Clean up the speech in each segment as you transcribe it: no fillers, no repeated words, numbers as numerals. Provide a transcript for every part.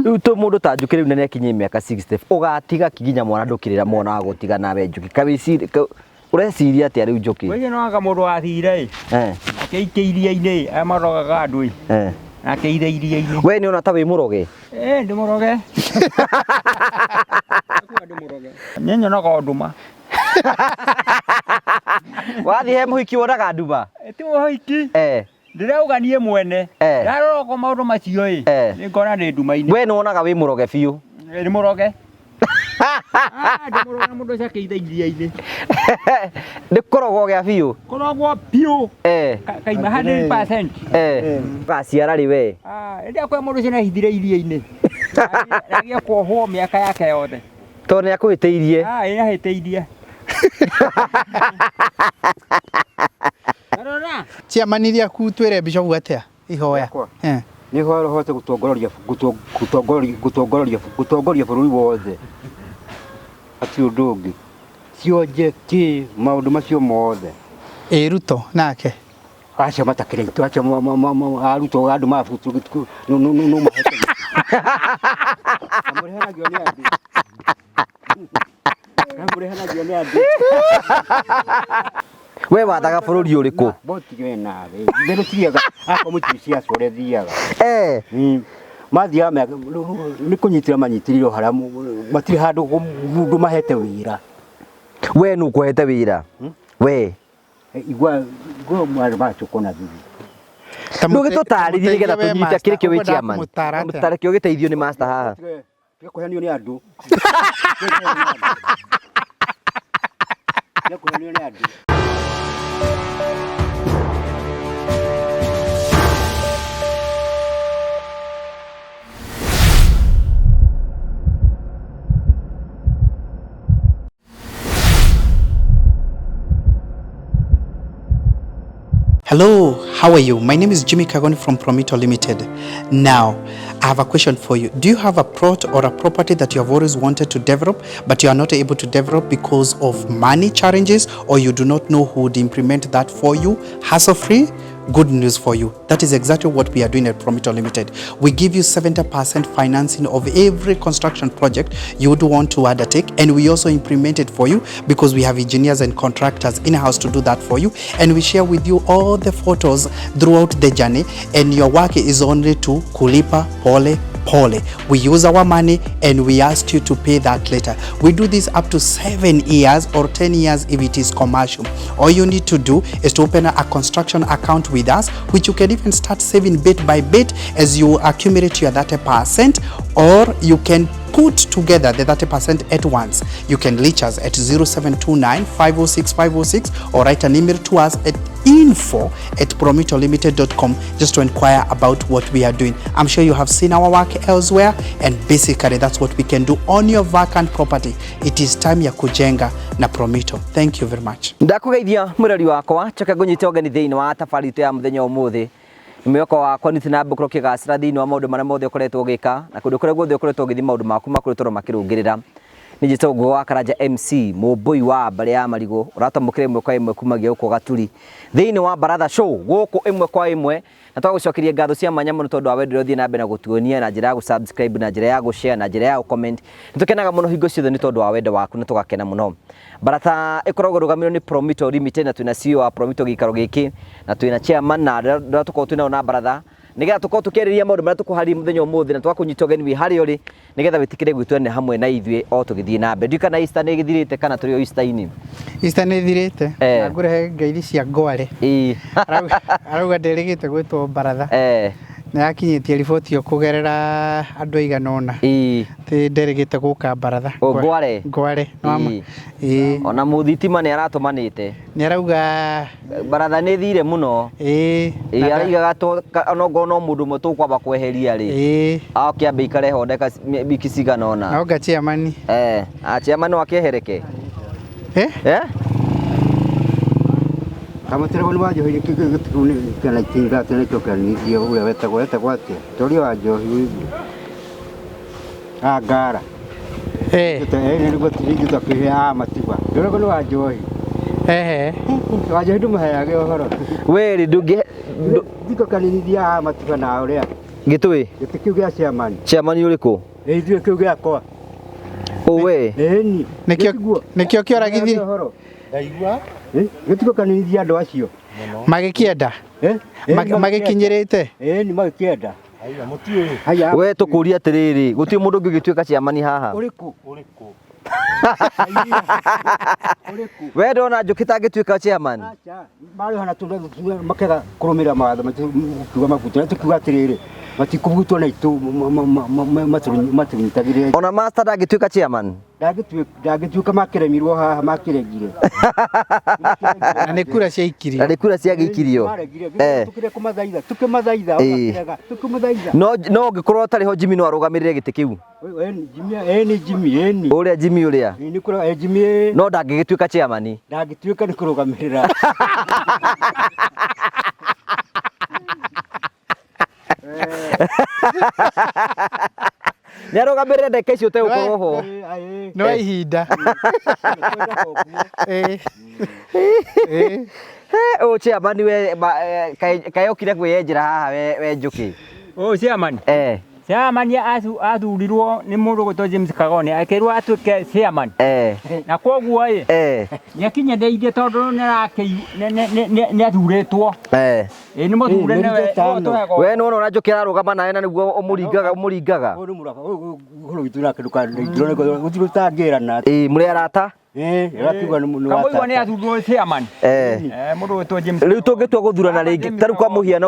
Rĩu tũ mũndũ ta Njũkĩ rĩu na nĩakinyie mĩaka 60 ũgatiga kĩ nginya mwana ndũkĩrĩra mwana wa gũtiga nawe Njũkĩ kawĩciri ũreciria atĩa rĩu Njũkĩ? Wewe no anga mũndũ wathire ĩ akĩikia iria-inĩ aya marogaga andũ ĩ akĩire iria-inĩ. We nĩ ona ta wĩ mũroge? Eh, ndĩ mũroge. Ndĩ mũroge. Niĩ nyonaga o nduma. Wathiĩ he mũhiki wonaga nduma? Ti mũhiki. Ndĩrauga niĩ mwene. Ndarora ũguo maũndũ macio ĩ, nĩ ngona ndĩ nduma-inĩ. We nĩ wonaga wĩ mũroge biũ? Nĩ mũroge. Ah, ndĩ mũroge na mũndũ ũcio akĩitha iria-inĩ. Nĩ kũrogwo gĩa biũ? Kũrogwo biũ. Kaima 100%. Ũgaciara rĩ we? Ah, rĩrĩa kwa mũndũ ũcio nĩahithire iria-inĩ. Agĩe kuohwo mĩaka yake yothe. Tondũ nĩ akũhĩtĩirie. Ah, ĩ ahĩtĩirie. Rora. Chairman rĩaku twĩre Bishop atĩa ihoya. Rĩakwa? Nĩ hoya ũhote gũtongoria gũtongoria gũtongoria gũtongoria bũrũri wothe hatirĩ ũndũ ũngĩ cionje kĩ maũndũ macio mothe. Ĩ Ruto nake? Acio matakĩrĩ aitũ acio arutwo andũ mabutu no mahete mũrĩhanagio nĩ andũ mũrĩhanagio nĩ andũ. We wathaga bũrũri ũrĩkũ? Botige we nawe ithe tũthiaga akorwo mũtiũĩ ciaca ũrĩa thiaga. Mathiaga nĩ kũnyitĩra manyitĩrĩirwo harĩa matirĩ handũ mũndũ mahete wĩra. We nũ ũkũhete wĩra? We Igua igua mwarĩ macukwo na thutha. Ndũgĩtũtarĩrie nĩgetha tũnyite kĩrĩ kĩo wĩ chairman. Mũtareke ũgĩteithio nĩ master haha. Tiga kũhenio nĩ andũ. Tiga kũhenio nĩ andũ. Hello, how are you? My name is Jimmy Kagoni from Promito Limited. Now, I have a question for you. Do you have a plot or a property that you have always wanted to develop, but you are not able to develop because of money challenges, or you do not know who would implement that for you hassle-free? Good news for you. That is exactly what we are doing at Promito Limited. We give you 70% financing of every construction project you would want to undertake, and we also implement it for you because we have engineers and contractors in-house to do that for you, and we share with you all the photos throughout the journey, and your work is only to kulipa pole pole. We use our money and we ask you to pay that later. We do this up to 7 years or 10 years if it is commercial. All you need to do is to open a construction account with us, which you can even start saving bit by bit as you accumulate your 30%, or you can put together the 30% at once. You can reach us at 0729 506 506 or write an email to us at info@promitolimited.com just to inquire about what we are doing. I'm sure you have seen our work elsewhere, and basically that's what we can do on your vacant property. It is time ya kujenga na Promito. Thank you very much. Ndakũgeithia mwĩrori wakwa, njoke ngũnyite ũgeni thĩinĩ wa thabarĩ itũ ya mũthenya ũmũthĩ. Mwĩhoko wakwa nĩ na mbere ũkĩgacĩra thĩinĩ wa maũndũ marĩa mothe ũkoretwo ũgĩka na kũndũ kũrĩa guothe ũkoretwo ũgĩthiĩ maũndũ maku makoretwo makĩrũngĩrĩra. Nĩ njĩtagwo Ngũgĩ wa Karanja MC, mũmbũi wa mbarĩ ya marigũ, ũratwamũkĩra ĩmwe kwa ĩmwe kumagia gũkũ Gaturi thĩinĩ wa Baratha Show gũkũ ĩmwe kwa ĩmwe, na twagũcokeria ngatho cia mwanya mũno tondũ wa wendo ũrĩa ũthiĩ na mbere na gũtuonia na njĩra ya gũ-subscribe, na njĩra ya gũ-share, na njĩra ya gũ-comment. Nĩ tũkenaga mũno hingo ciothe nĩ tondũ wa wendo waku na tũgakena mũno. Baratha ĩkoragwo ĩrũgamĩrĩirwo nĩ Promito Limited na twĩna CEO wa Promito gĩikaro gĩkĩ na twĩna chairman na arĩa tũkoragwo twĩnao na baratha nĩgetha tũkorwo tũkĩarĩrĩria maũndũ marĩa tũkũharĩria mũthenya ũmũthĩ na tũgakũnyita ũgeni wĩ harĩa ũrĩ nĩgetha wĩtĩkĩre gwĩtuanĩra hamwe na ithuĩ o tũgĩthiĩ na mbere. Ndiũĩ kana Easter nĩ ĩgĩthirĩte kana tũrĩ o Easter-inĩ. Easter nĩ ĩthirĩte na ngũrehe ngeithi cia Ngware. Arauga nderĩgĩte gwĩtwo baratha. Nĩ akinyĩtie riboti ĩyo kũgerera andũ aigana ũna. Atĩ nderĩgĩte gũka baratha. O, Ngware? Ngware. Nĩ Ĩĩ. Ona mũthitima nĩ aratũmanĩte. Nĩ arauga baratha nĩ thire mũno. Ĩĩ. Ĩĩ, araigaga onokorwo no mũndũ ũmwe tũkwamba kweheria rĩ. Ĩĩ. Oke ambe aikare ho ndagĩka wiki cigana ũna. No nga chairman. Chairman no akĩehereke. Eh? Eh? Kamũtĩrĩgo nĩ wa njohi kĩa 1930 nĩkĩo kĩanithia ũrĩa wetagwo wetagwo atĩa ũrĩa wa njohi ũiguo ah ngara nĩguo tũkĩhe a matiba ndũrĩgo nĩ wa njohi Ehe. wa njohi ndũmũheage ũhoro We rĩ ndũngĩ ndiko kanithia a matiba na ũrĩa Gĩtũĩ Gĩtĩ kĩu gĩa chairman. Chairman ũrĩkũ? Ĩ ithuĩ kĩu gĩakwa. Ũwe. Ĩni. Nĩkĩo nĩkĩo kĩoragithire Ndaigua. Gĩtiguo kanithia andũ acio. Magĩkĩenda. Eh? Magĩkinyĩrĩte. Ĩni magĩkĩenda. Haya mũtiũĩ. Haya. We tũkũria atĩrĩrĩ, gũtirĩ mũndũ ũngĩ ũngĩtuĩka chairman haha. Ũrĩkũ? Ũrĩkũ? Ũrĩkũ? We ndona Njũkĩ tangĩtuĩka chairman. Aca, marĩ hana tondũ makega kũrũmĩrĩra mawatho makiuga mabutwo, na tũkiuga atĩrĩrĩ, matikũbutwo na itũ matũnyitagĩrĩre. Ona master ndangĩtuĩka chairman. Ndangĩtuĩka makĩremirwo haha makĩregire. Na nĩ kura ciaikirio. Na nĩ kura ciagĩikirio. Maregire, tũkĩrega kũmathaitha, tũkĩmathaitha, makĩrega, tũkĩmathaitha. No no ũngĩkorwo ũtarĩ ho Jimmy no arũgamĩrĩre gĩtĩ kĩu. Ĩni Jimmy, ĩni. Ũrĩa Jimmy ũrĩa. Nĩ kũra Jimmy. No ndangĩgĩtuĩka chairman. Ndangĩtuĩka nĩ kũrũgamĩrĩra. Nĩ arũgamĩrĩre ndagĩka icio ũtegũkorwo ho. No ihinda. Ũyũ chairman we kaĩ okire kwĩyenjera haha we Njũkĩ. Ũyũ chairman. Chairman athurirwo nĩ mũndũ ũgwĩtwo James Kagoni akĩrwo atuĩke chairman. Na koguo ĩ nĩakinyanĩirie tondũ nĩ athurĩtwo. Ĩ nĩ mũthure nĩwe ũtũhego. We nĩwona ũrĩa Njũkĩ ararũgama nawe na nĩguo ũmũringaga ũmũringaga. Ũyũ nĩ mũraba, ũyũ ũhoro witũ nake gũtirĩ ũtangĩrana. Ĩ mũrĩ arata? Ĩrakiuga nĩ Kamũigua nĩ athurirwo chairman. Mũndũ ũgwĩtwo James. Rĩu tũngĩtua gũthurana rĩngĩ ta rĩu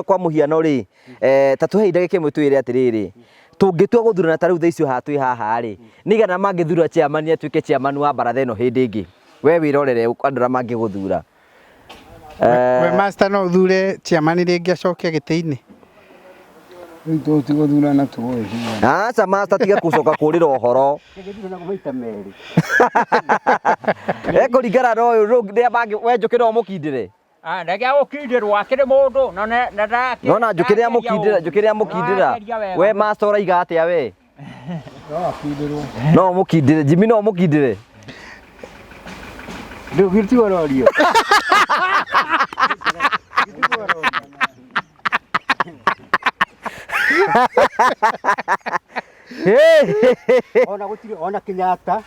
kwa mũhiano rĩ, ta tũhe ndagĩka ĩmwe twĩre atĩrĩrĩ, tũngĩtua gũthurana ta rĩu thaa icio haha twĩ haha rĩ, nĩigana mangĩthura chairman atuĩke chairman wa baratha ĩno hĩndĩ ĩngĩ? We wĩrorere andũ arĩa mangĩgũthura. We master no ũthure chairman rĩngĩ acoke gĩtĩ-inĩ. Rĩu tũtigũthurana tũĩ. Aca master tiga gũcoka kũrĩra ũhoro. Maita merĩ. Ekũringana na ũyũ rĩu we Njũkĩ no ũmũkindĩre. Ndagĩa gũkindĩrwo akĩrĩ mũndũ na ndakĩ. Nona Njũkĩ nĩ amũkindĩra, Njũkĩ nĩ amũkindĩra. We master ũraiga atĩa we? No akindĩrwo. No ũmũkindĩre, Jimmy no ũmũkindĩre. Ndũgĩtigwo rorio. Ona gũtirĩ ona Kenyatta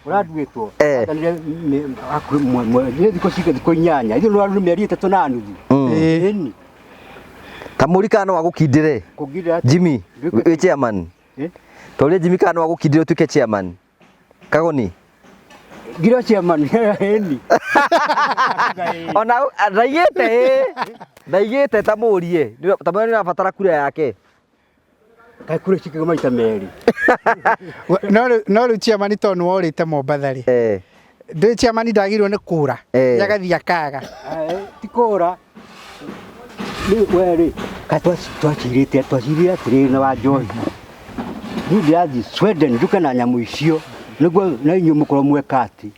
ũranduĩtwo athanire hakuhĩ thikũ cige thikũ inyanya ithuĩ nĩ mĩeri ĩtatũ na nuthu. Ĩni. Ta mũri kana no agũkindĩre. Jimmy wĩ chairman. Toria Jimmy kana no agũkindĩre ũtuĩke chairman. Kagoni. Ngira chairman ĩni. Ona ndaigĩte ndaigĩte ta mũrie ta mũrie nĩ ũrabatara kura yake. Kaĩ kura cikĩgwo maita merĩ. No rĩu chairman tondũ nĩ worĩte Mombatha rĩ. Ndũĩ chairman ndagĩrĩirwo nĩ kũra. Agathiĩ akaga. Ti kũra. Rĩu we rĩ kaĩ twacirĩte twacirire atĩrĩrĩ na wa Njohi. Niĩ ndĩrathiĩ Sweden nduke na nyamũ icio nĩguo na inyuĩ mũkorwo mweka atĩ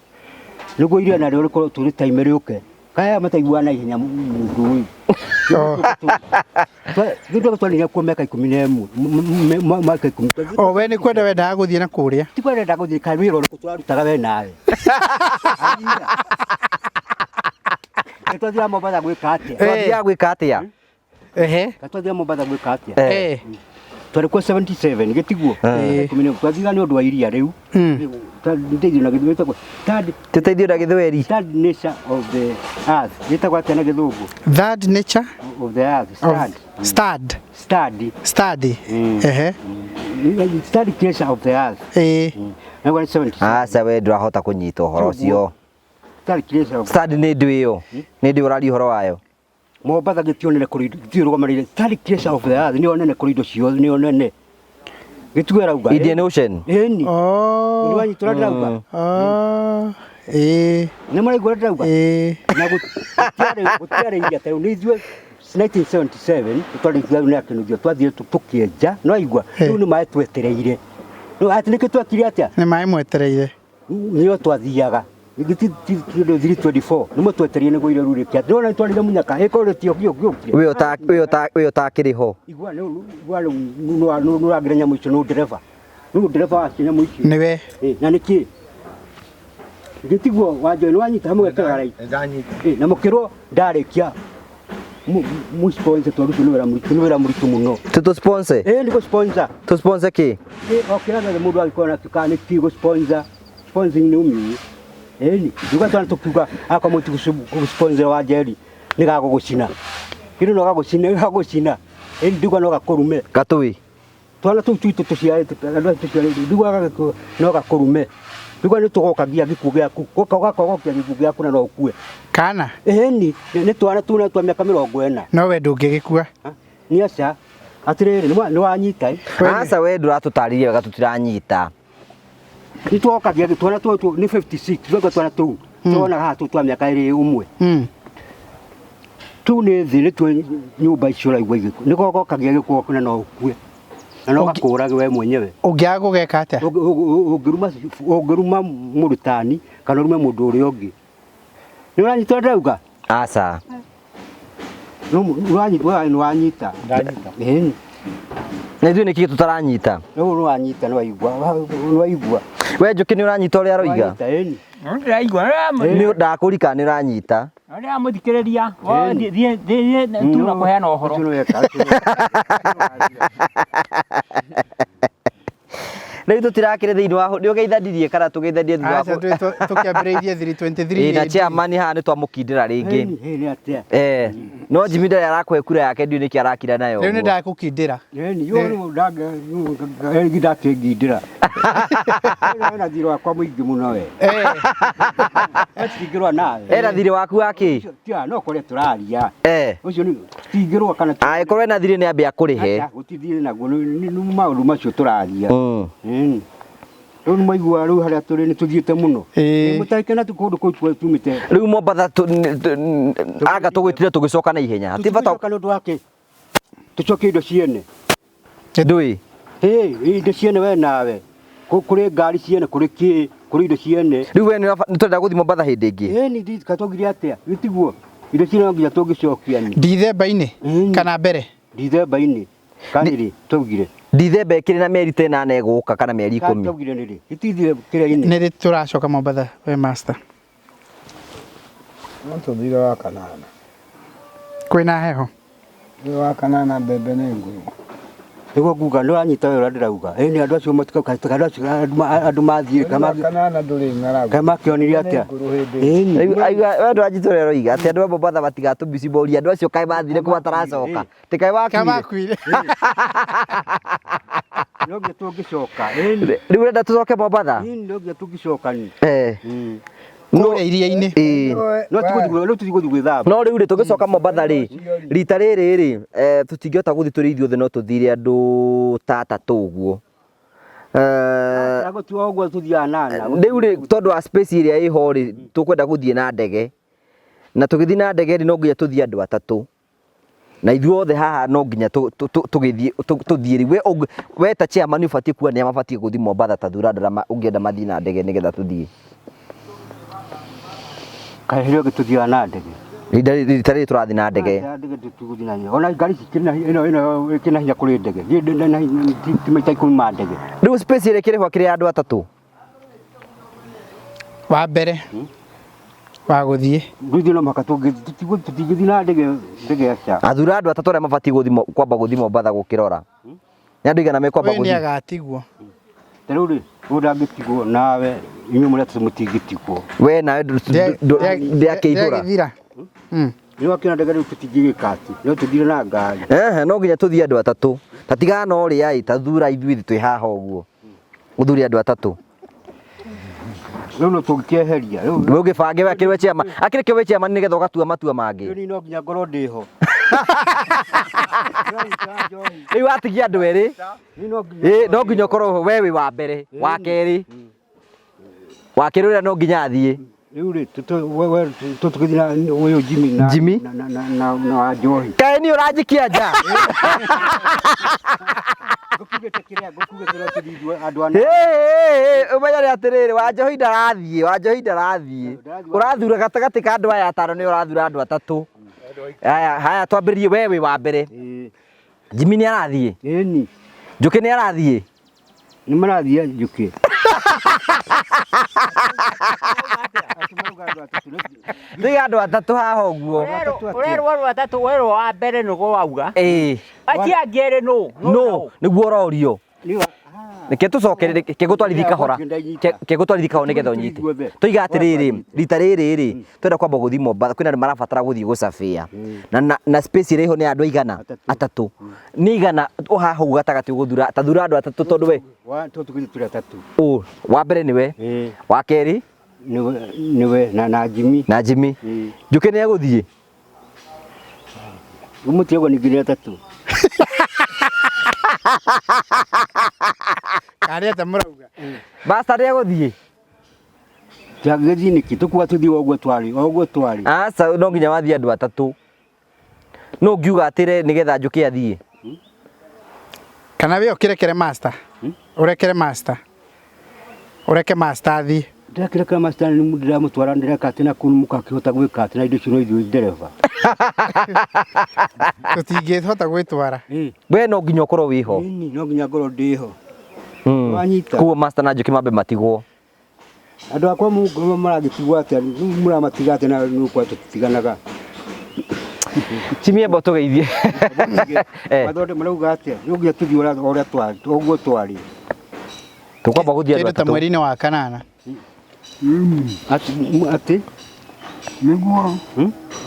nĩguo iria narĩo rĩkorwo tũrĩtaime rĩũke. Kaya mataiguaga na ihenya mũndũ ũyũ. Nĩ twanire kuo mĩaka 11 mwaka 10. O we nĩ kwenda wendaga gũthiĩ na kũrĩa. Ti kwenda ndendaga gũthiĩ kaĩ wĩra ũrĩkũ tũrarutaga we nawe. Nĩ twathiaga Mombatha gwĩka atĩa? Twathiaga gwĩka atĩa? Twathiaga Mombatha gwĩka atĩa? Twarĩ kuo 77 gĩtiguo. Twathiaga nĩ ũndũ wa iria rĩu. Ndeithio na gĩthweri. Tũteithio na gĩthweri. Third nature of the earth. Gĩtagwo atĩa na gĩthũngũ? Third nature of the earth. Stad. Stad. Study. Study. Third creature of the earth. Aca we ndũrahota kũnyita ũhoro ũcio. Third creature of Study nĩ ndũ ĩyo. Nĩ ndũ ũraria ũhoro wayo. Mombatha gĩtionene kũrĩ indo gĩtirũgamĩrĩire. Third creature of the earth nĩyo nene kũrĩ indo ciothe nĩyo nene. Gĩtugo ĩrauga. Indian Ocean. Ĩni. Nĩ wanyita ũrĩa ndĩrauga? Nĩ maraigua ũrĩa ndĩrauga? Na gũtiarĩ iria ta rĩu nĩ ithuĩ 1977 twarĩ nĩ akĩnũthio twathiire tũkĩenja no aigua rĩu nĩ maĩ twetereire. Atĩ nĩkĩo twekire atĩa? Nĩ maĩ mwetereire. Nĩo twathiaga. 324 nĩmo twetereire nĩguo irio rĩu rĩkĩa. Ndĩrona nĩtwarire mũnyaka ĩkorwo rĩtio gĩũkire. Ũyũ ũtakĩrĩ ho. Igua rĩu nĩũragĩra nyamũ icio nĩ ndereba. Nĩ ndereba wa nyamũ icio. Nĩwe. Na nĩkĩ? Gĩtiguo wa Njohi nĩwanyita hamwe gekĩraga raiti. Na mũkĩrwo ndarĩkia Mu sponsor tondũ ũcio nĩ wĩra mũritũ, nĩ wĩra mũritũ mũno. Tũtũ sponsor? Ĩĩ nĩ gũ sponsor. Tũ sponsor kĩ? Ĩ o kĩrĩa gĩothe mũndũ angĩkorwo nakĩo kana nĩ kĩ gũ sponsor. Sponsoring nĩ ũmĩũĩ. Ĩni, nduga twana tũkiuga akorwo mũti gũ sponsor wa Njeri nĩ gagũgũcina. Kĩndũ no gagũcine, gagũcina. Ĩni nduga no gakũrume. Gatũĩ. Twana tũu twitũ tũciarĩtwo, andũ acio tũciarĩtwo, nduga no gakũrume. Nduga nĩ tũgokagia gĩkuũ gĩaku, gakogokia gĩkuũ gĩaku na no ũkue. Kana? Ĩni, nĩ twana tuna twa mĩaka 40. No we ndũngĩgĩkua. Nĩ aca. Atĩrĩrĩ, nĩ wanyita ĩ? Aca we ndũratũtarĩria wega tũtiranyita. Nĩ twokagia twana tũu nĩ 56, twoka twana tũu. Tuonaga haha tũu twa mĩaka ĩrĩ ũmwe. Tũu nĩ thĩ, nĩ tuo nyũmba icio ũraigua igĩkua. Nĩ gogokagia gĩkuũ na no ũkue. Na no gakũũrage we mwenyewe. Ũngĩaga gũgeka atĩa? Ũngĩruma mũrutani kana ũrume mũndũ ũrĩa ũngĩ. Nĩ ũranyita ũrĩa ndĩrauga? Aca. Nĩ wanyita. Ndanyita. Ĩni. Na ithuĩ nĩkĩ tũtaranyita? Rĩu nĩ wanyita, nĩ waigua, nĩ waigua. We Njũkĩ nĩ ũranyita ũrĩa aroiga? Wanyita, ĩni. Ndĩraigua. Nĩ ndakũrika nĩ ũranyita. Ndĩramũthikĩrĩria. Thiĩ tu na kũheana ũhoro. Ũcio nĩ weka, ũcio nĩ weka. Rĩu tũtirakĩrĩ thĩinĩ wa nĩ ũgeithanirie kana tũgeithanie thutha wa Aca tũkĩambĩrĩirie 323. Ĩĩ na chairman haha nĩ twamũkindĩra rĩngĩ. Ĩni, ĩni atĩa? No Jimmy ndarĩ arakũhe kura yake ndiũĩ nĩkĩ arakira nayo. Rĩu nĩ ndakũkindĩra. Ĩni, yo rĩu ndakĩngindĩra. Ena thirĩ wakwa mũingĩ mũno we. Tingĩrũa nawe. Ena thirĩ waku wa kĩ? Tia no kore tũraria. Ũcio nĩ tingĩrũa kana Angĩkorwo ena thirĩ nĩ ambe akũrĩhe. Aca, gũtithirĩ naguo nĩ maũndũ macio tũraria. Rĩu nĩ mwaigua rĩu harĩa tũrĩ nĩ tũthiĩte mũno. Mũtarĩkena tu kũndũ kũu tumĩte. Rĩu Mombatha anga tũgwĩtire tũgĩcoka na ihenya. Hatirĩ bata. Tũgĩcoka nĩ ũndũ wa kĩ? Tũcokie indo ciene. Ndũĩ? Ĩĩ, indo ciene we nawe. Kũrĩ ngari ciene, kũrĩ kĩ, kũrĩ indo ciene. Rĩu we nĩ tũrenda gũthiĩ Mombatha hĩndĩ ĩngĩ? Ĩĩ, nĩ ndika twaugire atĩa? Gĩtiguo. Indo ciene no nginya tũngĩcokia nĩ. Dithemba-inĩ kana mbere? Dithemba-inĩ. Kana rĩ twaugire? Dithemba ĩkĩrĩ na mĩeri ta ĩnana ĩgũka kana mĩeri 10. Twaugire nĩ rĩ? Gĩtithire kĩrĩa-inĩ. Nĩ rĩ tũracoka Mombatha we master? No tũthire wa kanana. Kwĩna heho? Nĩ wa kanana mbembe nĩ ngũrũ. Nĩguo nguga nĩ wanyita wega ũrĩa ndĩrauga. Ĩni andũ acio matikoka andũ acio andũ mathiĩ Wa kanana ndũrĩ ng'aragu. Kana makĩonirie atĩa? Ĩni. Rĩu we ndũranjita ũrĩa ũroiga atĩ andũ a Mombatha matigatũmbici morie andũ acio kaĩ mathire kũ mataracoka. Ti kaĩ wakuire? No nginya tũngĩcoka. Ĩni. Rĩu ũrenda tũcoke Mombatha? Ĩni no nginya tũngĩcoka ni. Kũrĩa iria-inĩ. No tũthiĩ gũthiĩ gwĩthamba. No rĩu rĩ tũgĩcoka Mombatha rĩ rita rĩrĩ rĩ tũtingĩhota gũthiĩ tũrĩ ithuothe no tũthire andũ ta atatũ ũguo. Ũguo tũthiaga nana. Rĩu rĩ tondũ wa space ĩrĩa ĩho rĩ tũkwenda gũthiĩ na ndege. Na tũgĩthiĩ na ndege rĩ no nginya tũthiĩ andũ atatũ. Na ithuothe haha no nginya tũgĩthiĩ tũthiĩ rĩ we ta chairman ũbatiĩ kuona nĩa mabatiĩ gũthiĩ Mombatha ta thura andũ arĩa ũngĩenda mathiĩ na ndege nĩgetha tũthiĩ. Kaĩ hĩndĩ ĩyo tũthiaga na ndege? Rita rĩrĩ tũrathiĩ na ndege. Ndege tũgũthiĩ na ndege. Ona ngari ici ĩno ĩno ĩkĩrĩ na hinya kũrĩ ndege. Ti maita 10 ma ndege. Rĩu space ĩrĩa ĩkĩrĩ ho ĩkĩrĩ ya andũ atatũ. Wa mbere wa gũthiĩ. Gũthiĩ no mũhaka tũtingĩthiĩ na ndege aca. Athura andũ atatũ arĩa mabatiĩ gũthiĩ kwamba gũthiĩ Mombatha gũkĩrora. Nĩ andũ aigana mekwamba Ũyũ gũthiĩ? nĩ agatigwo. Ta rĩu rĩ, ũyũ ndangĩtigwo nawe inyuĩ mũrĩ atatũ mũtingĩtigwo. We nawe ndĩakĩihũra. Ndĩagĩthira. Nĩ wakĩona ndege rĩu tũtingĩgĩka atĩ, no tũthire na ngari. No nginya tũthiĩ andũ atatũ. Ta tigana na ũrĩa ĩ, ta thura ithuĩ twĩ haha ũguo. Ũthure andũ atatũ. Rĩu no tũngĩkĩeheria. Rĩu ũngĩbange we akĩrĩ we chairman. Akĩrĩ kĩ we chairman nĩgetha ũgatua matua mangĩ. Rĩu no nginya ngorwo ndĩ ho. Rĩu watigia andũ erĩ. Ĩ, no nginya ũkorwo we wĩ wa mbere, wa kerĩ. Wa kerĩ ũrĩa no nginya athiĩ. Rĩu rĩ, tũgĩthiĩ na ũyũ Jimmy na Jimmy? na wa Njohi. Kaĩ niĩ ũranjikia nja? Ngũkugĩte kĩrĩa, ngũkugĩte no tũthiĩ ithuĩ andũ ana. Ũmenyere atĩrĩrĩ, wa Njohi ndarathiĩ, wa Njohi ndarathiĩ. Ũrathura gatagatĩ ka andũ aya atano nĩ ũrathura andũ atatũ. Haya, haya twambĩrĩrie we wĩ wa mbere. Jimmy nĩ arathiĩ? Ĩni. Njũkĩ nĩ arathiĩ? Nĩ marathiĩ Njũkĩ. Tuiga andũ atatũ haha ũguo. Ũrerwo andũ atatũ, werwo wa mbere nĩguo wauga. Ĩĩ. Acio angĩ erĩ nũ? No, nĩguo ũrorio. Reke tũcoke reke ngũtwarithie kahora. Reke ngũtwarithie kahora nĩgetha ũnyite. Tuiga atĩrĩrĩ, rita rĩrĩ rĩ, twenda kwamba gũthiĩ Mombatha, kwĩna andũ marabatara gũthiĩ gũcabĩa. Na space ĩrĩa ĩho nĩ andũ aigana? Atatũ. Nĩ igana haha ũguo gatagatĩ ũgũthura, ta thura andũ atatũ tondũ we. Wa tũtũgĩthiĩ tũrĩ atatũ. Ũ, wa mbere nĩwe. Wa kerĩ? Nĩwe na Jimmy. Na Jimmy. Njũkĩ nĩ egũthiĩ? Mũtige ũguo ningĩ nĩ atatũ. Karĩ atĩa mũrauga? Basta nĩ egũthiĩ? Twagĩthiĩ nĩkĩ? Tũkuga tũthiĩ o ũguo twarĩ, o ũguo twarĩ. Aca, no nginya wathiĩ andũ atatũ. No ngiuga atĩrĩ nĩgetha njũke athiĩ. Kana we ũkĩrekere master? Ũrekere master. Ũreke master athiĩ. Ndĩrakĩrekera master nĩ ndĩramũtwara ndĩreka atĩ na kũu mũgakĩhota gwĩka atĩ na indo icio no ithuĩ ndereba. Tũtingĩhota gwĩtwara. We no nginya ũkorwo wĩho. Ĩni, no nginya ngorwo ndĩho. Wanyita. Koguo master na Njũkĩ mambe matigwo. Andũ akwa maragĩtigwo atĩa, mũramatiga atĩa na nĩ ũkwa tũtitiganaga. Jimmy amba ũtũgeithie. Mathonde marauga atĩa, no nginya tũthiĩ ũrĩa twarĩ, ũguo twarĩ. Tũkwamba gũthiĩ andũ Kĩndũ ta atatũ. mweri-inĩ wa kanana. Atĩ? Nĩguo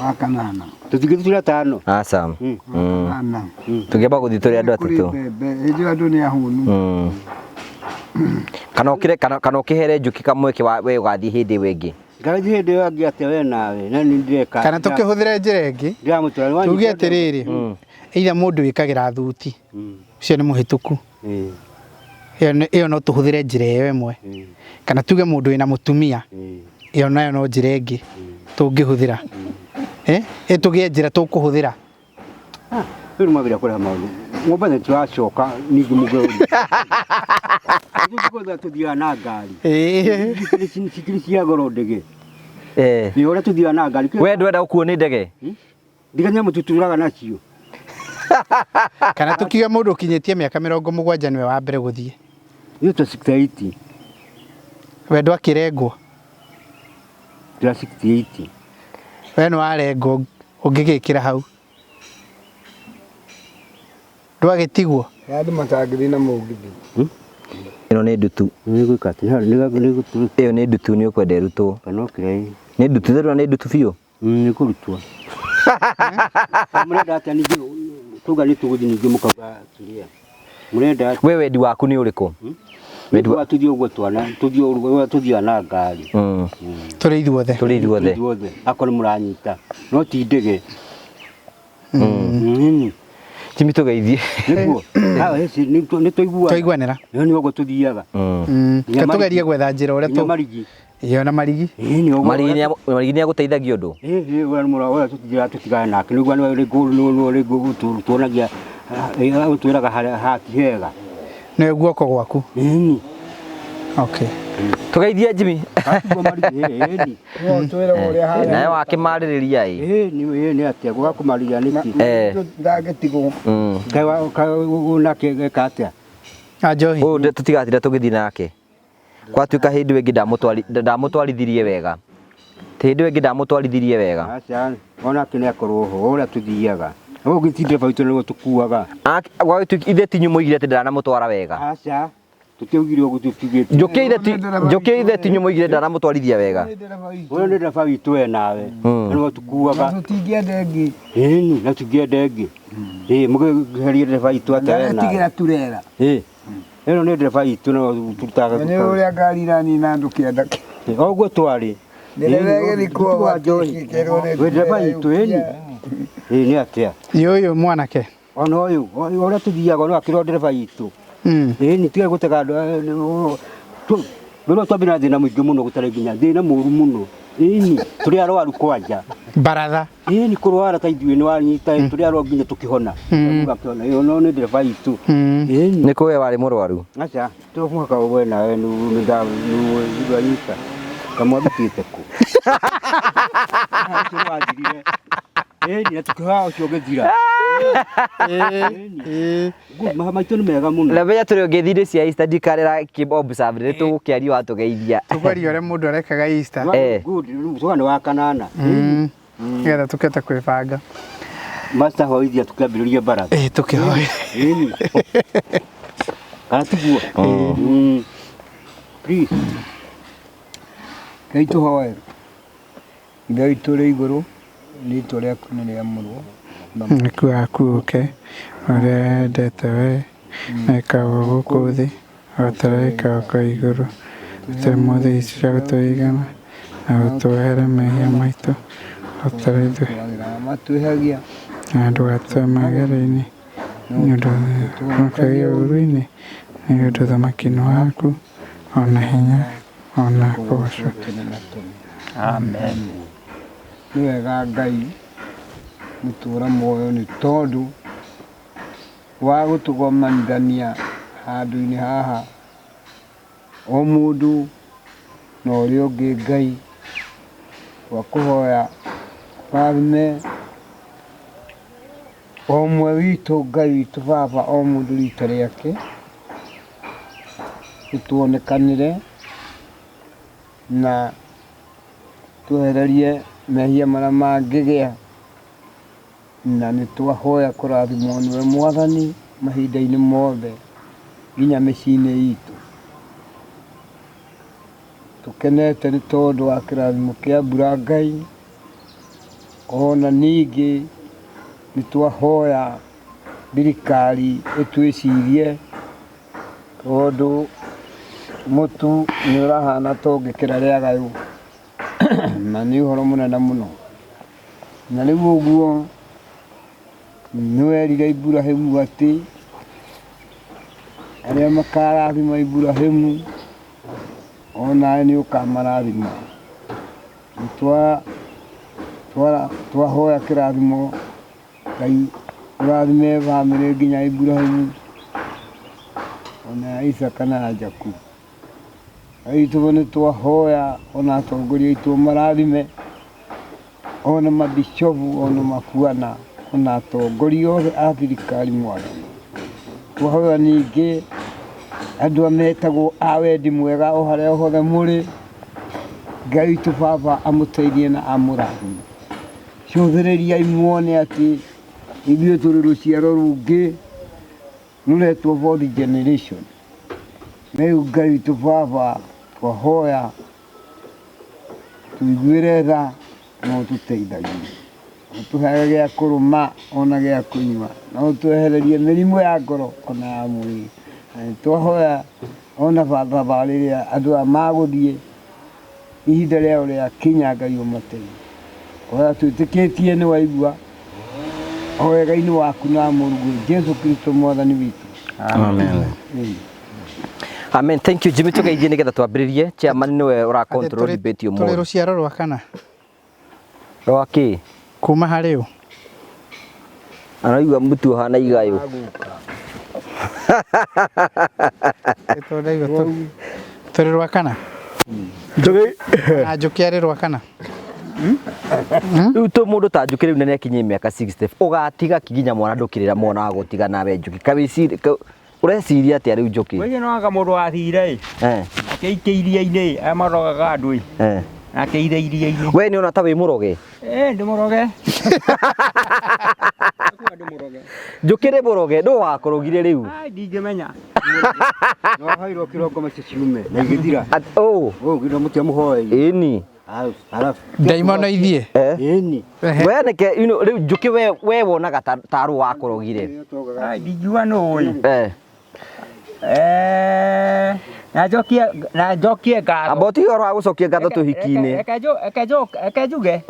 wa kanana. Tũtingĩthiĩ tũrĩ atano. Aca. Kanana. Tũngĩamba gũthiĩ tũrĩ andũ atatũ. Kũrĩ mbembe, hĩndĩ ĩyo andũ nĩ ahũnu. Kana ũkĩre, kana ũkĩhere Njũkĩ kamweke wa we ũgathiĩ hĩndĩ ĩyo ĩngĩ. Ngathiĩ hĩndĩ ĩyo ĩngĩ atĩa we nawe, na nĩ ndĩreka. Kana tũkĩhũthĩre njĩra ĩngĩ. Ndĩramũtwara. Tuge atĩrĩrĩ, either mũndũ wĩkagĩra thuti, ũcio nĩ mũhĩtũku. Ĩyo no tũhũthĩre njĩra ĩyo ĩmwe. Kana tuge mũndũ wĩna mũtumia, ĩyo nayo no njĩra ĩngĩ tũngĩhũthĩra. Ĩtũgĩe njĩra tũkũhũthĩra. Rĩu nĩ mwambĩrĩria kũreha maũndũ. Ng'ombe nĩ tũracoka ningĩ mũgũrũ. Tũthiaga tũthiaga na ngari. Cikiri cia goro ndege. Nĩ ũrĩa tũthiaga na ngari. We ndwenda gũkuo nĩ ndege? Ndiga nyamũ tũturaga nacio. Kana tũkiuge mũndũ ũkinyĩtie mĩaka mĩrongo mũgwanja nĩwe wa mbere gũthiĩ. Ithuĩ twa 68. We ndwakĩrengwo? Twa 68. We nĩ warengwo ũngĩgĩkĩra hau. Ndwagĩtigwo? Andũ matangĩthiĩ na mũgithi. Ĩno nĩ ndutu. Nĩ gwĩka atĩ, nĩ gũtu. Ĩyo nĩ ndutu nĩ ũkwenda ĩrutwo. Kana ũkĩre ĩ. Nĩ ndutu, therũ nĩ ndutu biũ. Nĩ kũrutwo. Mũrenda atĩa ningĩ tuga nĩ tũgũthiĩ ningĩ mũkauga tũrĩa. Mũrenda atĩa? We wendi waku nĩ ũrĩkũ? Wendi wa tũthiĩ ũguo twana, tũthiĩ ũguo tũthiaga na ngari. Tũrĩ ithuothe. Tũrĩ ithuothe. Tũrĩ ithuothe. Akorwo nĩ mũranyita. No ti ndege. Jimmy tũgeithie. Nĩguo. Nĩ twaiguana. Twaiguanĩra. Nĩ ũguo tũthiaga. Reke tũgerie gwetha njĩra ũrĩa Nginya marigi. Ĩyo na marigi. Marigi nĩ agũteithagia ũndũ? Ĩĩ, ũrĩa nĩ mũra, ũrĩa tũthiaga tũtigane nake. Nĩguo nĩ rĩngĩ tuonagia, ũtwĩraga harĩa hati hega. Nĩ guoko gwaku. Ĩni. Okay. Tũgeithie Jimmy. Nawe wakĩmarĩrĩria ĩ. Ĩĩ, nĩ atĩa gwakũmarĩria nĩkĩ? Ndangĩtigwo. Kaĩ nake geka atĩa? A njohi. Ũyũ tũtigatinda tũgĩthiĩ nake. Gwatuĩka hĩndĩ ĩyo ĩngĩ ndamũtwarithirie wega. Hĩndĩ ĩyo ĩngĩ ndamũtwarithirie wega. Aca, onake nĩ akorwo ho, ũrĩa tũthiaga. Ũguo ti ndereba witũ nĩguo tũkuaga. Gwagĩtuĩka ithe tinyu mũigire atĩ ndaramũtwara wega. Aca, tũtiaugire ũguo tũtigĩte. Njũkĩ ithe tinyu mũigire ndaramũtwarithia wega. Ũyũ nĩ ndereba witũ we nawe. Nĩguo tũkuaga. Na tũtingĩenda ĩngĩ. Ĩni, na tũtingĩenda ĩngĩ. Ĩĩ, mũkĩherie ndereba witũ atĩa we nawe. Ndaretigĩra turera. Ĩĩ. Ĩno nĩ ndereba itũ no tũrutaga. Nĩ ũrĩa ngari iranina andũ kĩanda. O ũguo twarĩ. Nĩ ndereba itũ ĩni. Ĩĩ nĩ atĩa? Ĩ ũyũ mwanake. Ona ũyũ, ũrĩa tũthiaga no akĩrwo ndereba itũ. Ĩni tiga gũtega andũ. Rĩrĩa twambire na thĩna mũingĩ mũno gũtarĩ nginya thĩna mũru mũno. Ĩni tũrĩ arwaru kwanja. Baratha. Ĩni kũrwara ta ithuĩ nĩ wanyita tũrĩ arwaru nginya tũkĩhona. Tũgakĩhona. Ĩyo no nĩ ndereba itũ. Ĩni. Nĩ kũ we warĩ mũrwaru? Aca, to mũhaka we nawe nĩ ndanyita. Kamwandĩkĩte kũ? Ũcio nĩ wanjirire. Ĩni na tũkĩhoya ũcio ũgĩthira. Ĩĩ. Good, maha maitũ nĩ mega mũno. Na menya tũrĩ ngeithi-inĩ cia Easter ndikarĩra kĩ observe rĩrĩ tũgũkĩaria watũgeithia. Tũkwaria ũrĩa mũndũ arekaga Easter. Good, rĩu nĩ wa kanana. Nĩgetha tũkĩhote kwĩbanga. Master hoithia tũkĩambĩrĩria baratha. Ĩĩ tũkĩhoya. Ĩni. Kana tiguo? Please. Ngai tũhoe. Ithe witũ ũrĩ igũrũ, rĩtwa rĩaku nĩ rĩamũrwo. Waku waku ũke ũrĩa wendete we wĩkagwo gũkũ thĩ o ta ũrĩa wĩkagwo kũu igũrũ. Ũtũhe ũmũthĩ irio cia gũtũigana na ũtuohere mehia maitũ o ta ũrĩa ithuĩ Matwĩhagia na ndũgatũe magerio-inĩ nĩ ũndũ ũtũhonokagie ũũru-inĩ nĩ ũndũ ũthamaki nĩ waku ona hinya ona kũgocwo. tene na tene. Amen. Nĩ wega Ngai gũtũũra muoyo nĩ tondũ wa gũtũgomanithania handũ-inĩ haha o mũndũ na ũrĩa ũngĩ Ngai twakũhoya ũrathime o ũmwe witũ Ngai witũ baba o mũndũ rita rĩake ũtuonekanĩre na twehererie mehia marĩa mangĩgĩa na nĩ twahoya kũrathimwo nĩwe Mwathani mahinda-inĩ mothe nginya mĩciĩ-inĩ itũ. Tũkenete nĩ tondũ wa kĩrathimo kĩa mbura Ngai, ona ningĩ nĩ twahoya thirikari ĩtwĩcirie tondũ mũtu nĩ ũrahana ta ũngĩkĩra rĩa gayũ na nĩ ũhoro mũnene mũno. Na rĩu ũguo nĩ werire Iburahĩmu atĩ arĩa makarathima Iburahĩmu onawe nĩ ũkamarathima. Nĩ twahoya kĩrathimo Ngai ũrathime bamĩrĩ nginya Iburahĩmu ona ya Isaka na ya Jakubu. Ngai witũ nĩ twahoya ona atongoria aitũ marathime ona mabishobu ona mabuana ona atongoria othe a thirikari Mwathani. Twahoya ningĩ andũ a metagwo a wendi mwega o harĩa hothe mũrĩ, Ngai witũ baba amũteithie na amũrathime. Cũthĩrĩriai muone atĩ ithuĩ tũrĩ rũciaro rũngĩ rũretwo fourth generation. Rĩu Ngai witũ baba twahoya tũiguĩre tha na ũtũteithagie. Ũtũheage gĩa kũrũma ona gĩa kũnyua na ũtwehererie mĩrimũ ya ngoro ona ya mwĩrĩ. Na nĩ twahoya ona thabarĩ ĩrĩa andũ aya magũthiĩ ihinda rĩao rĩakinya Ngai ũmateithie. Hoya twĩtĩkĩtie nĩ waigua o wega-inĩ waku na mũrũguo Jesu Kristo Mwathani witũ. Amen. Amen. Thank you Jimmy tũgeithie nĩgetha twambĩrĩrie. Chairman nĩwe ũra control debate Tũrĩ ũmũthĩ. rũciaro rwa kana Rwa kĩ? kuma harĩ ũ? Araigua mũtu ũhana igayũ. Tũraigua tũrĩ rwa kana na Njũkĩ arĩ rwa kana. Rĩu tũ mũndũ ta Njũkĩ rĩu na nĩakinyie mĩaka 60 ũgatiga kĩ nginya mwana ndũkĩrĩra mwana wa gũtiga nawe Njũkĩ kawĩciria ũreciria atĩa rĩu Njũkĩ? Wĩje no anga mũndũ wathire ĩ akĩikia iria-inĩ ĩ aya marogaga andũ ĩ na akĩire iria-inĩ. We nĩ ona ta wĩ mũroge? Ĩ ndĩ mũroge. Njũkĩ nĩ mũroge nũ wakũrogire rĩu? Ai ndingĩmenya. No hairwo kĩrongo macio ciume na igĩthira. Ũ Ũ githĩ mũtiamũhoeire. ĩni. Halafu. Ndaimono ithiĩ. Ĩni. We nĩke you know, rĩu Njũkĩ we wonaga ta rũ wakũrogire. Ai ndingiuga nũ ĩ. Na njokie ngatho. Amba ũtige ũhoro wa gũcokia ngatho tũhiki-inĩ. Reke njuge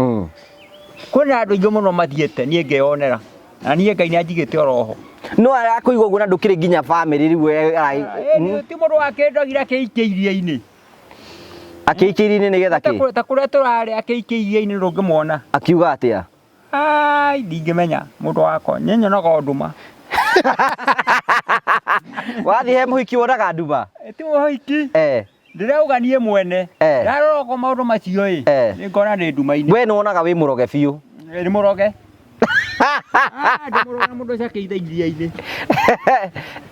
kwĩna andũ aingĩ mũno mathiĩte niĩ ngeyonera na niĩ Ngai nĩ anjigĩte oroho. No arakũigua ũguo na ndũkĩrĩ nginya bamĩrĩ rĩu we Ti mũndũ wakĩndogire akĩikia iria-inĩ. Akĩikia iria-inĩ nĩgetha kĩ? Ta kũrĩa tũrarĩ akĩikia iria-inĩ ndũngĩmuona. Akiuga atĩa? Ai ndingĩmenya mũndũ wakwa niĩ nyonaga o nduma. Wathiĩ he mũhiki wonaga nduma? Ti mũhiki. Ndĩrauga niĩ mwene. Ndarora ũguo maũndũ macio ĩ nĩ ngona nĩ nduma-inĩ. We nĩ wonaga wĩ mũroge biũ? Nĩ mũroge. Ah, ndĩmũroga na mũndũ ũcio akĩitha iria-inĩ.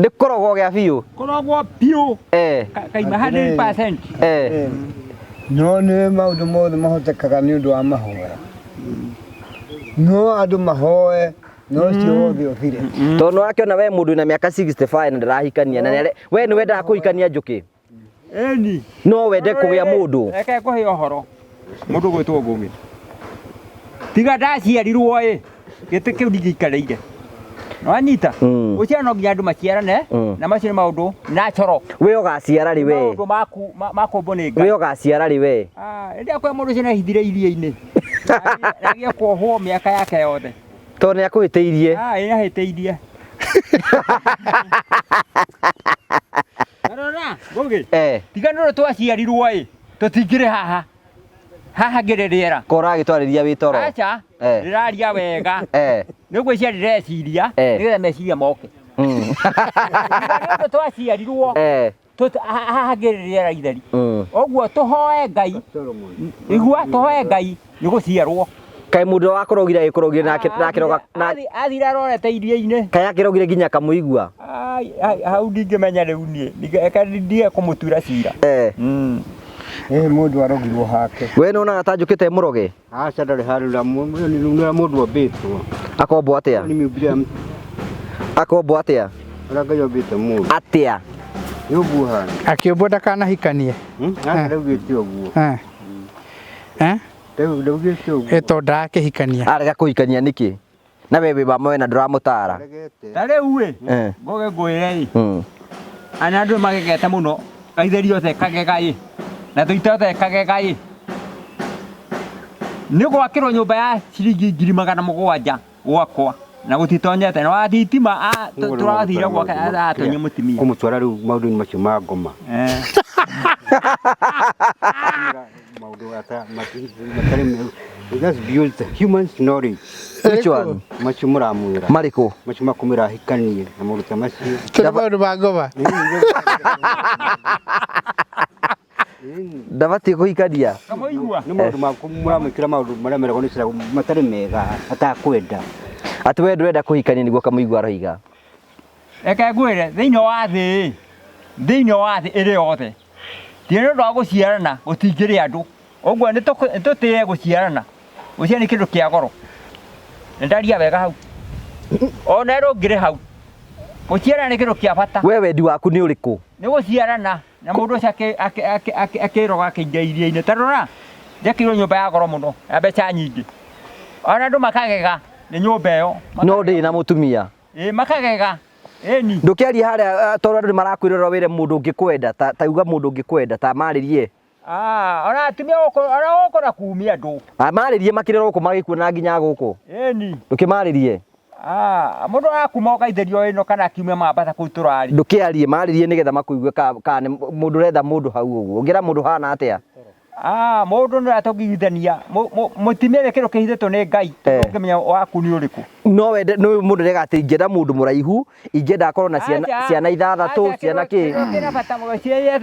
Nĩ kũrogwo gĩa biũ. Kũrogwo biũ. Kaima 100%. No nĩ maũndũ mothe mahotekaga nĩ ũndũ wa mahoya. No andũ mahoe no ũcio wothe ũthire. Tondũ nĩ wakĩona we mũndũ wĩna mĩaka 65 na ndarahikania na we nĩ wendaga kũhikania Njũkĩ. Ĩni. No wende kũgĩa mũndũ. Reke ngũhe ũhoro. Mũndũ ũgwĩtwo Ngũgĩ. Tiga ndaciarirwo ĩ, gĩtĩ kĩu ndingĩikarĩire. Nĩwanyita? Gũciara no nginya andũ maciarane, na macio nĩ maũndũ natural. We ũgaciara rĩ we? Maũndũ maku makũmbwo nĩ Ngai. We ũgaciara rĩ we? Ah, rĩrĩa kwĩ mũndũ ũcio nĩahithire iria-inĩ. Na agĩe kuohwo mĩaka yake yothe. Tondũ nĩakũhĩtĩirie. Ah, ĩ nĩahĩtĩirie. Rora, Ngũgĩ. Tiga nĩ ũndũ twaciarirwo ĩ, tũtingĩrĩ haha. Haha ngĩrĩ rĩera. Ko ũragĩtwarĩria wĩ toro? Aca, ndĩraria wega. Nĩ gwĩciria ndĩreciria, nĩgetha meciria moke. Tiga nĩ ũndũ twaciarirwo, haha ngĩrĩ rĩera itheri. Ũguo tũhoe Ngai, igua tũhoe Ngai nĩ gũciarwo. Kaĩ mũndũ wakũrogire agĩkũrogire nake nakĩroga Athire arorete iria-inĩ. Kaĩ akĩrogire nginya akamũigua? Ai, ai, hau ndingĩmenya rĩu niĩ. Reke ndige kũmũtuĩra cira. Mũndũ arogirwo hake. We nĩwonaga ta njũkĩte mũroge? Aca ndarĩ handũ na nĩ mũndũ ombĩtwo. Akombwo atĩa? Nĩ mĩũmbĩre ya Akombwo atĩa? Ũrĩa Ngai ombĩte mũndũ. Atĩa? Nĩ ũguo hana. Akĩũmbwo ndakanahikanie. Aca ndaugĩte ũguo. Ndaugĩte ũguo. Tondũ ndarakĩhikania. Arega kũhikania nĩkĩ? Na we wĩ wa na ndũramũtara. Ta rĩu ĩ, ngũgĩ ngwĩre ĩ. Ana andũ magegete mũno, gaitheri othe kagega ĩ, na tũita othe kagega ĩ. Nĩ gwakĩrwo nyũmba ya ciringi 700,000 gwakwa na gũtitonyete na wa thitima tũrathire gwake atonye mũtumia. Kũmũtwara rĩu maũndũ-inĩ macio ma ngoma. Maũndũ matarĩ mega. That's beyond the human knowledge. Which one? Macio mũramwĩra. Marĩkũ? Macio makũmwĩra ahikanie na maũndũ ta macio. Tũrĩ maũndũ ma ngoma. Ndabatiĩ kũhikania. Nĩ maũndũ maku mũramwĩkĩra maũndũ marĩa meragwo nĩ Islamu matarĩ mega atakwenda. Atĩ we ndũrenda kũhikania nĩguo kamũigua aroiga. Reke ngwĩre thĩinĩ wa thĩ thĩinĩ wa thĩ ĩrĩ yothe ti nĩ ũndũ wa gũciarana gũtingĩrĩ andũ ũguo nĩ tũtĩe gũciarana gũciarana nĩ kĩndũ kĩa goro. Nĩ ndaria wega hau ona ĩrĩ ũngĩrĩ hau gũciarana nĩ kĩndũ kĩa bata. We wendi waku nĩ ũrĩkũ? Nĩ gũciarana na mũndũ ũcio akĩroga akĩingĩra iria-inĩ. Ta rora njakĩirwo nyũmba ya goro mũno ya mbeca nyingĩ ona andũ makagega nĩ nyũmba ĩyo. No ndĩrĩ na mũtumia. Ĩ makagega. Ĩni. Ndũkĩarie harĩa tondũ andũ nĩ marakwĩrora wĩre mũndũ ũngĩkwenda ta uga mũndũ ũngĩkwenda ta marĩrie. Ona atumia gũkũ ona gũkũ na kumia andũ. Marĩrie makĩrora gũkũ magĩkuona nginya gũkũ. Ĩni. Ndũkĩmarĩrie. Mũndũ arakuma ũgaithĩrio ĩno kana akiumia mambata kũu tũrarĩ. Ndũkĩarie marĩrie nĩgetha makũigue kana mũndũ ũretha mũndũ hau ũguo. Ũngĩra mũndũ hana atĩa? Mũndũ nĩ atũngĩiguithania mũtumia nĩ kĩndũ kĩhithĩtwo nĩ Ngai ũngĩmenya waku nĩ ũrĩkũ. No wende nĩ mũndũ ũrega atĩ ingĩenda mũndũ mũraihu ingĩenda akorwo na ciana ithathatũ ciana kĩ. Kĩna bata mũno ciana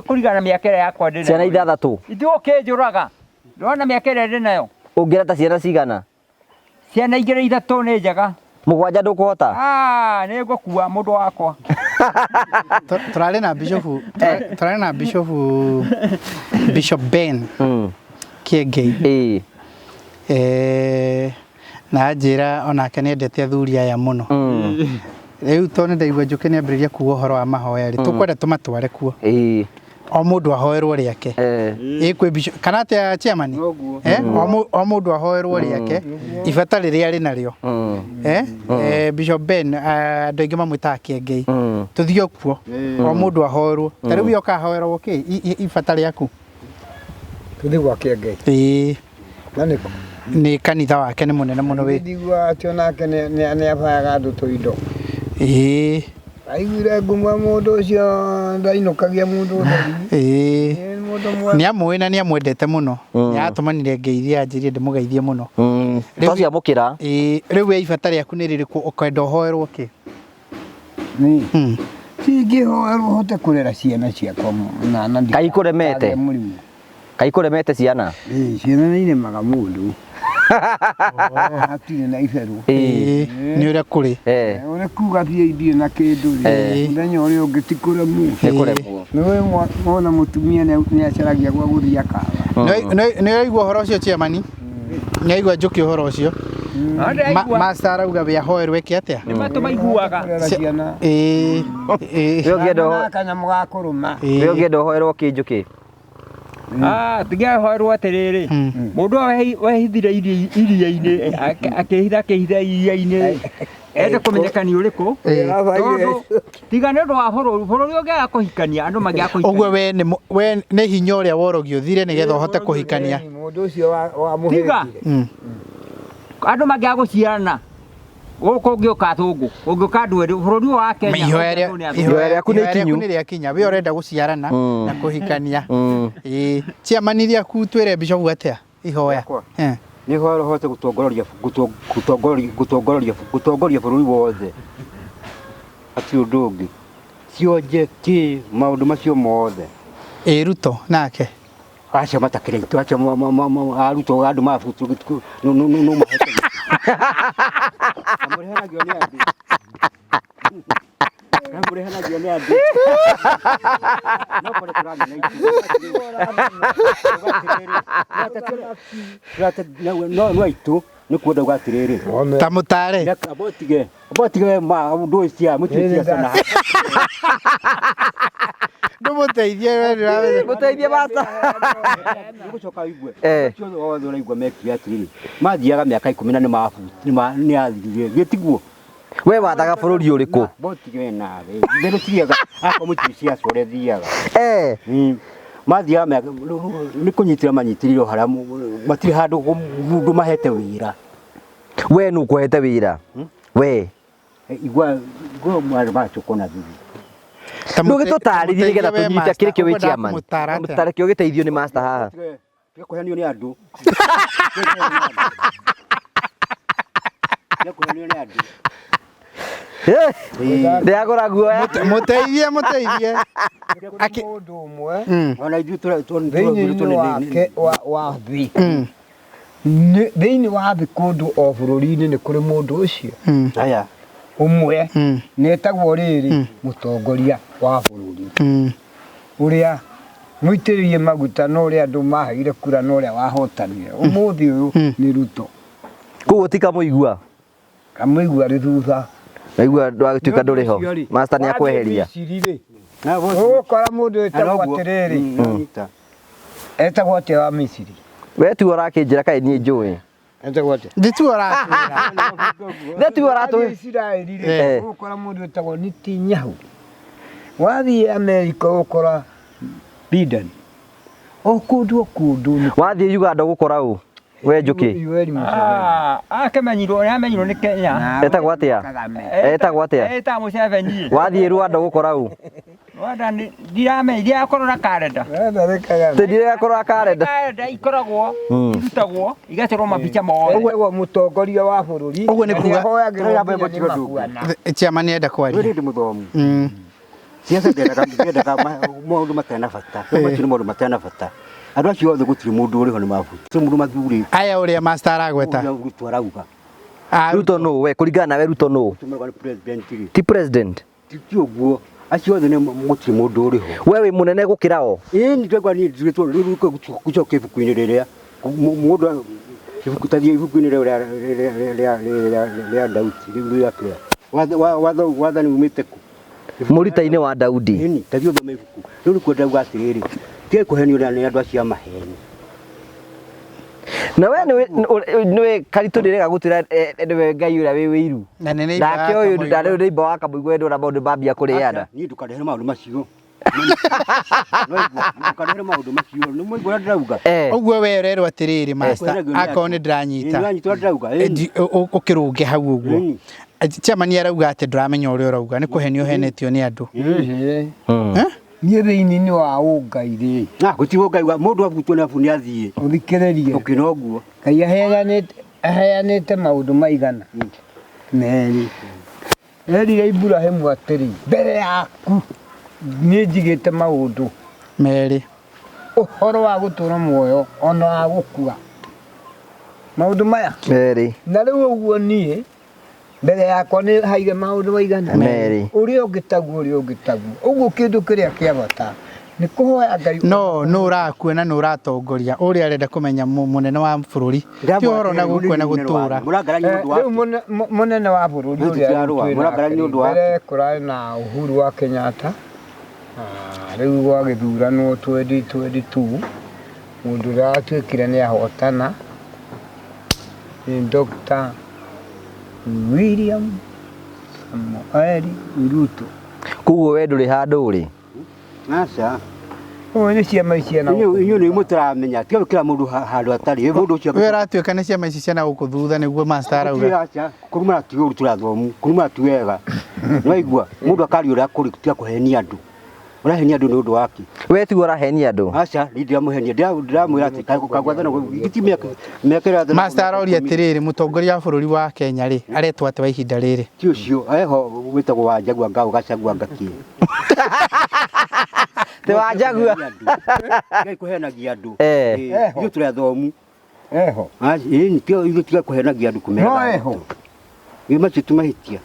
kũringana na mĩaka ĩrĩa yakwa ndĩ nayo. Ciana ithathatũ. Itigũkĩnjũraga. Ndĩrona mĩaka ĩrĩa ndĩ nayo. Ũngĩra ta ciana cigana? Ciana igĩrĩ ithatũ nĩ njega. Mũgwanja ndũkũhota? Nĩ ngũkua mũndũ wakwa. Tũrarĩ na Bishop, tũrarĩ na Bishop, Bishop Ben Kĩengei. Na anjĩra onake nĩ endete athuri aya mũno. Rĩu tondũ nĩ ndaigua Njũkĩ nĩ ambĩrĩria kuga ũhoro wa mahoya rĩ, tũkwenda tũmatware kuo. O mũndũ ahoerwo rĩake. Ĩ kwĩ Bishop kana atĩa chairman? O mũndũ ahoerwo rĩake ibata rĩrĩa arĩ narĩo. Bishop Ben andũ aingĩ mamwĩtaga Kĩengei. Tũthiĩ kuo o mũndũ ahoerwo. Ta rĩu we ũkahoerwo kĩ ibata rĩaku? Tũthiĩ gwa Kĩengei. Ĩĩ. Na nĩkũ? Nĩ kanitha wake nĩ mũnene mũno wĩ. Ndigua atĩ onake nĩ abayaga andũ tũindo. Ĩĩ. Aiguire ngumo mũndũ ũcio ndainũkagia mũndũ ũtheri. Ĩĩ. Nĩ amũĩ na nĩ amwendete mũno. Nĩ atũmanire ngeithie anjĩrie ndĩmũgeithie mũno. Twaciamũkĩra. Ĩĩ, rĩu we ibata rĩaku nĩ rĩrĩkũ ũkwenda ũhoerwo kĩ? Niĩ. Ingĩhoerwo hote kũrera ciana ciakwa na Kaĩ ikũremete? mũrimũ. Kaĩ ikũremete ciana? Ĩĩ, ciana nĩ iremaga mũndũ. Hatirĩ na iberũ. Ĩĩ, nĩ ũrĩa kũrĩ. Ũrĩa kuga thiĩ ndirĩ na kĩndũ rĩ, mũthenya ũrĩa ũngĩ ti kũremwo. Nĩ kũremwo. Nĩũĩ wona mũtumia nĩ acaragia gwa gũthiĩ akaga. Nĩ ũraigua ũhoro ũcio chairman? Nĩ aigua Njũkĩ ũhoro ũcio? Master arauga we ahoerwo eke atĩa? Nĩ matũ maiguaga. Kũrera ciana. Ĩĩ, ĩĩ. We ũngĩenda Kanyamũ ga kũrũma. we ũngĩenda ũhoerwo kĩ Njũkĩ? Tũngĩhoerwo atĩrĩrĩ, mũndũ ũyũ wehithire iria-inĩ, akĩhitha akĩhitha iria-inĩ, ende kũmenyeka nĩ ũrĩkũ, tondũ tiga nĩ ũndũ wa bũrũri, bũrũri ũngĩaga kũhikania, andũ mangĩaga kũhikania. Ũguo we nĩ we nĩ hinya ũrĩa worogi ũthire nĩgetha ũhote kũhikania. Mũndũ ũcio wamũhĩngire. Tiga andũ mangĩaga gũciarana, gũkũ ũngĩũka athũngũ, ũngĩũka andũ erũ, bũrũri ũyũ wa Kenya. Ihoya rĩaku nĩ rĩakinya, we ũrenda gũciarana na kũhikania. Ĩĩ, chairman rĩaku twĩre Bishop atĩa ihoya? Nĩ ihoya ũhote gũtongoria gũtongoria gũtongoria gũtongoria bũrũri wothe. Hatirĩ ũndũ ũngĩ. Cionje kĩ maũndũ macio mothe. Ĩĩ, Ruto nake. Acio matakĩrĩ aitũ, acio arutwo andũ mabutwo no mahete. Mũrĩhanagio nĩ andũ. Mũrĩhanagio nĩ andũ. No kũrĩ tũramenya ithuĩ. No no aitũ nĩ kuenda uga atĩrĩrĩ. Ta mũtare. Abotige. Abotige ma ũndũ ũcio mũtuĩke ciaca na. Ndũmũteithie we ndũramenya. Mũteithie master. Nĩgũcoka ũigue. Acio othe ũraigua mekire atĩrĩrĩ. Mathiaga mĩaka 10 na nĩ athirire. Gĩtiguo. We wathaga bũrũri ũrĩkũ? Botige we nawe. Ithe tũthiaga akorwo mũtiũĩ ciaca ũrĩa thiaga. Mathiaga mĩaka nĩ kũnyitĩra manyitĩrĩirwo harĩa matirĩ handũ mũndũ mahete wĩra. We nũ ũkũhete wĩra? We. Igua igua andũ maracokwo na thutha. Ndũgĩtũtarĩrie nĩgetha tũnyite kĩrĩ kĩo wĩ chairman. Mũtareke ũgĩteithio nĩ master haha. Tiga kũhenio nĩ andũ. Tiga kũhenio nĩ andũ. Ndĩragũra guoya. Mũteithie, mũteithie. Mũndũ ũmwe Ona ithuĩ thĩinĩ wake wa thĩ. Thĩinĩ wa thĩ kũndũ o bũrũri-inĩ nĩ kũrĩ mũndũ ũcio. Aya. Ũmwe nĩetagwo rĩrĩ mũtongoria wa bũrũri. Ũrĩa mũitĩrĩrie maguta na ũrĩa andũ maheire kura na ũrĩa wahotanire. Ũmũthĩ ũyũ nĩ Ruto. Koguo ti Kamũigua? Kamũigua rĩ thutha. Naigua ndwagĩtuĩka ndũrĩ ho. Master nĩ akweheria. Ũgũkora mũndũ wĩtagwo atĩrĩrĩ. Etagwo atĩa wa Misiri? We tiwe ũrakĩnjĩra kaĩ niĩ njũĩ. Etagwo atĩa? Ndituo ũratwĩra. Ndituo ũratwĩra. Isiraeli rĩ, ũgũkora mũndũ wĩtagwo Netanyahu. Wathiĩ Amerika ũgũkora Biden. O kũndũ o kũndũ. Wathiĩ Uganda ũgũkora ũ? We Njũkĩ. Yoweri Museveni. Akĩmenyirwo, nĩ amenyirwo nĩ Kenya. Etagwo atĩa? Etagwo atĩa? Etagwo Museveni. Wathiĩ Rwanda ũgũkora ũ? Rwanda ndiramenya, ndirakorwo karenda. Ndirakorwo karenda. Karenda ikoragwo, irutagwo, igacorwo mabica mothe. Ũguo mũtongoria wa bũrũri. Ũguo nĩ kuga. Chairman nĩenda kwaria. Rĩrĩ ndĩ mũthomu. Ciaca ndiendaga maũndũ matarĩ na bata. Macio nĩ maũndũ matarĩ na bata. Andũ acio othe gũtirĩ mũndũ ũrĩ ho nĩ mabutu. Gũtirĩ mũndũ mathurĩte. Aya ũrĩa master aragweta. Ruto arauga. Ruto nũ? We kũringana nawe Ruto nũ? Ti president. Ti ũguo. Acio othe nĩ gũtirĩ mũndũ ũrĩ ho. We wĩ mũnene gũkĩra o? Ĩĩ nĩ ndĩraigua niĩ nduĩtwo rĩu gũcoka ibuku-inĩ rĩrĩa mũndũ ibuku tathiĩ ibuku-inĩ rĩu rĩa Daudi rĩu rĩa kĩrĩa. Watho wathani umĩte kũ? Mũrita-inĩ wa Daudi. Ĩni tathiĩ ũthome ibuku. Rĩu nĩkuo ndauga atĩrĩrĩ, tigai kũhenio nĩ andũ acio a maheni. Na we nĩwe Karitũ ndĩrega gũtwĩra nĩwe Ngai ũrĩa wĩ wĩiru. Nake ũyũ ndarĩ neighbor wa Kamũigua ndona maũndũ mambia kũrĩana. Niĩ ndũkandehere maũndũ macio. Ndũkandehere maũndũ macio. Nĩ mwaigua ũrĩa ndĩrauga? Ũguo we ũrerwo atĩrĩrĩ master, akorwo nĩ ndĩranyita. Nĩũranyita ũrĩa ndĩrauga? Ũkĩrũnge hau ũguo. Chairman arauga atĩ ndũramenya ũrĩa ũrauga, nĩ kũhenio ũhenetio nĩ andũ. Niĩ thĩinĩ wa ũngai rĩ. Na gũtirĩ ũngai wa mũndũ abutwo nĩ abu nĩ athiĩ. Ũthikĩrĩrie. Ũkĩna ũguo. Ngai aheanĩte maũndũ maigana merĩ. Erire Iburahĩmu atĩrĩ, mbere yaku niĩ njigĩte maũndũ merĩ. Ũhoro wa gũtũũra muoyo ona wa gũkua. Maũndũ maya Merĩ. Na rĩu ũguo niĩ mbere yakwa nĩ haige maũndũ maigana? Merĩ. Ũrĩa ũngĩ taguo, ũrĩa ũngĩ taguo. Ũguo kĩndũ kĩrĩa kĩa bata nĩ kũhoya Ngai. No nũ ũrakua na nũ ũratongoria ũrĩa arenda kũmenya mũnene wa bũrũri ti ũhoro na gũkua na gũtũra. Rĩu mũnene wa bũrũri ũrĩa twĩ nake mbere kũrarĩ na Uhuru wa Kenyatta, rĩu gwagĩthuranwo 2022 mũndũ ũrĩa watuĩkire nĩ ahotana nĩ Dr. William Samoei Ruto. Koguo we ndũrĩ handũ ũrĩ? Aca. Ũyũ nĩ ciama ici ena Inyuĩ inyuĩ nĩ mũtaramenya tiga gwĩkĩra mũndũ handũ hatarĩ mũndũ ũcio. We ũratuĩka nĩ ciama ici ciana gũkũ thutha nĩguo master arauga. Aca, kũrumana ti ũru tũrathomu, kũrumana ti wega. Nĩwaigua mũndũ akaria ũrĩa kũrĩ tiga kũhenia andũ. Ũrahenia andũ nĩ ũndũ waki. We tiguo ũrahenia andũ? Aca, niĩ ndiramũhenia, ndĩramwĩra atĩ kagwathana gĩti mĩaka ĩrathana. Master aroria atĩrĩrĩ, mũtongoria wa bũrũri wa Kenya rĩ, aretwo atĩa wa ihinda rĩrĩ? Ti ũcio, eho wĩtagwo Wanjagua Ngau Gachagua Ngakĩ. Ti Wanjagua. Ngai kũhenagia andũ. Eh. Ithuĩ tũrĩ athomu. Eho. Ĩĩ, ithuĩ tiga kũhenagia andũ kũmera. No eho. Ĩ macio ti mahĩtia.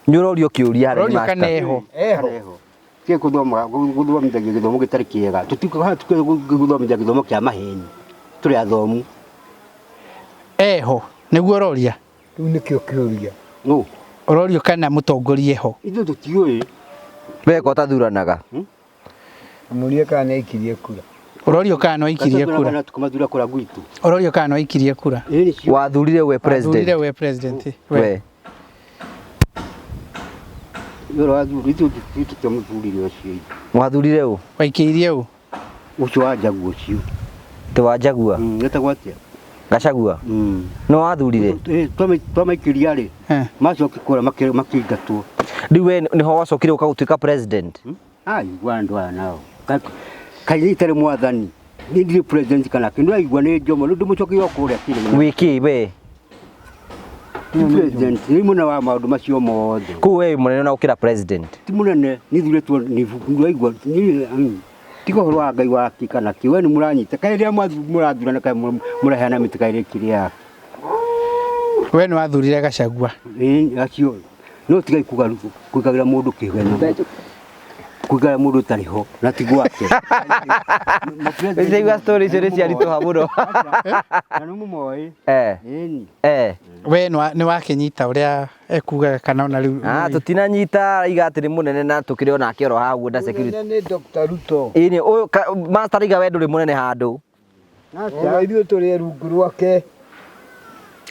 Nĩ ũrorio kĩũria harĩ Ũrorio master. kana eho. Eho. Tiga gũthoma gũthomithagia gĩthomo gĩtarĩ kĩega. Tũtigũthomithia gĩthomo kĩa maheni. Tũrĩ athomu. Eho nĩguo ũroria? Rĩu nĩkĩo kĩũria. Nũ? Ũrorio kana mũtongoria eho. Ithuĩ tũtiũĩ. We ko ũtathuranaga? Mũrie kana nĩaikirie kura. Ũrorio kana no aikirie kura. Kana tukamathuura kura gwitũ. Ũrorio kana no aikirie kura. Ĩĩ nĩcio. Wathurire we president. Wathurire we president. We. Ithuĩ tũtiamũthurire ũcio. Wathurire ũ? Waikĩirie ũ? Ũcio Wanjagua ũcio. Ti Wanjagua? Etagwo atĩa? Gachagua? Nĩ wathurire? Twamaikĩria rĩ, macoki kũra makĩingatwo. Rĩu we nĩho wacokire ũka gũtuĩka president? Aigua andũ aya nao. Kaĩ itarĩ mwathani. Niĩ ndirĩ president kana kĩ. Nĩwaigua nĩ Jomo, nĩ ndĩmũcokia o kũrĩa kĩrĩma. Wĩ kĩ we? Ti president, nĩ mũnene wa maũndũ macio mothe. Kũu we wĩ mũnene na gũkĩra president? Ti mũnene, nĩ thurĩtwo nĩ nĩwaigua tiga ũhoro wa Ngai wa kĩ kana kĩ, we nĩ mũranyita. Kaĩ rĩrĩa mũrathurana kaĩ mũraheana mĩtĩ kaĩ rĩkĩrĩ yake. We nĩ wathurire Gachagua. Ĩĩ acio. No tigai kuga kuigagĩra mũndũ kĩgeno. Kuigagĩra mũndũ ũtarĩ ho na ti gwake. Nĩigua story icio nĩ ciaritũha mũno. Na nĩ mũmoĩ. Ĩni. We nĩ wakĩnyita ũrĩa ekugaga kana ona rĩu? Tũtinanyita araiga atĩ nĩ mũnene na tũkĩrĩ onake oro haha ũguo nda security. Mũnene nĩ Dr. Ruto. Ĩni ũyũ master araiga we ndũrĩ mũnene handũ. Ona ithuĩ tũrĩ rungu rwake.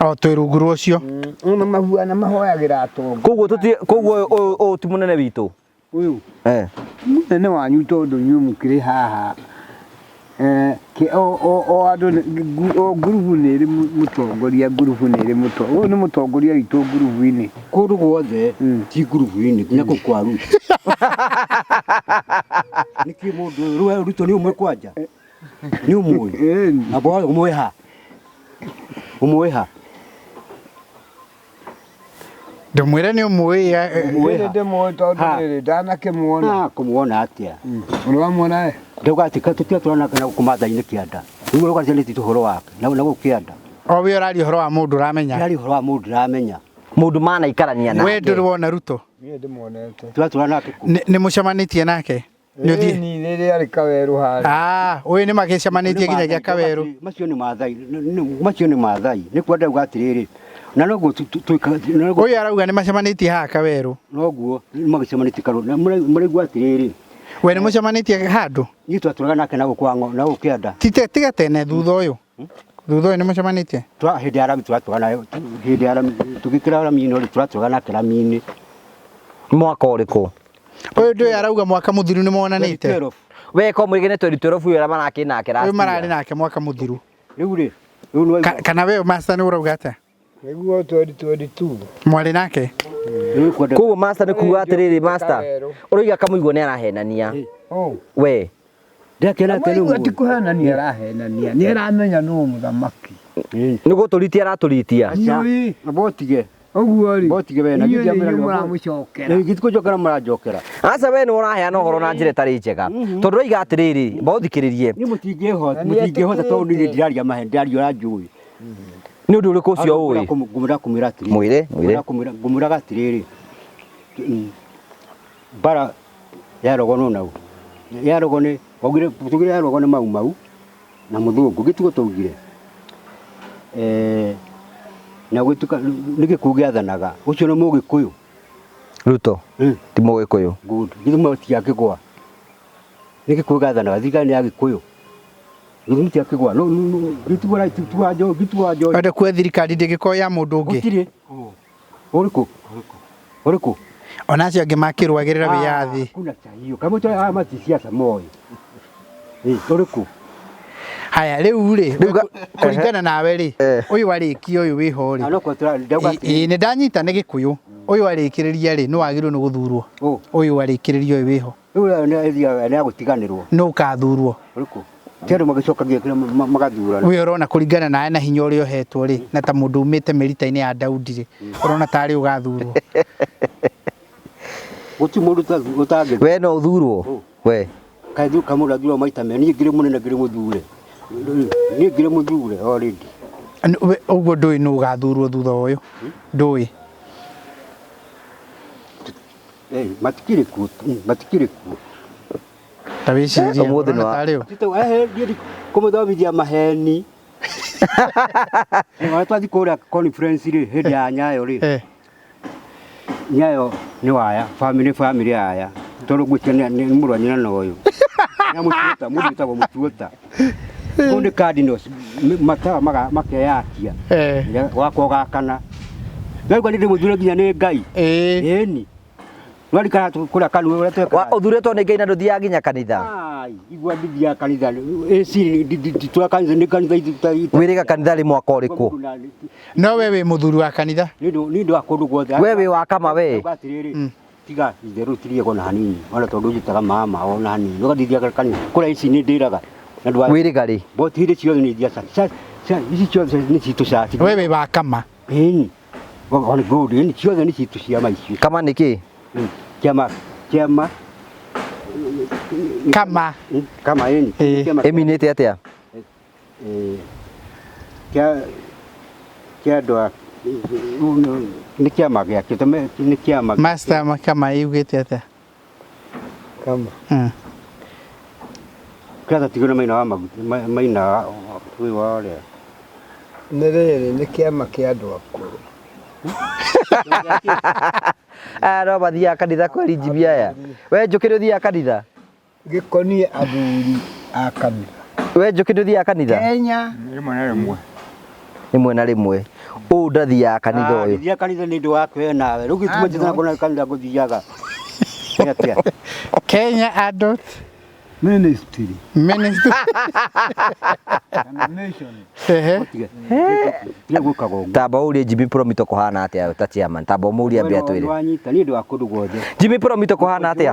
O twĩ rungu rwa ũcio. Ona mahuana mahoyagĩra atonga. Koguo tũti koguo ũyũ ti mũnene witũ. Ũyũ. Mũnene wanyu tondũ inyuĩ mũkĩrĩ haha. O andũ o ngurubu nĩ ĩrĩ mũtongoria, ngurubu nĩ ĩrĩ mũtongoria. Ũyũ nĩ mũtongoria witũ ngurubu-inĩ. Kũndũ guothe ti ngurubu-inĩ nginya kũu kwa Ruto. Nĩkĩ mũndũ ũyũ Ruto nĩ ũmwe kwanja? Nĩ ũmũĩ? Amba ũmũĩ ha? Ũmũĩ ha? Ndũmwĩre nĩ ũmũĩ. Ũmũĩ ndĩmũĩ tondũ rĩrĩ ndanakĩmuona. Kũmuona atĩa? Ũrĩ wamuona we? Ndauga atĩ tũtiga tũrona na gũkũ Maathai-inĩ kĩanda. Rĩu ũrauga atĩ nĩ ũhoro wake na gũkũ kĩanda. O we ũraria ũhoro wa mũndũ ũramenya. Ũraria ũhoro wa mũndũ ndĩramenya. Mũndũ manaikarania nake. We ndũrĩ wona Ruto? Niĩ ndĩmuonete. Tũratũra nake kũ? Nĩ mũcemanĩtie nake? Nĩ ũthiĩ? Ĩni rĩrĩa arĩ Kawerũ harĩa. Ũyũ nĩ magĩcemanĩtie nginyagia Kawerũ. Macio nĩ Maathai, macio nĩ Maathai. Nĩ kwa ndauga atĩrĩrĩ, na noguo Ũyũ arauga nĩ macemanĩtie haha Kawerũ. Noguo nĩ magĩcemanĩtie Kawerũ. Na mũraigua atĩrĩrĩ. We nĩ mũcemanĩtie handũ? Niĩ twatũraga nake na gũkũ na gũkũ kĩanda. Tiga tene thutha ũyũ. Thutha ũyũ nĩ mũcemanĩtie? Twa hĩndĩ ya rami twatũraga nayo, hĩndĩ ya rami tũgĩkĩra rami-inĩ rĩ twatũraga nake rami-inĩ. Mwaka ũrĩkũ? Ũyũ ndũĩ arauga mwaka mũthiru nĩ monanĩte. We ko mũrĩgĩ nĩ 2012 ũyũ ũrĩa marakĩ nake last Ũyũ mararĩ year. nake mwaka mũthiru. Rĩu rĩ, rĩu nĩ Kana we master nĩ ũrauga atĩa? Nĩguo 2022. Mwarĩ nake? Koguo master nĩ kuga atĩrĩrĩ master, ũroiga kamũigua nĩ arahenania. We. Ndakena atĩ Kamũigua ti kũhenania arahenania, nĩ aramenya nũ mũthamaki. Nĩ gũtũritia aratũritia. Botige. Ũguo rĩ. Botige we na Inyuĩ githĩ nĩ inyuĩ amwĩra mũramũcokera. Githĩ kũnjokera mũranjokera. Aca we nĩ ũraheana ũhoro na njĩra ĩtarĩ njega. Tondũ ũroiga atĩrĩrĩ, mba ũthikĩrĩrie. Niĩ mũtingĩhota, mũtingĩhota tondũ niĩ ndiraria maheni, ndiraria ũrĩa njũĩ. Nĩ ũndũ ũrĩkũ ũcio ũĩ? Ngũmwĩra kũmwĩra atĩrĩrĩ. Mwĩre, mwĩre. Ngũmwĩraga atĩrĩrĩ, mbara ya rogono nau ya rogone waugire tugire ya rogone mau mau na mũthũngũ gĩtugo twaugire na gwĩtuka nĩ gĩkũyũ gĩathanaga ũcio nĩ mũgĩkũyũ Ruto ti mũgĩkũyũ. Good. Gĩthumo tiakĩgwa nĩ gĩkũyũ gĩathanaga thirikari nĩ ya gĩkũyũ gĩthumo tiakĩgwa no gĩtugo gĩtugo njo gĩtugo njo Wenda kuoya thirikari ndĩngĩkorwo ya mũndũ ũngĩ. Gũtirĩ. Ũrĩkũ? Ũrĩkũ? Ona acio angĩ makĩrũagĩrĩra wĩyathi. Kuna cha hiyo. Kama tu haya mati siasa moyo. Ũrĩkũ? Haya rĩu rĩ kũringana nawe rĩ ũyũ warĩkia ũyũ wĩho rĩ. No kwa tura ndauga. Ĩĩ nĩ ndanyita nĩ gĩkũyũ. Ũyũ warĩkĩrĩria rĩ nĩ wagĩrĩirwo nĩ gũthurwo. Ũyũ warĩkĩrĩria ũyũ wĩho. Rĩu nĩ athiaga nĩ agũtiganĩrwo. Nũ ũkathurwo? Ũrĩkũ? Ti andũ magĩcokagia kĩrĩa magathurana. Ũyũ ũrona kũringana nawe na hinya ũrĩa ũhetwo rĩ na ta mũndũ umĩte mĩrita-inĩ ya Daudi rĩ ũrona tarĩ ũgathurwo. Gũtirĩ mũndũ ũtangĩ. We no ũthurwo? We. Kaĩ kamũndũ athurwo maita merĩ niĩ ngĩrĩ mũnene ngĩrĩ mũthure. Niĩ ngĩrĩ mũthure already. Ũguo ndũĩ nũ ũgathurwo thutha ũyũ? Ndũĩ. Matikĩrĩ kuo, matikĩrĩ kuo. Ta wĩcirie Ũmũthĩ nĩ wa- tarĩ ũ? Tito kũmũthomithia maheni. Ona twathiĩ kũrĩa conference rĩ hĩndĩ ya Nyayo rĩ. Nyayo nĩ waya, family family aya. Tondũ ngwĩciria nĩ mũrũ wa nyina na ũyũ. Na mũtuota, mũndũ wĩtagwo mũtuota. Kũu nĩ cardinals, matawa makeyakia. Wakwa ũgakana. Ndaigua nĩ ndĩmũthure nginya nĩ Ngai. Ĩni. Warikara kũrĩa kanua ũrĩa twekaga. Ũthurĩtwo nĩ Ngai na ndũthiaga nginya kanitha. Ai, igua ndithiaga kanitha. AC nditũra kanitha nĩ kanitha ithuta. Wĩrĩga kanitha rĩ mwaka ũrĩkũ? No we wĩ mũthuri wa kanitha. Nĩ ũndũ wa kũndũ guothe. We wĩ wa kama we. Atĩrĩrĩ, tiga itherũ tiriego na hanini. Ona tondũ njĩtaga mama ona hanini. Ũgathiaga kanitha. Kũrĩa ici nĩ ndĩraga. Wĩrĩga rĩ? Boti irĩ ciothe nĩ thiaca. Ici ciothe nĩ citũ caci. We wĩ wa kama. Ĩni. On good, ĩni ciothe nĩ citũ ciama icio. Kama nĩ kĩ? Kĩama kĩama kama kama ĩni. Ĩminĩte atĩa? Kĩa kĩa andũ a nĩ kĩama gĩakĩo nĩ kĩama. Master kama yugĩte atĩa? Kama. Kĩratha na maina wa maguta maina wĩ wa ũrĩa. Nĩ rĩrĩ nĩ kĩama kĩa andũ akũrũ. No mathiaga kanitha kweri Jimmy aya. We Njũkĩ nĩ ũthiaga kanitha? Gĩkoniĩ athuri a kanitha. We Njũkĩ nĩ ũthiaga kanitha? Kenya. Rĩmwe na rĩmwe. Rĩmwe na rĩmwe. Ũũ ndathiaga kanitha ũyũ. Ndithiaga kanitha nĩ ũndũ wa we nawe. Rĩu gĩtuma njĩtana kuona kanitha ngũthiaga. Atĩa? Kenya Adult Ministry. Ministry. Kana mission. Tamba ũrie Jimmy Promito kũhana atĩa ta chairman. Tamba ũmũrie ambe atwĩre. Wanyita nĩ ũndũ wa kũndũ guothe. Jimmy Promito kũhana atĩa?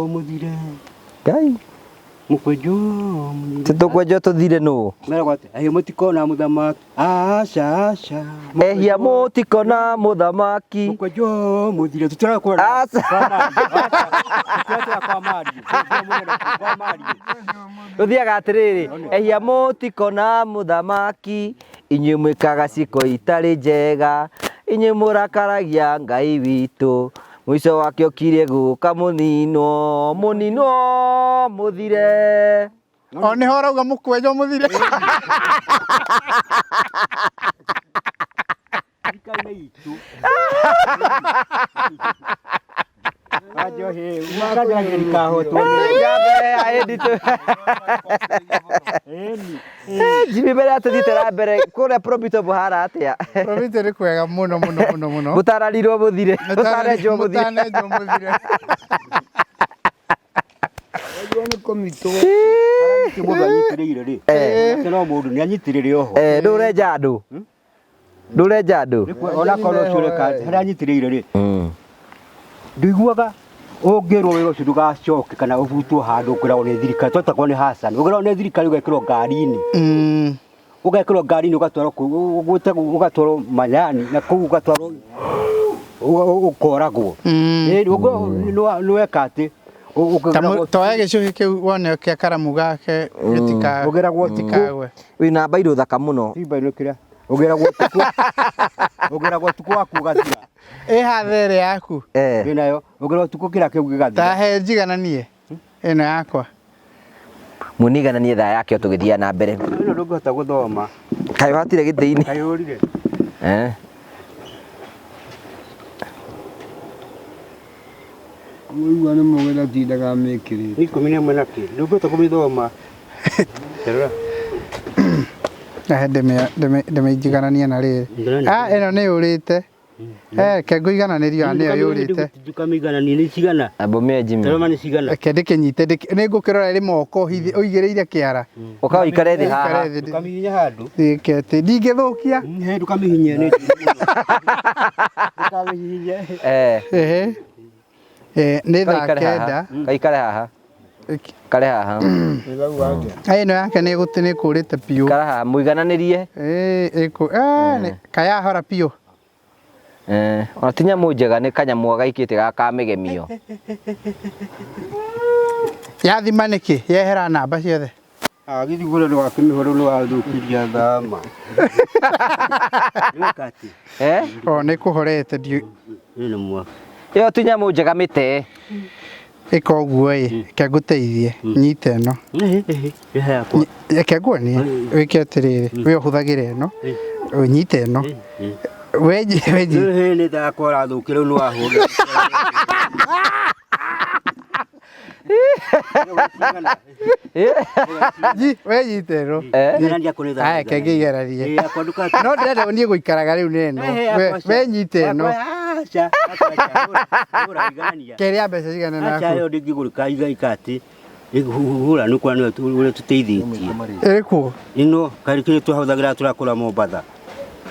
Mũthire. Ngai. Mũkwenjwo mũthire. Tũkwenjwo tũthire nũ? Meragwo atĩ ehia mũtikona mũthamaki. Aca aca. Ehia mũtikona mũthamaki. Mũkwenjwo mũthire tũtũraga kwa. Aca. Tũtũraga kwa Mario. Kwa Mario. Tũthiaga atĩrĩrĩ, ehia mũtikona mũthamaki, inyuĩ mwĩkaga ciĩko itarĩ njega, inyuĩ mũrakaragia Ngai witũ, mũico wake ũkirie gũka mũninwo, mũninwo mũthire. O nĩho ũrauga mũkwenjwo mũthire. Thirikari itũ. Wanjohi, ukanjĩra ndikahotwo Jimmy mbere ya tũthiĩte na mbere kũrĩa Promito mũhana atĩa? Promito nĩ kwega mũno mũno mũno mũno. Mũtararirwo mũthire. Mũtanenjwo mũthire. Mũtanenjwo mũthire. Nĩ kũmitwo. Mũndũ anyitĩrĩire rĩ. No mũndũ nĩ anyitĩrĩire oho. Ndũrenja andũ. Ndũrenja andũ. Ona korwo ũcio ũreka harĩa anyitĩrĩire rĩ. Ndũiguaga ũngĩrwo wĩra ũcio ndũgacoke kana ũbutwo handũ ũkwĩragwo nĩ thirikari twetagwo nĩ Hassan ũkwĩragwo nĩ thirikari ũgekĩrwo ngari-inĩ ũgekĩrwo ngari-inĩ ũgatwarwo kũu ũgwĩtagwo ũgatwarwo Mayani na kũu ũgatwarwo ũkoragwo nĩ weka atĩ Toya gĩcũhĩ kĩu wone kĩa karamu gake ũgeragwo gĩtikagwe. Wĩna mbairũ thaka mũno. Ti mbairũ kĩrĩa. Ũgeragwo ũtukũ. Ũgeragwo ũtukũ waku ũgathira. Ĩ hatha ĩrĩa yaku. Eh. Ndĩ nayo. Ũgeragwo ũtukũ kĩrĩa kĩu gĩgathira. Ta he njigananie. Ĩno yakwa. Munigananie thaa yake o tũgĩthiaga na mbere. Ĩno ndũngĩhota gũthoma. Kaĩ ũhatire gĩtĩ-inĩ. Kaĩ ũrire. Eh. Mũigua nĩ mũgĩ ndatindaga amĩkĩrĩte. Nĩ 11 na kĩ. Ndũngĩhota kũmĩthoma. Tarora. Rehe ndĩmĩnjigananie na rĩrĩ. Njiganania. Ah, ĩno nĩ yũrĩte. Eh, ke ngũigananĩrio haha nĩyo yũrĩte. Ndũkamĩigananie nĩ cigana. Amba ũmĩoe Jimmy. Tarora nĩ cigana. Reke ndĩkĩnyite nĩ ngũkĩrora ĩrĩ moko ũigĩrĩire kĩara. Ũka ũikare thĩ haha. Ũikare thĩ. Ndũkamĩhihinye handũ. Ndĩke atĩ ndingĩthũkia. He ndũkamĩhihinye nĩ Ndũkamĩhihinye. Eh. Ehe. Eh, nĩ thaa Kaikare haha. kenda. Kaikare haha. Kare haha. Ĩno yake nĩ ĩgũtĩ nĩ ĩkũrĩte biũ. Kara haha mũigananĩrie. Ĩĩ ĩkũ eh kayahora biũ. Eh, ona ti nyamũ njega nĩ kanyamũ gaikĩte ga ka mĩgemio. Yathima nĩkĩ? Yehera namba ciothe. Ah, gĩthiĩ kũrĩa ndũgakĩmĩhũre nĩ wathũkĩria thama. Nĩweka atĩ? Eh? O nĩ kũhorete ndiũ. Ĩno mwaka. Ĩyo ti nyamũ njega mĩtee. Ĩka ũguo ĩ, reke ngũteithie. Nyita ĩno. Ĩhe yakwa. Reke nguonie. Wĩke atĩrĩrĩ, we ũhũthagĩra ĩno. Nyita ĩno. Wenji wenji. Ĩhĩ nĩ ta yakwa ũrathũkia rĩu nĩ wahũra. Ji, we nyita ĩno. Eh? Iganania kũrĩ thaa. Aya, reke ngĩigeranie. Ĩ, yakwa ndũka- No ndĩrenda niĩ gũikaraga rĩu nĩ ĩno. Ĩhĩ, yakwa We- We nyita ĩno. Yakwa, aca, yakwa, aca, hũra, hũra, iganania. Kerĩa mbeca cigana Aca, naku. ĩyo ndĩngĩgũrĩka igaika atĩ hũra nĩ kuona nĩwe ũrĩa tũteithĩtie. Ĩrĩkũ? Ĩno karĩ kĩrĩa twahũthagĩra tũrakũra Mombatha.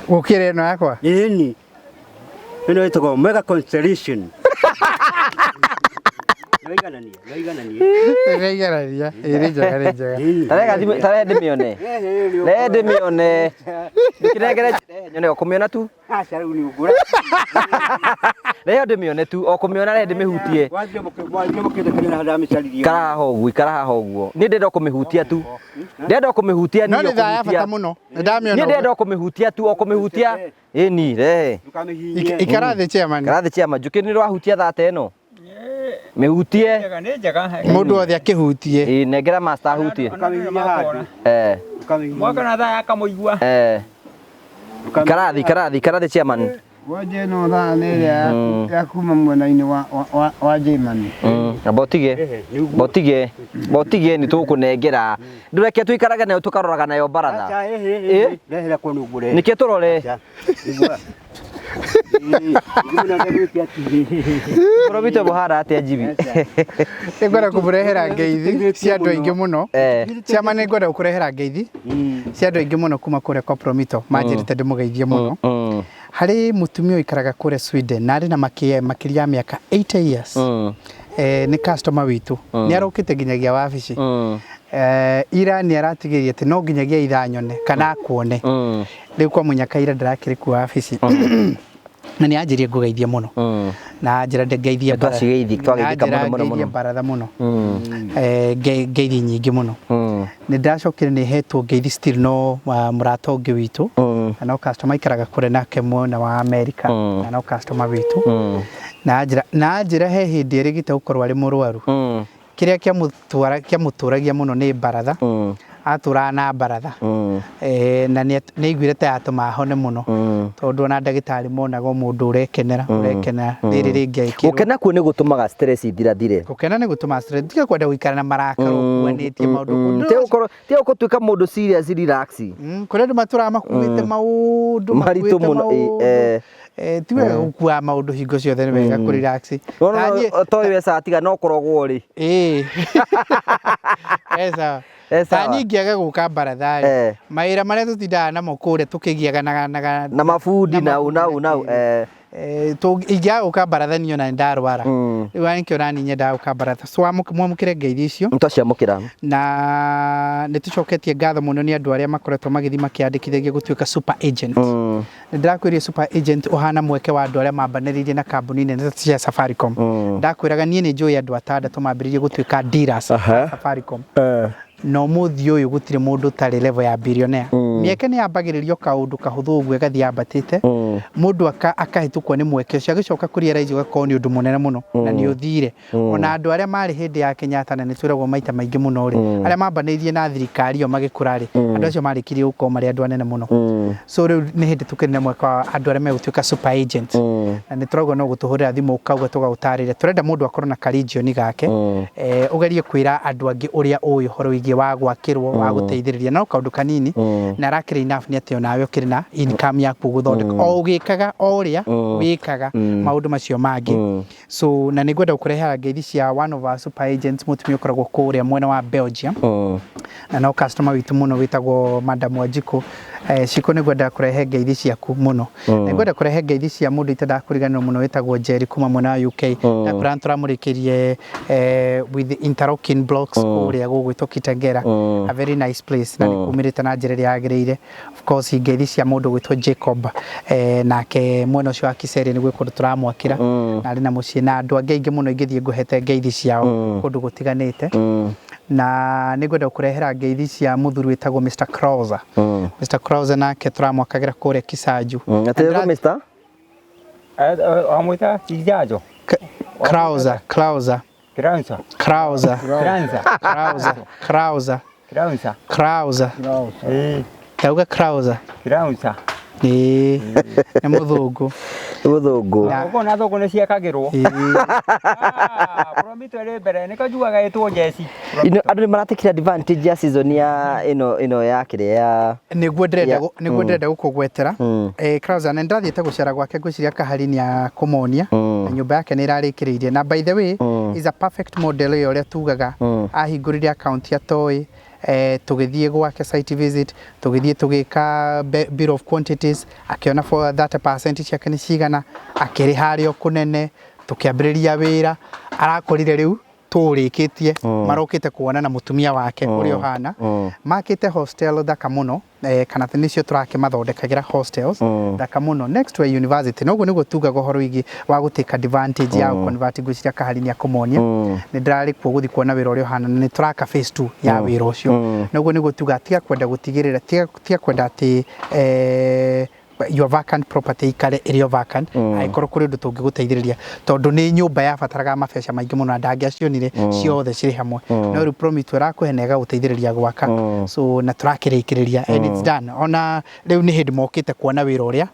Gũkĩra ĩno yakwa? Ĩni. Ĩno ĩtagwo Mega Constellation. Nĩwaiganania, nĩwaiganania. Nĩigerania. Ĩ nĩ njega nĩ njega. Ĩni. Tarehe gathimũ, tarehe ndĩmĩone. Rehe ndĩmĩone. Ndũkĩnengere rehe nyone o kũmĩona tu. Aca rĩu nĩ ũgũra. Rehe ndĩmĩone tu, o kũmĩona rehe ndĩmĩhutie. Wanjie mũkĩthekania na ndamĩcaririe. Ikara haha ũguo, ikara haha ũguo. Niĩ ndĩrenda o kũmĩhutia tu. Ndĩrenda o kũmĩhutia No niĩ o nĩ thaa ya kũmĩhutia. bata mũno. Nĩ ndamĩona. Niĩ ndĩrenda o kũmĩhutia tu, o kũmĩhutia. Ĩni, rehe. Ndũkamĩhihinye. Ikara thĩ chairman. Ikara thĩ chairman, njũkĩ nĩ ũrahutia thata ĩno. Mĩhutie. Njega nĩ njega. Mũndũ wothe akĩhutie. Ĩ, nengera master ahutie. Ndũkamĩhihinye handũ. Eh, Ndũkamĩhihinye. Mwaka na thaa yakamũigua. eh. Ikara thĩ, ikara thĩ, ikara thĩ chairman. Wanja ĩno thaa nĩ ĩrĩa ya kuma mwena-inĩ wa Germany. Amba ũtige. Amba ũtige. Amba ũtige nĩ tũgũkũnengera. Ndũreke tũikarage nayo tũkaroraga nayo baratha. Aca, ĩhĩ, ĩhĩ. Rehera kwa nĩ ũguo Nĩkĩo tũrore. Aca. Igua. Ĩĩ, igua na gwĩka atĩ. Promito mũhana atĩa Jimmy? Nĩngwenda kũmũrehera ngeithi cia andũ aingĩ mũno. Eh. Chairman nĩngwenda gũkũrehera ngeithi cia andũ aingĩ mũno kuma kũrĩa kwa Promito. Manjĩrĩte ndĩmũgeithie mũno. Harĩ mũtumia ũikaraga kũrĩa Sweden na arĩ na makĩria ya mĩaka 80 years. Eh, nĩ customer witũ. Nĩ arokĩte nginyagia wabici. Eh, ira nĩ aratigĩria atĩ no nginyagia ira nyone kana akuone. Rĩu kwa mũnyaka ira ndĩrakĩrĩ kuo wabici. Na nĩ anjĩrie ngũgeithie mũno. Na anjĩra ngeithie Nĩ twageithĩka na anjĩra mũno, mũno, ngeithie mũno. baratha mũno. Eh, ngeithi nyingĩ mũno. Nĩ ndacokire nĩ hetwo ngeithi still no mũrata ũngĩ witũ. Na no customer aikaraga kũrĩa nake mwena wa America. Na no customer witũ. Na anjĩra he hĩndĩ erĩgĩte gũkorwo arĩ mũrwaru. Kĩrĩa kĩamũtũragia mũno nĩ baratha. Atũraga na baratha. Na nĩ aiguire ta yatũma ahone mũno. Tondũ ona ndagĩtarĩ monaga o mũndũ ũrekenera, ũrekenera. Rĩrĩ rĩngĩ agĩkĩrwo. Gũkena kuo nĩ gũtũmaga stress ithirathire. Gũkena nĩ gũtũmaga stress. Tiga kwenda gũikara na marakara ũkuanĩtie maũndũ. Tiga gũtuĩka mũndũ serious relax. Kũrĩ andũ matũraga makuĩte maũndũ, Maritũ makuĩte mũno, maũndũ. Ti wega gũkua maũndũ hingo ciothe, nĩ wega kũ relax. To weca tiga no kũrogwo rĩ. Ĩĩ. Eca. Sawa. Ta niĩ ingĩaga gũka baratha rĩ, mawĩra marĩa tũtindaga namo kũrĩa tũkĩgiaga na mabundi nau nau nau. Ingĩaga gũka baratha niĩ ona nĩ ndarwara. Rĩu nĩkĩo nani nyendaga gũka baratha. So mwamũkĩre ngeithi icio. Nĩ twaciamũkĩra. Na nĩ tũcoketie ngatho mũno nĩ andũ arĩa makoretwo magĩthiĩ makĩandĩkithagia gũtuĩka super agent. Nĩ ndĩrakwĩrire super agent ũhana mweke wa andũ arĩa mambanĩrĩirie na kambuni nene cia Safaricom. Ndakwĩraga niĩ nĩ njũĩ andũ atandatũ mambĩrĩirie gũtuĩka dealers a Safaricom. Na ũmũthĩ ũyũ gũtirĩ mũndũ ũtarĩ level ya billionaire. Mĩeke nĩ yambagĩrĩrio kaũndũ kahũthũ ũguo ĩgathiĩ yambatĩte, mũndũ akahĩtũkwo nĩ mweke ũcio, agĩcoka kũrealize ũgakorwo nĩ ũndũ mũnene mũno na nĩ ũthire. Ona andũ arĩa marĩ hĩndĩ ya Kenyatta, na nĩ twĩragwo maita maingĩ mũno rĩ, arĩa mambanĩirie na thirikari ĩyo magĩkũra rĩ, andũ acio marĩkirie gũkorwo marĩ andũ anene mũno. So rĩu nĩ hĩndĩ tũkĩrĩ na mweke wa andũ arĩa megũtuĩka super agents, na nĩ tũrauga no gũtũhũrĩra thimũ ũkauga tũgagũtarĩria. Tũrenda mũndũ akorwo na karegion gake, ũgerie kwĩra andũ angĩ ũrĩa ũĩ ũhoro wĩgiĩ wa gwakĩrwo, wa gũteithĩrĩria no kaũndũ kanini, na arakĩrĩ enough nĩ atĩ onawe ũkĩrĩ na income yaku ũgũthondeka o ũgĩkaga o ũrĩa wĩkaga maũndũ macio mangĩ. So na nĩ ngwenda gũkũrehera ngeithi cia one of our super agents, mũtumia ũkoragwo kũrĩa mwena wa Belgium, na no customer witũ mũno, wĩtagwo Madam Wanjikũ. Ciko, nĩ ngwenda kũrehe ngeithi ciaku mũno. Nĩ ngwenda kũrehe ngeithi cia mũndũ itendaga kũriganĩrwo mũno, wĩtagwo Jerry kuma mwena wa UK. Ndakwĩra nĩ tũramũrĩkĩrie with the interlocking blocks kũrĩa gũgwĩtwo Kitengela, a very nice place, na nĩ kumĩrĩte na njĩra ĩrĩa yagĩrĩire. Of course, ngeithi cia mũndũ gwĩtwo Jacob, nake mwena ũcio wa Kiseri nĩguo kũndũ tũramwakĩra, na arĩ na mũciĩ na andũ angĩ aingĩ mũno ingĩthiĩ ngũhete ngeithi ciao kũndũ gũtiganĩte. Na nĩ ngwenda gũkũrehera ngeithi cia mũthuri wĩtagwo Mr. Krauser. Mr. Krauser nake tũramwakagĩra kũrĩa Kisanju. Atĩ Mr. Amwĩta Kijajo. Krauser, Krauser. Kiransa. Krauser. Kiransa. Krauser, Krauser. Kiransa. Krauser. Eh. Tauga Krauser. Kiransa. Ĩĩ, nĩ mũthũngũ. Mũthũngũ. Ũguo na thũngũ nĩ ciakagĩrwo. Promito ĩrĩ mbere nĩko njugaga ĩtwo njeci. Ino andũ nĩ maratekire advantage ya season ya ĩno ya kĩrĩa ya Nĩguo ndĩrenda nĩguo ndĩrenda gũkũgwetera. Krauser, nĩ ndĩrathiĩte gũcera gwake, ngwĩciria kahari nĩ akũmonia, na nyũmba yake nĩ ĩrarĩkĩrĩirie, na by the way is a perfect model ĩyo ũrĩa tugaga. Ahingũrire account atoĩ, tũgĩthiĩ gwake site visit, tũgĩthiĩ tũgĩka bill of quantities, akĩona for 30% ciake nĩ cigana, akĩrĩha harĩa o kũnene, tũkĩambĩrĩria wĩra. Arakorire rĩu tũrĩkĩtie, marokĩte kuona na mũtumia wake ũrĩa ũhana makĩte hostel thaka mũno, kana nĩcio tũrakĩmathondekagĩra hostels thaka mũno next to a university. Noguo nĩguo tugaga ũhoro wĩgiĩ wa gũtake advantage ya convert. Ngwĩciria kahari nĩ akũmonia nĩ ndĩrarĩ kuo gũthiĩ kuona wĩra ũrĩa ũhana, na nĩ tũraka phase 2 ya wĩra ũcio. Noguo nĩguo tugaga tiga kwenda gũtigĩrĩra, tiga kwenda atĩ your vacant property ikare ĩrĩ o vacant, angĩkorwo kũrĩ ũndũ tũngĩgũteithĩrĩria, tondũ nĩ nyũmba yabataraga mabeca maingĩ mũno na ndangĩacionire ciothe ciĩ hamwe. No rĩu Promito ĩrakũhe na ĩgagũteithĩrĩria gwaka. So na tũrakĩrĩkĩrĩria and it's done. Ona rĩu nĩ hĩndĩ mokĩte kuona wĩra ũrĩa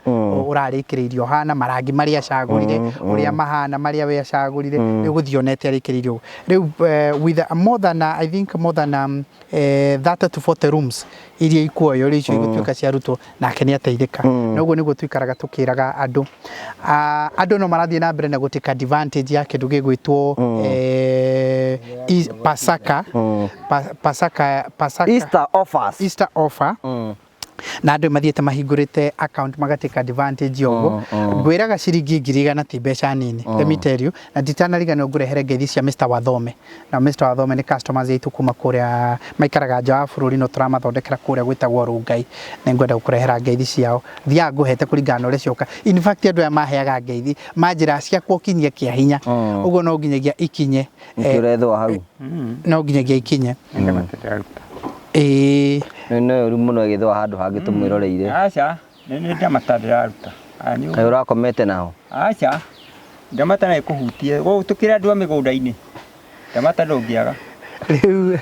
ũrarĩkĩrĩirio ũhana, marangi marĩa acagũrire, ũrĩa mahana, marĩa we acagũrire, rĩu gũthiĩ onete arĩkĩrĩirio ũguo. Rĩu with more than I think more than 30 to 40 rooms iria ikuoyo rĩ, icio igũtuĩka ciarutwo, nake nĩ ateithĩka. Noguo nĩguo tuikaraga tũkĩraga andũ. Andũ no marathiĩ na mbere na gũtake advantage ya kĩndũ gĩgwĩtwo Pasaka, Pasaka, Pasaka. Easter offers. Easter offer, na andũ mathiĩte mahingũrĩte account magatake advantage ũguo. Ngwĩraga ciringi 100,000 ti mbeca nini, let me tell you. Na nditanariganĩrwo ngũrehere ngeithi cia Mr. Wathome. Na Mr. Wathome nĩ customers aitũ kuma kũrĩa maikaraga nja wa bũrũri, no tũramathondekera kũrĩa gwĩtagwo Rongai. Nĩ ngwenda gũkũrehera ngeithi ciao, thiaga ngũhete kũringana na ũrĩa cioka. In fact, andũ aya maheaga ngeithi manjĩra ciakwa ũkinyie kĩa hinya ũguo, no nginyagia ikinye. Nĩkĩo ũrethwo hau. No nginyagia ikinye, ĩĩ. Nĩ ũru mũno ĩgĩthũa handũ hangĩ tũmwĩroreire. Aca, nĩ ndamata ndĩraruta. Kaĩ ũrakomete naho? Aca, ndamata no ĩkũhutie. Tũkĩrĩ andũ a mĩgũnda-inĩ, ndamata ndũngĩaga. Rĩu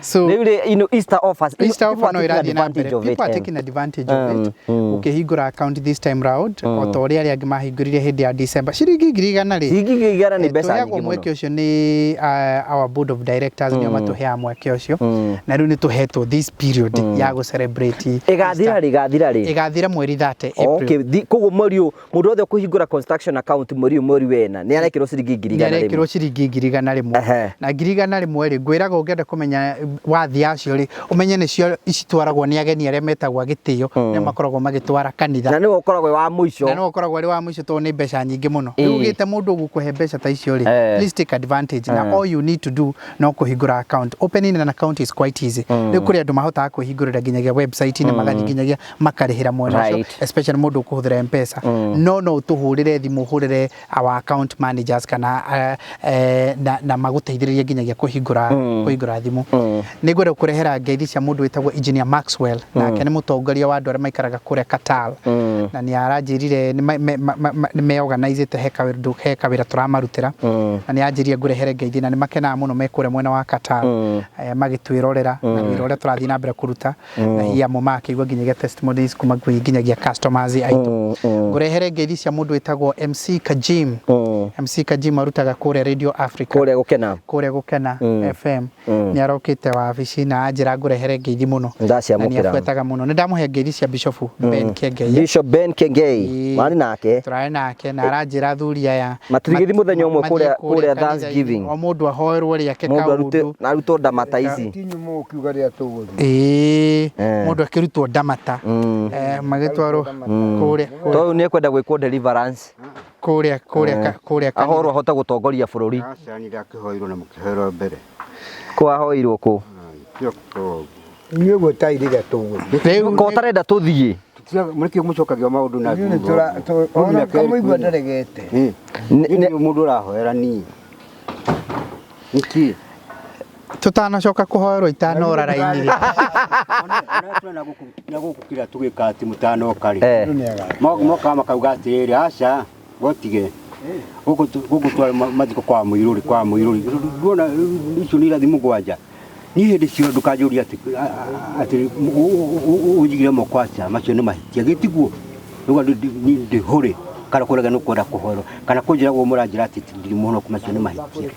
so Rĩu rĩ, Easter offers. Easter People offer no are taking ĩrathiĩ na mbere. advantage of it, People are taking advantage of it, ũkĩhingũra account this time round, o ta ũrĩa arĩa angĩ mahingũrire hĩndĩ ya December, ciringi 100,000 rĩ. Ciringi 100,000 nĩ mbeca Tũheagwo nyingĩ mũno. Mweke ũcio nĩ our board of directors, nĩo matũheaga mweke ũcio, na rĩu nĩ tũhetwo this period ya gũ celebrate. Ĩgathira rĩ? Ĩgathira rĩ? Ĩgathira mweri 30 April. Okay, koguo mweri ũyũ mũndũ wothe ũkũhingũra construction account mweri ũyũ, mweri wena, nĩ arekĩrwo ciringi 100,000. Nĩarekĩrwo ciringi 100,000. Na 100,000 rĩ, ngwĩraga ũngĩenda kũmenya wathi yacio rĩ, ũmenye nĩcio citwaragwo nĩ ageni arĩa metagwo a gĩtĩo, nĩo makoragwo magĩtwara kanitha. Na nĩwe ũkoragwo wĩ wa mũico. Na no ũkoragwo arĩ wa mũico tondũ nĩ mbeca nyingĩ mũno. Rĩu ũgĩte mũndũ ũgũkũhe mbeca ta icio rĩ, please take advantage. Na all you need to do no kũhingũra account. Opening an account is quite easy. Rĩu kũrĩ andũ mahotaga kwĩhingũrĩra nginyagia website-inĩ, magathiĩ nginyagia makarĩhĩra mwena ũcio, especially mũndũ ũkũhũthĩra M-Pesa. No ũtũhũrĩre thimũ, ũhũrĩre our account managers kana na magũteithĩrĩrie nginyagia. nginyagia kũhingũra kũhingũra thimũ. Nĩ ngwenda gũkũrehera ngeithi cia mũndũ wĩtagwo Engineer Maxwell, nake nĩ mũtongoria wa andũ arĩa maikaraga kũrĩa Qatar, na nĩ aranjĩrire nĩ meorganizĩte he kawĩra he kawĩra tũramarutĩra, na nĩ anjĩrire ngũrehere ngeithi, na nĩ makenaga mũno me kũrĩa mwena wa Qatar, magĩtwĩrorera na wĩra ũrĩa tũrathiĩ na mbere kũruta, na hihi amwe makĩigua nginyagia testimonies kuma kwĩ nginyagia customers aitũ. Ngũrehere ngeithi cia mũndũ wĩtagwo MC Kajim. MC Kajim arutaga kũrĩa Radio Africa, kũrĩa Gũkena, kũrĩa Gũkena FM. Nĩ arokĩte wabici na anjĩra ngũrehere ngeithi mũno, na nĩ Ndaciamũkĩra. abuataga mũno. Nĩ ndamũhe ngeithi cia Bishop Ben Kengei. Bishop Ben Kengei. Marĩ nake. Tũrarĩ nake na aranjĩra athuri aya Matirigĩthi mũthenya ũmwe mathiĩ kũrĩa kanitha-inĩ, Thanksgiving. O mũndũ ahoerwo rĩake Mũndũ arute kaũndũ. na arutwo ndamata ici. Tinyu mũkiuga rĩrĩa tũgũthiĩ. Ĩĩ, mũndũ akĩrutwo ndamata, magĩtwarwo kũrĩa Tondũ nĩ ekwenda gwĩkwo deliverance. kũrĩa Ahorwo ahote gũtongoria bũrũri. Aca, niĩ ndakĩhoirwo na mũkĩhoerwo mbere. Kũ ahoirwo kũ? Tio kũ. Inyuĩ gwĩtai rĩrĩa tũgũthiĩ. Rĩu Ko ũtarenda tũthiĩ? Mũrĩkĩ mũcokagia maũndũ na Ithuĩ nĩ tũra ona kamũigua ndaregete. Nĩ mũndũ ũrahoera niĩ. Nĩkĩ? Tũtanacoka kũhoerwo itanora raini rĩ. Na gũkũ kĩrĩa tũgĩka atĩ mũtanoka rĩ. Mokaga makauga atĩrĩrĩ, aca gotige gũkũ gũkũ twarĩ mathiko kwa mũirũri kwa mũirũri. Ndona icio nĩ irathi mũgwanja. Niĩ hĩndĩ ciothe ndũkanjũrie atĩ atĩ ũnjigire moko, aca, macio nĩ mahĩtia gĩtiguo. Rĩu niĩ ndĩhũrĩ kana kũrega nĩ kwenda kũhoerwo kana kũnjĩra ũguo mũranjĩra atĩ ndirĩ mũhonoku, macio nĩ mahĩtia,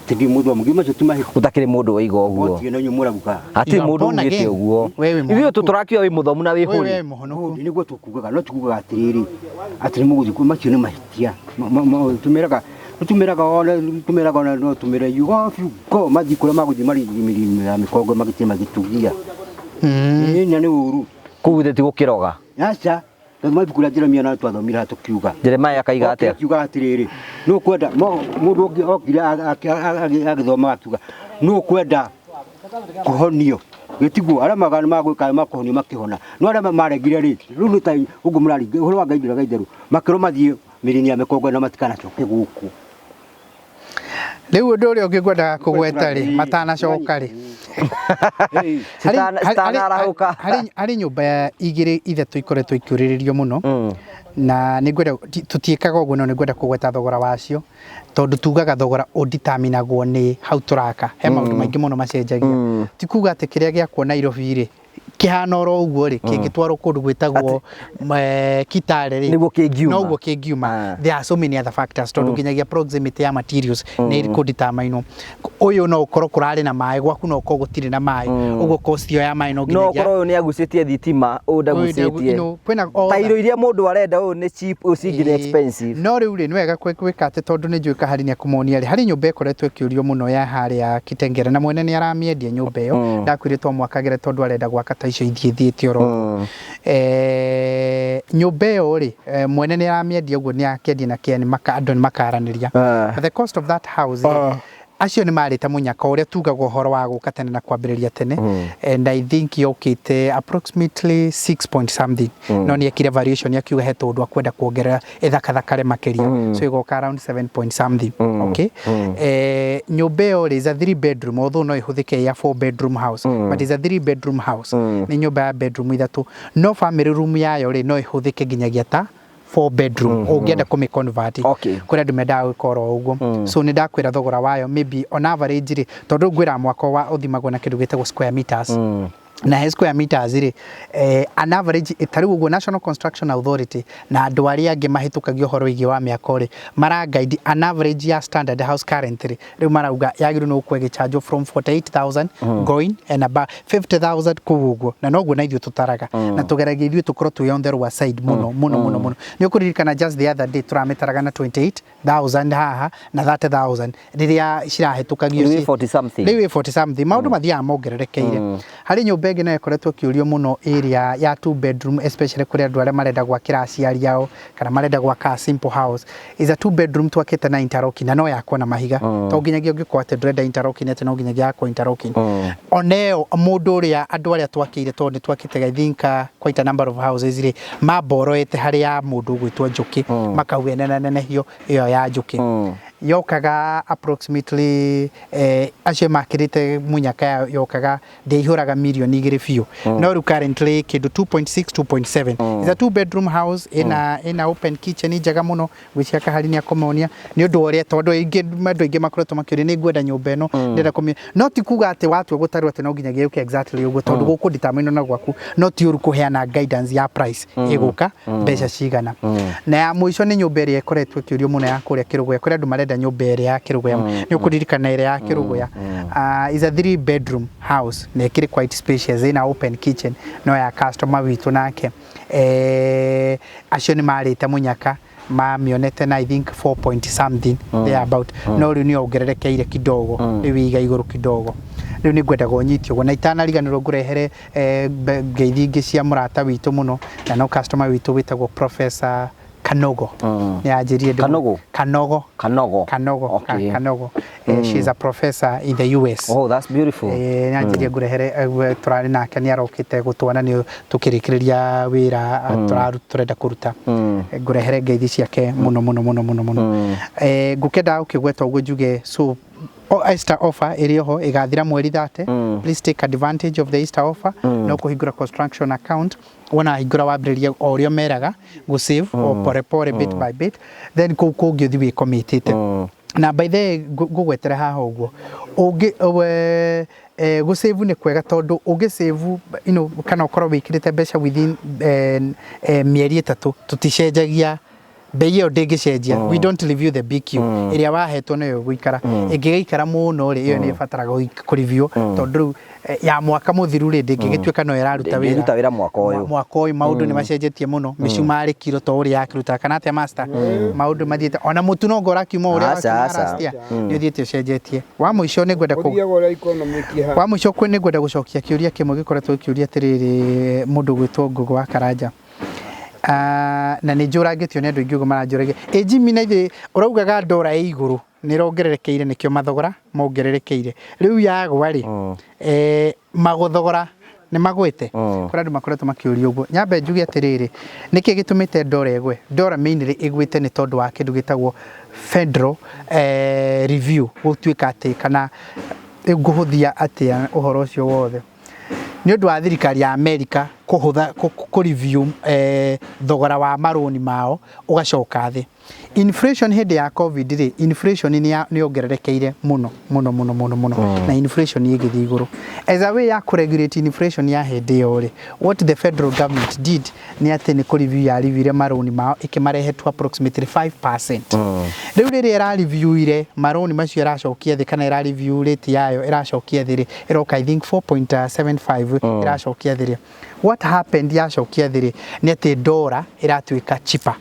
atĩ ndirĩ mũthomu, macio ti mahĩtia. Gũtakĩrĩ mũndũ woiga ũguo. Gotige na inyuĩ mũrauga. Hatirĩ You are mũndũ born ugĩte again. ũguo. We wĩ Ithuĩ mũhonoku. tũtũrakiuga wĩ mũthomu na wĩ Wewe hũri. wĩ mũhonoku. Nĩguo tũkugaga, no tikugaga atĩrĩrĩ atĩ nĩ mũgũthiĩ macio nĩ mahĩtia. Tũmeraga tũmeraga ona tũmeraga ona no tũmere you off you go, mathiĩ kũrĩa magũthiĩ marĩ mĩrĩmo ya mĩkongo magĩtie magĩtugia. Ĩĩ, na nĩ ũru. Kũu ithe ti gũkĩroga. Aca, tondũ mabuku rĩa Jeremia na twathomire haha tũkiuga. Jeremiah akaiga atĩa? Akiuga atĩrĩrĩ, nũ kwenda mũndũ ũngĩ okire agĩthoma akiuga nũ kwenda kũhonio, gĩtiguo arĩa magana magwĩka makũhonio makĩhona, no arĩa maregire rĩ, rĩu nĩ ta ũguo mũraringa ũhoro wa Ngai ndũraga itherũ, makĩrwo mathiĩ mĩrĩinĩ ya mĩkongo na matikanacoke gũkũ. Rĩu ũndũ ũrĩa ũngĩ ngwendaga kũgweta rĩ, matanacoka rĩ, Citanarahũka. Harĩ nyũmba ya igĩrĩ ithatũ ikoretwo ikĩũrĩrĩrio mũno, na nĩ ngwenda tũtiĩkaga ũguo, no nĩ ngwenda kũgweta thogora wacio, tondũ tugaga thogora ũnditaminagwo nĩ hau tũraka. He maũndũ maingĩ mũno macenjagia. Ti kuga atĩ kĩrĩa gĩakwo Nairobi rĩ kĩhana oro ũguo rĩ, kĩngĩtwarwo kũndũ gwĩtagwo Kitale rĩ, Nĩguo kĩngiuma. Noguo kĩngiuma. There are so many other factors, tondũ nginyagia proximity ya materials nĩ kũnditaminwo. Ũyũ no ũkorwo kũrarĩ na maĩ, gwaku no ũkorwo gũtirĩ na maĩ, ũguo cost ĩyo ya maĩ no No nginyagia ũkorwo ũyũ nĩ agucĩtie thitima, ũyũ ndagucĩtie. Kwĩna all Ta irio iria mũndũ arenda, ũyũ nĩ cheap, ũcio ingĩ nĩ expensive. No rĩu rĩ, nĩ wega gwĩka atĩ, tondũ nĩ njũĩ kahari nĩ akũmonia rĩ, harĩ nyũmba ĩkoretwo ĩkĩũrio mũno ya harĩa Kitengela, na mwene nĩ aramĩendia nyũmba ĩyo. Ndakwĩrĩtwo mwakagĩre tondũ arenda gwaka ta icio ithiĩ thiĩte oro ũguo. Nyũmba ĩyo rĩ, mwene nĩ aramĩendia ũguo, nĩ akĩendia na kĩani andũ nĩ makaranĩria. But the cost of that house rĩ, acio nĩ marĩte mũnyaka ũrĩa tugaga ũhoro wa gũka tene na kwambĩrĩria tene, and I think yokĩte approximately 6 point something, no nĩ ekire variation akiuga he tũndũ akwenda kuongerera ĩthakathakare makĩria, so ĩgoka around 7 point something. Okay, nyũmba ĩyo rĩ is a three bedroom, although no ĩhũthĩke ya four bedroom house, but is a three bedroom house. Nĩ nyũmba ya bedroom ithatũ, no family room yayo rĩ, no ĩhũthĩke nginyagia ta four bedroom ũngĩenda kũmĩ convert. Kũrĩ andũ mendaga gwĩka oro ũguo. So nĩ ndakwĩra thogora wayo maybe on average rĩ, tondũ ngwĩra mwako wa ũthimagwo na kĩndũ gĩtagwo square meters, na he square meters rĩ, an average ta rĩu ũguo National Construction Authority na andũ arĩa angĩ mahĩtũkagia ũhoro wĩgiĩ wa mĩako rĩ, mara guide an average ya standard house currently, rĩu marauga yagĩrĩirwo nĩ gũkorwo ĩgĩcharge from 48,000 going and above 50,000 kũu ũguo. Na noguo na ithuĩ tũtaraga na tũgeragia ithuĩ tũkorwo twĩ on the lower side mũno mũno mũno mũno. Nĩ ũkũririkana just the other day tũramĩtaraga na 28,000 haha na 30,000 rĩrĩa cirahĩtũkagio. Rĩu ĩ 40 something. Rĩu ĩ 40 something. Maũndũ mathiaga mongererekeire. Harĩ nyũmba ĩngĩ nayo ĩkoretwo ĩkĩũrio mũno area ya two bedroom, especially kũrĩ andũ arĩa marenda gwakĩra aciari ao kana marenda gwaka a simple house, is a two bedroom twakĩte na interlocking, na no yakwo na mahiga, to nginyagia ũngĩkorwo atĩ ndũrenda interlocking atĩ no nginyagia yakwo interlocking. Ona ĩyo mũndũ ũrĩa andũ arĩa twakĩire, tondũ nĩ twakĩte I think quite a number of houses rĩ, mamboroete harĩ ya mũndũ ũgwĩtwo Njũkĩ, makauga ĩnenanenehio ĩyo ya Njũkĩ. Yokaga approximately acio makĩrĩte mũnyaka yokaga ndĩaihũraga 2 mirioni biũ, no rĩu currently kĩndũ 2.6, 2.7. It's a two bedroom house ina open kitchen njega mũno. Gwĩciria Kahari nĩ akũmonia nĩ ũndũ wa ũrĩa, tondũ aingĩ, andũ aingĩ makoretwo makĩũria, nĩ ngwenda nyũmba ĩno, ndĩrenda kũmĩ, no ti kuga atĩ watua gũtarwo atĩ no nginya gĩũke exactly ũguo, tondũ gũkũ determine na gwaku, no ti ũru kũheana guidance ya price ĩgũka mbeca cigana. Na ya mũico nĩ nyũmba ĩrĩa ĩkoretwo ĩkĩũrio mũno ya kũrĩa Kĩrũgũya. Kũrĩ andũ marenda nyũmba ĩrĩa ya Kĩrũgũya, nĩ ũkũririkana ĩrĩa ya Kĩrũgũya? Is a three bedroom house na ĩkĩrĩ quite spacious, ĩna open kitchen, no ya customer witũ nake acio nĩ marĩte mũnyaka mamĩonete na I think 4 point something there about, no rĩu nĩ yongererekeire kidogo, rĩu iga igũrũ kidogo. Rĩu nĩ ngwendaga ũnyite ũguo na itanariganĩrwo ngũrehere ngeithi ingĩ cia mũrata witũ mũno na no customer witũ wĩtagwo Professor Kanogo. Nĩ anjĩrire Kanogo? Kanogo. Kanogo. Kanogo. Kanogo. She's a professor in the US. Oh, that's beautiful. Nĩ anjĩrire ngũrehere, tũrarĩ nake, nĩ arokĩte gũtwana nĩ tũkĩrĩkĩrĩria wĩra tũrenda kũruta. Ngũrehere ngeithi ciake mũno mũno mũno mũno mũno. Ngũkenda gũkĩgweta ũguo njuge so o Easter offer ĩrĩ oho ĩgathira mweri 30. Please take advantage of the Easter offer. No kũhingũra construction account, wona hingũra wambĩrĩria o ũrĩa meraga gũ save o pore pore, bit by bit, then kũu kũngĩ ũthiĩ wĩkomĩtĩte. Na by the way, ngũgwetere haha ũguo ũngĩ gũ save nĩ kwega, tondũ ũngĩ save kana ũkorwo wĩkĩrĩte mbeca within mĩeri 3, tũticenjagia bei ĩyo, ndĩngĩcenjia. We don't review the BQ. Ĩrĩa wahetwo nĩyo ĩgũikara. Ĩngĩgaikara mũno rĩ, ĩyo nĩ ĩbataraga kũ review, tondũ rĩu ya mwaka mũthiru rĩ, ndĩngĩgĩtuĩka no ĩraruta wĩra. Ndĩngĩruta wĩra mwaka ũyũ. Mwaka ũyũ maũndũ nĩ macenjetie mũno, mĩcumarĩ kiro to ũrĩa yakĩrutaga kana atĩa, master? Maũndũ mathiĩte, ona mũtu no ũrakiuma ũrĩa Aca, wakiuma aca. last year, nĩ ũthiĩte ũcenjetie. Wa mũico nĩ ngwenda Ũthiaga ũrĩa economy ĩkĩhana. Wa mũico nĩ ngwenda gũcokia kĩũria kĩmwe gĩkoretwo gĩkĩũria atĩrĩrĩ, mũndũ gwĩtwo Ngũgũ wa Karanja. Na nĩ njũrangĩtio nĩ andũ aingĩ ũguo maranjũragia, ĩ Jimmy, na ithuĩ ũraugaga ndora ĩ igũrũ nĩ ĩrongererekeire, nĩkĩo mathogora mongererekeire, rĩu yagwa rĩ, magothogora nĩ magwĩte? Kũrĩ andũ makoretwo makĩũria ũguo. Nyambe njuge atĩrĩrĩ, nĩkĩ gĩtũmĩte ndora ĩgwe? Ndora mainly ĩgwĩte nĩ tondũ wa kĩndũ gĩtagwo federal review, gũtuĩka atĩ kana ngũhũthia atĩa ũhoro ũcio wothe, nĩ ũndũ wa thirikari ya Amerika kũhũtha kũ review thogora wa marũni mao ũgacoka thĩ. Inflation hĩndĩ ya COVID rĩ, inflation nĩ yongererekeire mũno mũno mũno mũno mũno, na inflation ĩgĩthiĩ igũrũ. As a way ya kũ regulate inflation ya hĩndĩ ĩyo rĩ, what the federal government did nĩ atĩ nĩ kũ review ya reviewire marũni mao, ĩkĩmarehe to approximately 5%. Rĩu rĩrĩa ĩra reviewire marũni macio, ĩracokia thĩ, kana ĩra review rate yayo ĩracokia thĩ rĩ, ĩroka I think 4.75 ĩracokia thĩ rĩ, what happened yacokia thĩ rĩ, nĩ atĩ ndora ĩratuĩka cheaper.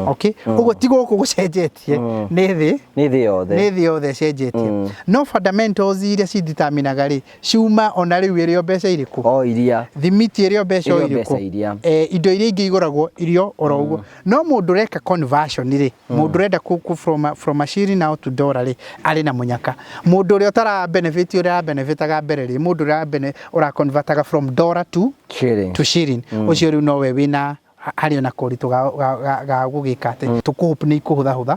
Okay, ũguo ti gũkũ gũcenjetie, nĩ thĩ. Nĩ thĩ yothe. Nĩ thĩ yothe ĩcenjetie, no fundamentals iria cideterminaga rĩ, ciuma ona rĩu ĩrĩ o mbeca irĩkũ? O iria. Thimiti ĩrĩ o mbeca o Ĩrĩ o mbeca irĩkũ? iria. Indo iria ingĩ igũragwo irio oro ũguo, no mũndũ ũreka conversion rĩ, mũndũ ũrenda from a shilling now to dollar rĩ, arĩ na mũnyaka. Mũndũ ũrĩa ũtara benefit ũrĩa arabenefitaga mbere rĩ, mũndũ ũrĩa ũra convertaga from dollar to Shilling. to shilling, ũcio rĩu nowe wĩna harĩ ona koritũ ga gũgĩka atĩ tũkũhope nĩ ikũhũthahũtha.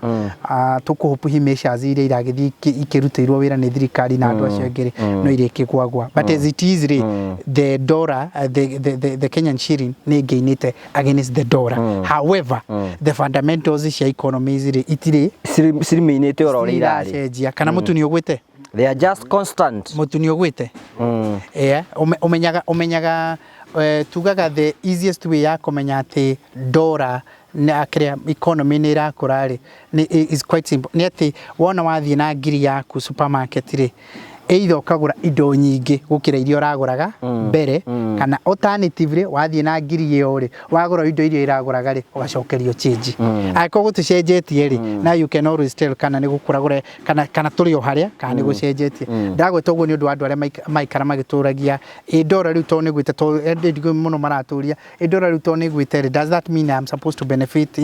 Tũkũhope hi measures iria iragĩthiĩ ikĩrutĩirwo wĩra nĩ thirikari na andũ acio angĩ rĩ, no irĩkĩgwagwa, but as it is rĩ, the dollar, the Kenyan shilling nĩ ĩgainĩte against the dollar. However, the fundamentals cia economies rĩ, itirĩ Cirimiinĩte oro ũrĩa irarĩ. iracenjia. Kana mũtu nĩ ũgwĩte? They are just constant. Mũtu nĩ ũgwĩte. Yeah, ũmenyaga tugaga the easiest way ya kũmenya atĩ dollar na kĩrĩa economy nĩ ĩrakũra rĩ, is quite simple, nĩ atĩ wona wathiĩ na ngiri yaku supermarket rĩ, either ũkagũra indo nyingĩ gũkĩra iria ũragũraga mbere, kana alternatively wathiĩ na ngiri ĩyo rĩ, wagũra indo iria iragũraga rĩ, ũgacokerio change. Angĩkorwo gũticenjetie rĩ, now you can always tell kana nĩ gũkũragũra kana tũrĩ o harĩa kana nĩ gũcenjetie. Ndagwĩta ũguo nĩ ũndũ wa andũ arĩa maikara magĩtũragia, ĩ ndora rĩu tondũ nĩ gwĩte, tondũ andũ mũno maratũria, ĩ ndora rĩu tondũ nĩ gwĩte rĩ, does that mean I'm supposed to benefit?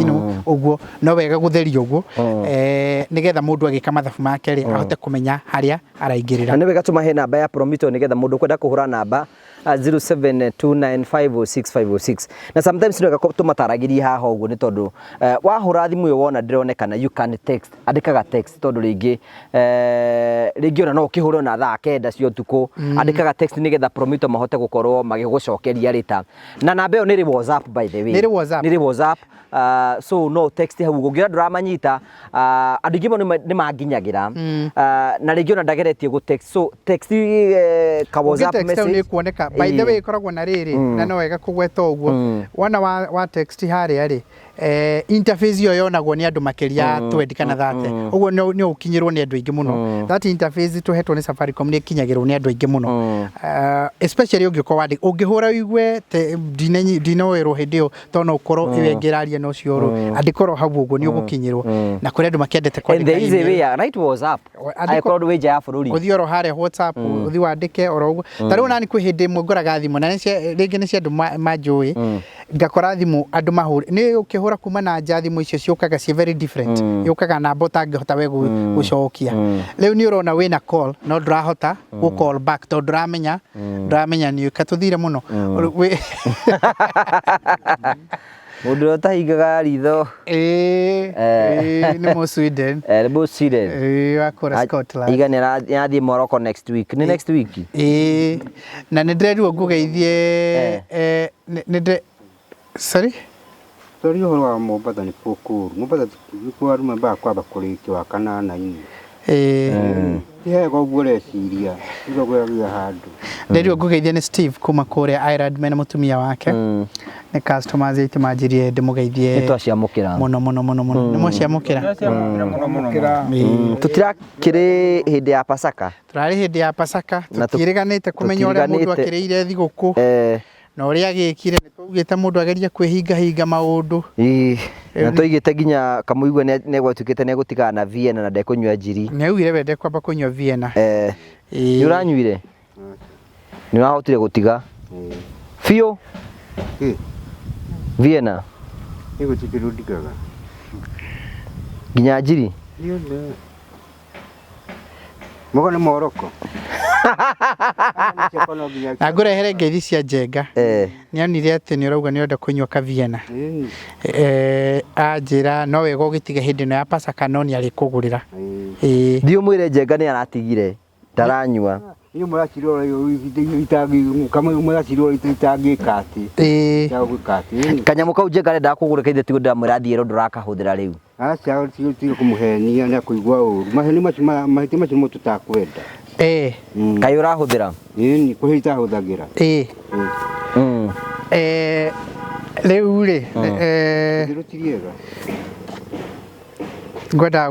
Ũguo no wega gũtheria ũguo nĩgetha mũndũ agĩka mathabu make rĩ, ahote kũmenya harĩa araingĩrĩra. Na nĩ wega tũmahe namba ya Promito nĩgetha mũndũ kwenda kũhũra namba. 0729506506. Na sometimes nĩ wega tũmataragĩrie haha ũguo nĩ tondũ wahũra thimũ ĩyo wona ndĩronekana, you can text, andĩkaga text tondũ rĩngĩ rĩngĩ ona no ũkĩhũre ona thaa 9 cia ũtukũ. Andĩkaga text nĩgetha Promito mahote gũkorwo magĩgũcokeria rĩta, na namba ĩyo nĩ ĩrĩ WhatsApp, by the way. Nĩ ĩrĩ WhatsApp. Nĩ ĩrĩ WhatsApp. So no text hau ũguo ũngĩona ndũramanyita. Andũ aingĩ mũno nĩ manginyagĩra na rĩngĩ ona ndageretie gũ text, so text ka WhatsApp Ũngĩ text hau message. Nĩ kuoneka. By the way, ĩkoragwo na rĩrĩ, na no wega kũgweta ũguo, wona wa text harĩa rĩ, interface ĩyo yonagwo nĩ andũ makĩria ya 20 kana 30, ũguo nĩ ũkinyĩrwo nĩ andũ aingĩ mũno. That interface tũhetwo nĩ Safaricom nĩ ĩkinyagĩrwo nĩ andũ aingĩ mũno, especially ũngĩkorwo ũngĩhũra ũigue ndinoerwo hĩndĩ ĩyo, tondũ no ũkorwo ĩyo ĩngĩ ĩraria na ũcio ũrũ, andĩkorwo hau ũguo nĩ ũgũkinyĩrwo, na kũrĩ andũ makĩendete And the kwandĩka easy email. way ya right WhatsApp Andĩko- angĩkorwo ndwĩ nja ya bũrũri. Ũthiĩ oro harĩa WhatsApp, ũthiĩ wandĩke oro ũguo. Ta rĩu nani kwĩ hĩndĩ ĩmwe ngoraga thimũ na rĩngĩ nĩ cia andũ manjũĩ, ngakora thimũ andũ mahũrĩ nĩ ũkĩhũra kuma na nja, thimũ icio ciũkaga ciĩ very different, yũkaga namba ũtangĩhota we gũcokia. Rĩu nĩ ũrona wĩna call no ndũrahota gũ call back tondũ ndũramenya nĩ katũthire mũno. Mũndũ ũrĩa ũtahingaga ritho. Ĩĩ, ĩĩ, nĩ mũ Sweden. Nĩ mũ Sweden. Ĩĩ, wa kũrĩa Scotland. Iga nĩ arathiĩ Morocco next week, nĩ next week. Ĩĩ, na nĩ ndĩrerirwo ngũgeithie, nĩ ndĩ, sorry. Tori ũhoro wa Mombatha nĩ kũũru. Mombatha nĩkuo andũ mambaga kwamba kũrĩkia wa kanana-inĩ. Ti hega ũguo ũreciria, tiga gwĩragia handũ. Ndĩrirwo ngũgeithie nĩ Steve kuma kũrĩa Ireland mena mũtumia wake, nĩ customers aitũ, manjirie ndĩmũgeithie. Nĩ twaciamũkĩra. Mũno mũno mũno mũno, nĩ mwaciamũkĩra. Mũno mũno mũno. Tũtirakĩrĩ hĩndĩ ya Pasaka. Tũrarĩ hĩndĩ ya Pasaka. Na Tũtiĩrĩganĩte kũmenya ũrĩa mũndũ tũtiĩrĩganĩte. akĩrĩire thigũkũ na ũrĩa agĩkire. Nĩ twaugĩte mũndũ agerie kwĩhingahinga maũndũ. Ĩĩ, na twaigĩte nginya kamũigua nĩ gwatuĩkĩte nĩ egũtigana na Vienna na ndekũnyua njiri. Nĩ augire we ndekwamba kũnyua Vienna. Nĩ ũranyuire, nĩ ũrahotire gũtiga biũ? Kĩ? Vienna. Nĩ gũtirĩ kĩndũ ndigaga. Nginya njiri? Niĩ Mogo nĩ Morocco. Na ngũrehere ngeithi cia Njenga. Nĩ onire atĩ nĩ ũrauga nĩ ũrenda kũnyua ka Vienna. Anjĩra no wega ũgĩtige hĩndĩ ĩno ya Pasaka, no nĩ arĩkũgũrĩra. Ĩĩ. Thiĩ ũmwĩre Njenga nĩ aratigire, ndaranyua. Inyuĩ mũracirora kamwe mũracirora itangĩka atĩ. Ya gwĩka atĩ. Kanyamũ kau Njenga arendaga kũgũra kaithe tiguo ndĩramwĩra thiĩ ĩro ndũrakahũthĩra rĩu. Aca, tiga kũmũhenia na kũigua ũru. Maheni macio mahĩtia macio nĩmo tũtakwenda. Kaĩ ũrahũthĩra? Ĩni kũrĩ itahũthagĩra. Rĩu rĩ, Itherũ ti rĩega. Ngwendaga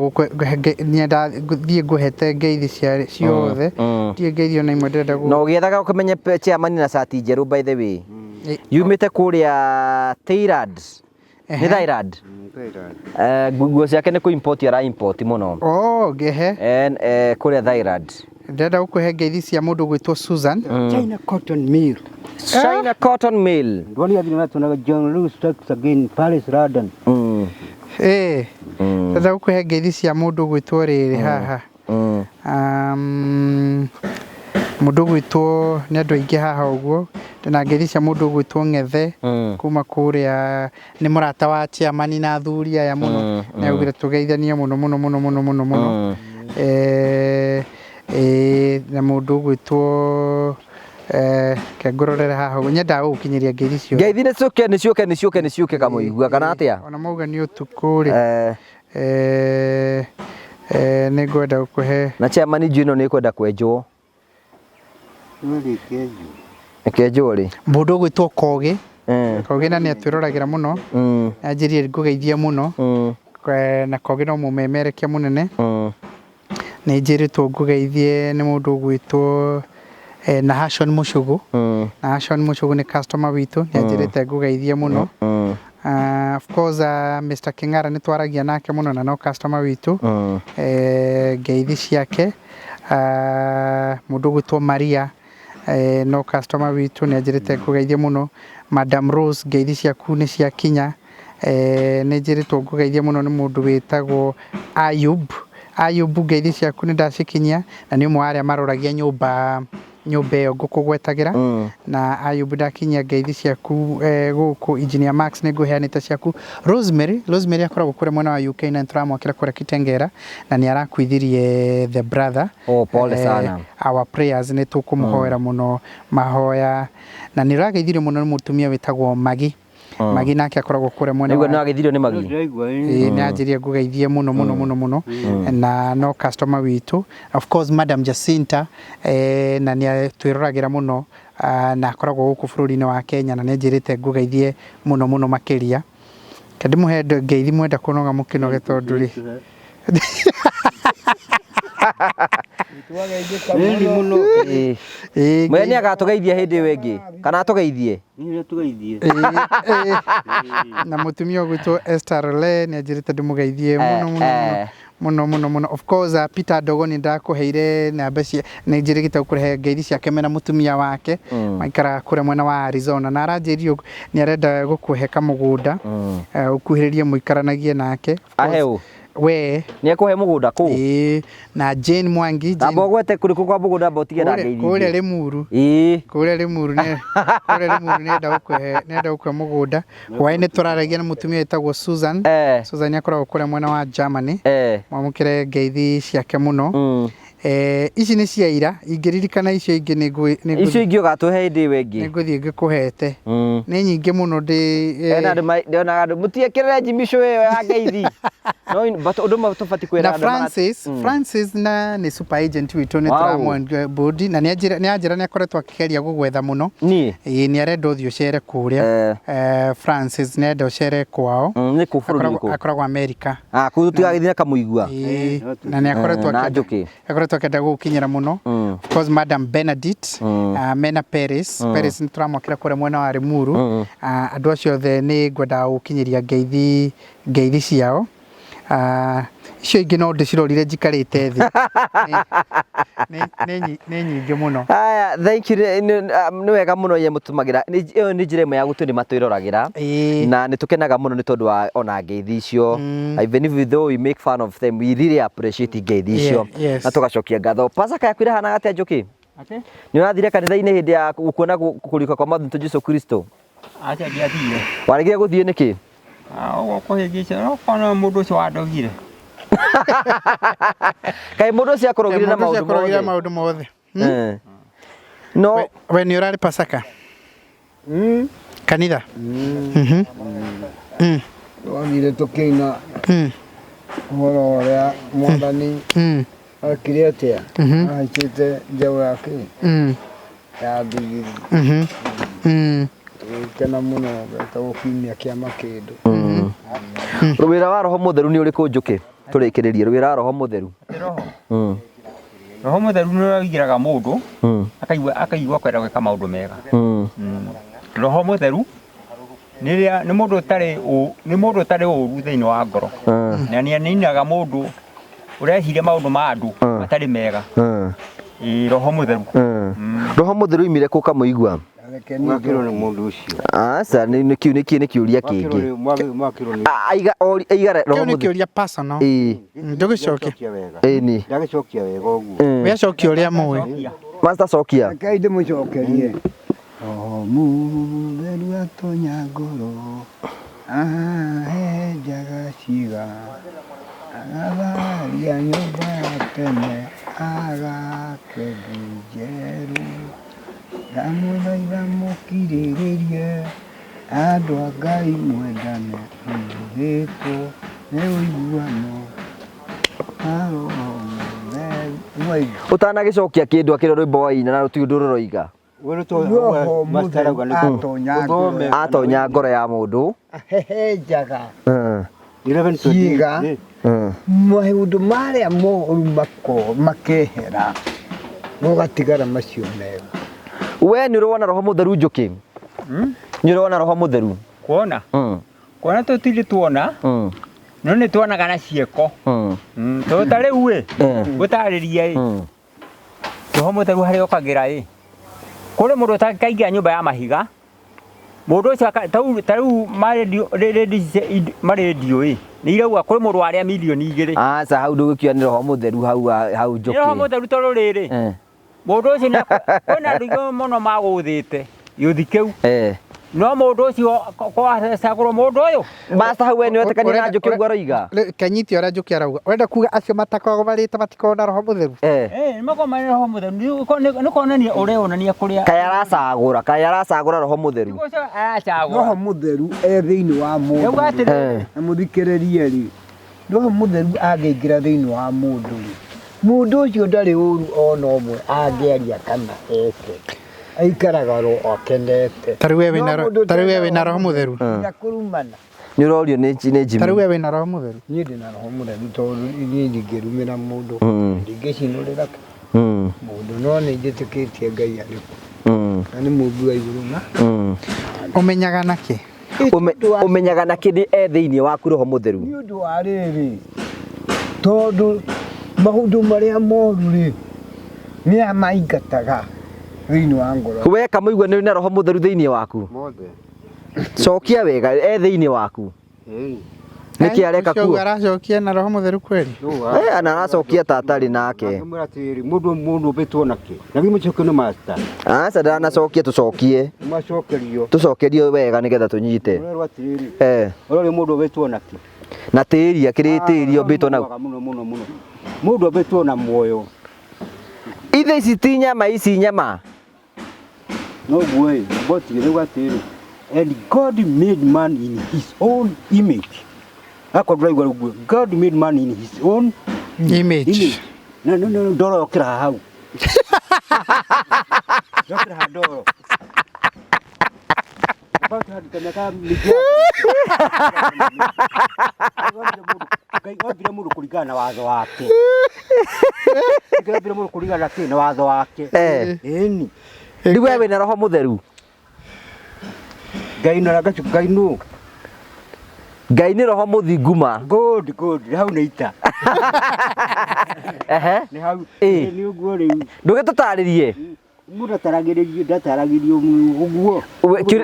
nyenda thiĩ ngũhete ngeithi cia ciothe, ndirĩ ngeithi ona imwe ndĩrenda Na ũgĩethaga ũkĩmenye chairman na cati njerũ, by the way, yumĩte kũrĩa Thailand, nĩ Thailand. Nguo ciake nĩ kũ import ara import mũno. Oh, ngehe. Kũrĩa Thailand. Ndĩrenda gũkũhe ngeithi cia mũndũ ũgwĩtwo Susan. China Cotton Mill. China Cotton Mill. Ndwani athire matunaga John Lewis strikes again, Paris, London. Ndĩrenda gũkũhe ngeithi cia mũndũ ũgwĩtwo rĩrĩ haha. Mũndũ ũgwĩtwo, nĩ andũ aingĩ haha ũguo, ndĩna ngeithi cia mũndũ ũgwĩtwo Ng'ethe kuma kũrĩa, nĩ mũrata wa chairman na athuri aya mũno, nĩ augire tũgeithanie mũno mũno mũno mũno mũno mũno. Na mũndũ ũgwĩtwo, ke ngũrorere haha ũguo, nyendaga gũgũkinyĩria ngeithi ciothe. Ngeithi nĩ ciũke, nĩ ciũke, nĩ ciũke, nĩ ciũke kamũigua kana atĩa? Ona mauga nĩ ũtukũ rĩ, nĩ ngwenda gũkũhe. Na chairman, njui ĩno nĩ ĩkwenda kwenjwo. Nĩrĩkĩenjwo. Ĩkenjwo rĩ? Mũndũ ũgwĩtwo Kogĩ. Kogĩ na nĩ atwĩroragĩra mũno, anjĩrire ngũgeithie mũno. Na Kogĩ no mũmemerekia mũnene. Nĩ njĩrĩtwo ngũgeithie nĩ mũndũ ũgwĩtwo Nahashon Mũcũgũ. Nahashon Mũcũgũ nĩ customer witũ, nĩ anjĩrĩte ngũgeithie mũno. Of course, Mr. King'ara nĩ twaragia nake mũno na no customer witũ. Ngeithi ciake. Mũndũ ũgwĩtwo Maria, no customer witũ, nĩ anjĩrĩte ngũgeithie mũno. Madam Rose, ngeithi ciaku nĩ ciakinya. Nĩ njĩrĩtwo ngũgeithie mũno nĩ mũndũ wĩtagwo Ayub. Ayub, ngeithi ciaku nĩ ndacikinyia, na nĩ ũmwe wa arĩa maroragia nyũmba. Nyũmba ĩyo ngũkũgwetagĩra. Na Ayubu, ndakinyia ngeithi ciaku gũkũ. Engineer Max, nĩ ngũheanĩte ciaku. Rosemary akoragwo kũrĩa mwena wa UK na nĩtũramwakĩra kũrĩa Kitengera na nĩ arakuithirie the brother. Oh, pole sana. Our prayers, nĩ tũkũmũhoera mũno mahoya, na nĩ ũrageithirio mũno nĩ mũtumia wĩtagwo Magi. Magi nake akoragwo kũrĩa mwena Nĩguo wa nĩ wageithirio nĩ Magi. Ndĩraigua. Ĩĩ, nĩ anjĩrie ngũgeithie mũno mũno mũno mũno, na no customer witũ, of course, Madam Jacinta, na nĩ twĩroragĩra mũno, na akoragwo gũkũ bũrũri-inĩ wa Kenya na nĩ anjĩrĩte ngũgeithie mũno mũno makĩria. Ke ndĩmũhe ngeithi, mwenda kũnoga mũkĩnoge tondũ rĩ Nĩ mũno. Ĩĩ. Ĩĩ, Mwene nĩ agatũgeithia hĩndĩ ĩyo ĩngĩ kana atũgeithie. Nĩ tũgeithie. Ĩĩ, na mũtumia ũgwĩtwo Esther Role nĩ anjĩrĩte ndĩmũgeithie mũno mũno mũno mũno mũno. Of course, Peter Ndogo, nĩ ndakũheire namba cia, nĩ njĩrĩgĩte gũkũrehe ngeithi ciake mena mũtumia wake. Maikaraga kũrĩa mwena wa Arizona na aranjĩrire ũguo, nĩ arenda gũkũhe kamũgũnda, ũkuhĩrĩrie mũikaranagie nake. Of course, Ahe ũ? We. Nĩ ekũhe mũgũnda kũ? Ĩĩ, na Jane Mwangi. Jane- Amba ũgwete kũrĩkũ kwa mũgũnda, amba ũtige na kũrĩa ngeithi kũrĩa ingĩ. Limuru. Ĩĩ. Kũrĩa Limuru nĩ kũrĩa Limuru nĩenda gũkũhe mũgũnda. Hwaĩ-inĩ tũraragia na mũtumia wĩtagwo Susan. Susan akoragwo kũrĩa mwena wa Germany. Mwamũkĩre ngeithi ciake mũno. Ici nĩ cia ira, ingĩririkana icio ingĩ nĩ Icio ingĩ ũgatũhe hĩndĩ ĩyo ĩngĩ. Nĩ ngũthiĩ ngĩkũhete. Nĩ nyingĩ mũno ndĩ Ena andũ ndionaga andũ mũtiĩkĩrĩre njimisho ĩyo ya ngeithi, no but ũndũ ũmwe tũbatiĩ kwĩra na andũ Francis. Francis na nĩ super agent witũ, nĩ tũramũ bodi na nĩ anjĩra nĩ akoretwo akĩgeria gũgwetha mũno. Niĩ? Ĩĩ, nĩ arenda ũthiĩ ũcere kũrĩa. Francis nĩ arenda ũcere kwao. Nĩ kũ bũrũri Akoragwo ũrĩkũ? Akoragwo America. Ah, kũu tũtigagĩthiĩ na kamũigua. Ĩĩ, na nĩ akoretwo Na akĩenda njũkĩ. Akoretwo akĩenda gũgũkinyĩra mũno. Of course, Madam Benedict, mena Paris. Paris nĩ tũramwakĩra kũrĩa mwena wa Limuru. Andũ acio othe nĩ ngwendaga gũkinyĩria ngeithi ciao. Icio ingĩ no ndĩcirorire njikarĩte thĩ. Nĩ nyingĩ mũno. Haya, thank you. Nĩ wega mũno iria mũtũmagĩra. Ĩyo nĩ njĩra ĩmwe ya gũtua nĩ matwĩroragĩra na nĩ tũkenaga mũno nĩ tondũ wa ona ngeithi icio. Even if though we make fun of them, we really appreciate ngeithi icio na tũgacokia ngatho. Pasaka yaku ĩrahanaga atĩa, Njũkĩ? Atĩ? Nĩ ũrathire kanitha-inĩ hĩndĩ ya kuona kũriũka kwa Mwathani witũ Jesu Kristo? Aca, ndiathire. Waregire gũthiĩ nĩkĩ? Ũguo kũhĩngĩca no kona mũndũ ũcio wandogire. Kaĩ mũndũ ũcio akũrogire na Mũndũ ũcio maũndũ akũrogire mothe? Maũndũ mothe. No We nĩ ũrarĩ Pasaka kanitha? Twathire tũkĩina ũhoro ũrĩa Mwathani ekire atĩa, ahaicĩte njaũ yake ya ndigiri. Tũgĩkena mũno, getagwo kiumia kĩa makĩndũ. Wĩra wa Roho Mũtheru nĩ ũrĩkũ, Njũkĩ? Tũrĩkĩrĩrie wĩra wa Roho Mũtheru. Atĩ roho? Roho Mũtheru nĩ ũrĩa ũingĩraga mũndũ akaigua kwenda gwĩka maũndũ mega. Roho Mũtheru nĩ rĩrĩa nĩ mũndũ ũtarĩ ũru thĩinĩ wa ngoro na nĩ aninaga mũndũ ũreciria maũndũ ma andũ matarĩ mega. Ĩĩ, Roho Mũtheru. Roho Mũtheru oimire kũ, kamũigua? Mwakĩrwo nĩ mũndũ ũcio. Aca, nĩ kĩu nĩ kĩũria Mwakĩrwo kĩngĩ. Mwakĩrwo nĩ Aiga aiga Roho Kĩu nĩ Mũtheru. kĩũria personal. Ĩĩ. Ndũgĩcokie. Ndacokia wega. Ĩni. Ndagĩcokia wega ũguo. We acokia ũrĩa mũĩ. Master, cokia. Rekei ndĩmũcokerie. Roho Mũtheru atonya ngoro, ahenjaga ciĩga, agatharia nyũmba ya tene, agake ĩngĩ njerũ. Ndamũthaitha mũkirĩrĩrie, andũ a Ngai, mwendane, mũiyũrĩtwo nĩ ũiguano na Roho Mũtheru. Mwaigua? Ũtanagĩcokia kĩndũ akĩrĩa rwĩmbo waina na rũtirĩ ũndũ rũroiga. Roho Mũtheru atonya ngoro, Atonya ngoro ya mũndũ. Ahehenjaga ciĩga, maũndũ marĩa moru makehera, gũgatigara macio mega. We nĩ ũrĩ wona Roho Mũtheru, Njũkĩ? Nĩ ũrĩ wona Roho Mũtheru? Kuona? Kuona tũtirĩ tuona, no nĩ tuonaga na ciĩko. Tondũ ta rĩu ĩ, gũtarĩria ĩ, Roho Mũtheru harĩa okagĩra ĩ, kũrĩ mũndũ ũtangĩkaingĩra nyũmba ya mahiga, mũndũ ũcio ta rĩu marendio ĩ, nĩ irauga kũrĩ mũndũ warĩa 2 milioni. Aca, hau ndũgĩkiuga nĩ Roho Mũtheru hau hau Nĩ Roho Njũkĩ. Mũtheru tondũ rĩrĩ, Mũndũ ũcio kwĩna andũ aingĩ mũno magũthĩte gĩũthi kĩu. Eh. No mũndũ ũcio kwacagũrwo mũndũ ũyũ. Master hau we nĩ wetĩkania na Njũkĩ ũguo aroiga? Kanyiti ũrĩa Njũkĩ arauga. Ũrenda kuga acio matakoragwo marĩte matikoragwo na roho mũtheru? Eh. Eh, nĩ makoragwo marĩ na roho mũtheru. Nĩ kuonania ũreonania kũrĩa. Kaĩ aracagũra, kaĩ aracagũra roho mũtheru. Nĩguo ũcio aracagũra. Roho mũtheru e thĩinĩ wa mũndũ. Rĩu atĩrĩrĩ. Eh. Na mũthikĩrĩrie rĩ, roho mũtheru angĩingĩra thĩinĩ wa mũndũ rĩ, mũndũ ũcio ndarĩ ũru ona ũmwe angĩaria kana eke. Aikaraga ro akenete. Ta rĩu we wĩna ro- ta rĩu we wĩna roho mũtheru. Nginya kũrumana. Nĩ ũrorio nĩ nĩ Ta rĩu Jimmy. we wĩna roho mũtheru. Niĩ ndĩ na roho mũtheru tondũ niĩ ndingĩrumĩra mũndũ, ndingĩcinũrĩra mũndũ, no nĩ njĩtĩkĩtie Ngai arĩ kuo. Na nĩ mũmbi wa igũrũ na Ũmenyaga nakĩ? Ũmenyaga na kĩndĩ e thĩinĩ waku roho mũtheru. Nĩ ũndũ wa rĩrĩ, tondũ maũndũ marĩa moru rĩ, nĩ amaingataga thĩinĩ wa ngoro. We kamũigua nĩ na roho mũtheru thĩinĩ waku. Mothe. Cokia wega e thĩinĩ waku. Ĩĩ. Nĩkĩ areka Ũcio kuo? aracokia na roho mũtheru kweli? Eh, ana aracokia ta atarĩ nake. Ngĩmwĩra atĩrĩrĩ, mũndũ mũndũ ũmbĩtwo nakĩ? Na githĩ mũcokio nĩ master. Aca ndanacokia tũcokie. Macokerio. Tũcokerio wega nĩgetha tũnyite. Ũrerwo atĩrĩrĩ. Eh. Ũrorio mũndũ ũmbĩtwo nakĩ? Na tĩri akĩrĩ tĩri ũmbĩtwo nau. Mũno mũno mũno. Mũndũ ũmbĩtwo na muoyo. Ithe ici ti nyama ici nyama. No guo ĩ, ngotige rĩu atĩrĩrĩ. And God made man in his own image. Akorwo ndũraigua ũguo. God made man in his own Image. image. No no no ndoro yokĩra hau. Yokĩra ha ndoro. About handũ mĩaka mĩingĩ. Ngai ombire mũndũ kũringana na watho wake. Ngai ombire mũndũ kũringana na kĩ? Na watho wake. Eh. Ĩni. Rĩu we wĩna roho mũtheru. Ngai no ngacu Ngai nũ. Ngai nĩ roho mũthingu ma. Good good hau nĩ ita. Ehe. Nĩ hau. Ĩ. Nĩ ũguo rĩu. Ndũgĩtũtarĩrie. Mũndũ ataragĩrĩrio ndataragĩrio ũguo.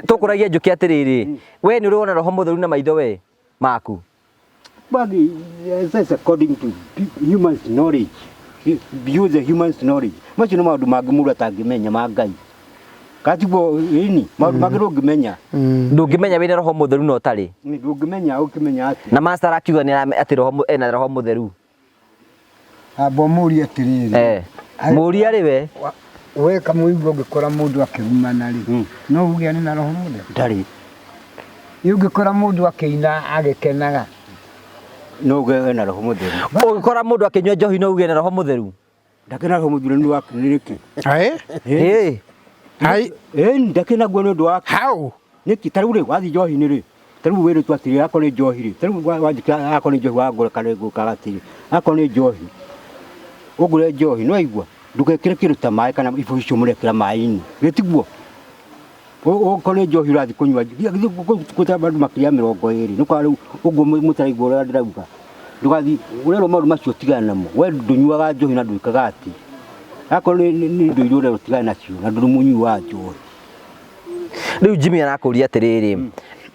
Tũkũragia Njũkĩ atĩrĩrĩ. We nĩ ũrĩ wona roho mũtheru na maitho we maku. Bagi, that's according to humans knowledge. Beyond the humans knowledge. Macio nĩ maũndũ mangĩ mũndũ atangĩmenya ma Ngai. Katiguo ĩni, maũndũ mangĩ ndũngĩmenya. Ndũngĩmenya wĩna roho mũtheru na ũtarĩ. Ndũngĩmenya ũkĩmenya atĩa. Na master akiuga nĩ atĩ roho ena roho mũtheru. Amba mũrie atĩrĩrĩ. Eh. Mũria rĩ we. We kamũigua ũngĩkora mũndũ akĩrumana rĩ, no uge nĩ na roho mũtheru? Ndarĩ. Ĩ ũngĩkora mũndũ akĩina agĩkenaga? No uge ena roho mũtheru. Ũngĩkora mũndũ akĩnyua njohi no uge ena roho mũtheru. Ndakĩna roho mũtheru nĩ wake nĩ nĩkĩ? Aĩ? Ĩ. Ai. Ĩ ndakĩnaguo nĩ ũndũ wake. How? Nĩkĩ ta rĩu rĩ wathiĩ njohi-inĩ rĩ, ta rĩu wĩrĩtwo atĩrĩ akorwo nĩ njohi rĩ, ta rĩu wanjĩkĩra akorwo nĩ njohi wangũra kana ngũkaga atĩrĩ, akorwo nĩ njohi ũngũre njohi nĩ waigua ndũgekĩre kĩndũ ta maĩ kana ibũyũ icio mũrekĩra maĩ-inĩ gĩtiguo. Okorwo nĩ njohi ũrathiĩ kũnyua kũta andũ makĩria 20 nĩ kwa rĩu ũguo mũtaraigua ũrĩa ndĩrauga. Ndũgathiĩ ũrerwo maũndũ macio tigana namo. We ndũnyuaga njohi na ndwĩkaga atĩ. Akorwo nĩ indo iria ũrerwo tigana nacio na ndũrĩ mũnyui wa njohi. Rĩu Jimmy arakũria atĩrĩrĩ,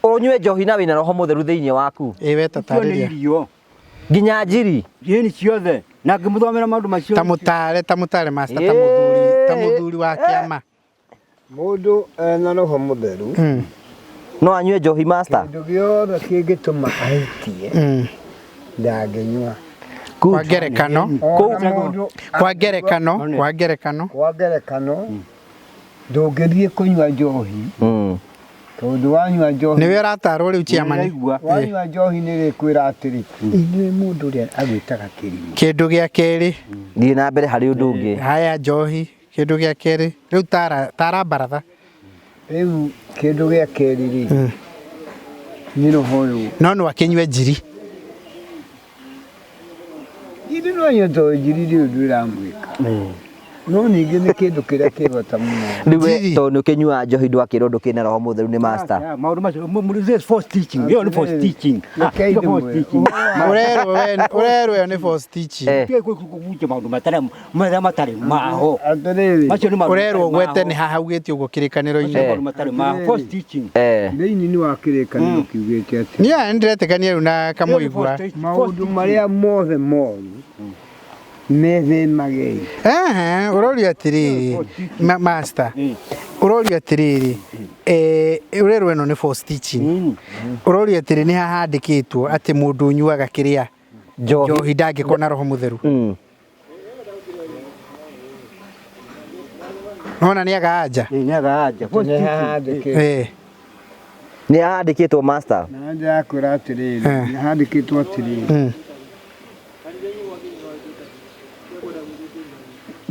ũnyue njohi na wĩna roho mũtheru thĩinĩ waku? Ĩ we ta tarĩria. Irio. Nginya njiri. Ĩni ciothe. Na ngĩmũthomera maũndũ macio. Ta mũtare, ta mũtare master, ta mũthuri wa kĩama. Mũndũ ena roho mũtheru. No anyue njohi master. Kĩndũ gĩothe kĩngĩtũma ahĩtie ndangĩnyua. Kwa ngerekano, kwa ngerekano, kwa ngerekano, kwa ngerekano, ndũngĩthiĩ kũnyua njohi. Tondũ wanyua njohi. Nĩwe ũratarwo rĩu chairman. Wanyua njohi nĩ rĩkwĩra atĩrĩ, inyuĩ mũndũ ũrĩa agwĩtaga kĩrimũ. Kĩndũ gĩa kerĩ. Thiĩ na mbere harĩ ũndũ ũngĩ. Haya njohi, kĩndũ gĩa kerĩ. Rĩu tara baratha. Rĩu kĩndũ gĩa kerĩ rĩ, nĩ roho ũyũ. No no akĩnyue njiri. Njiri no anyue tondũ njiri rĩu ndĩramwĩka. No ningĩ nĩ kĩndũ kĩrĩa kĩ bata mũno. Rĩu we tondũ nĩ ũkĩnyuaga njohi ndwakĩrwo ndũkĩrĩ na roho mũtheru nĩ master. Maũndũ macio, this false teaching. Ĩyo nĩ false teaching. False teaching. Ũrerwo we, ũrerwo ĩyo nĩ false teaching. Kũhunjia maũndũ matarĩ marĩa matarĩ maho. Atĩrĩrĩ. Macio nĩ maũndũ Ũrerwo gwete nĩ haha augĩte ũguo kĩrĩkanĩro-inĩ. Maũndũ matarĩ maho. False teaching. Thĩinĩ wa kĩrĩkanĩro kiugĩte atĩ. Niĩ ndĩretĩkania rĩu na Kamũigua. Maũndũ marĩa mothe moru Methemage. Ehe, ũrorio atĩrĩrĩ, master, ũrorio atĩrĩrĩ, ũrerwo ĩno nĩ false teaching. Ũrorio atĩrĩ nĩ hahandĩkĩtwo atĩ mũndũ ũnyuaga kĩrĩa njohi ndangĩkorwo na roho mũtheru. Nona nĩ aga anja. Nĩ aga anja. Nĩ hahandĩkĩtwo. Nĩ hahandĩkĩtwo master. Na ndĩrakwĩra atĩrĩrĩ, nĩ hahandĩkĩtwo atĩrĩrĩ.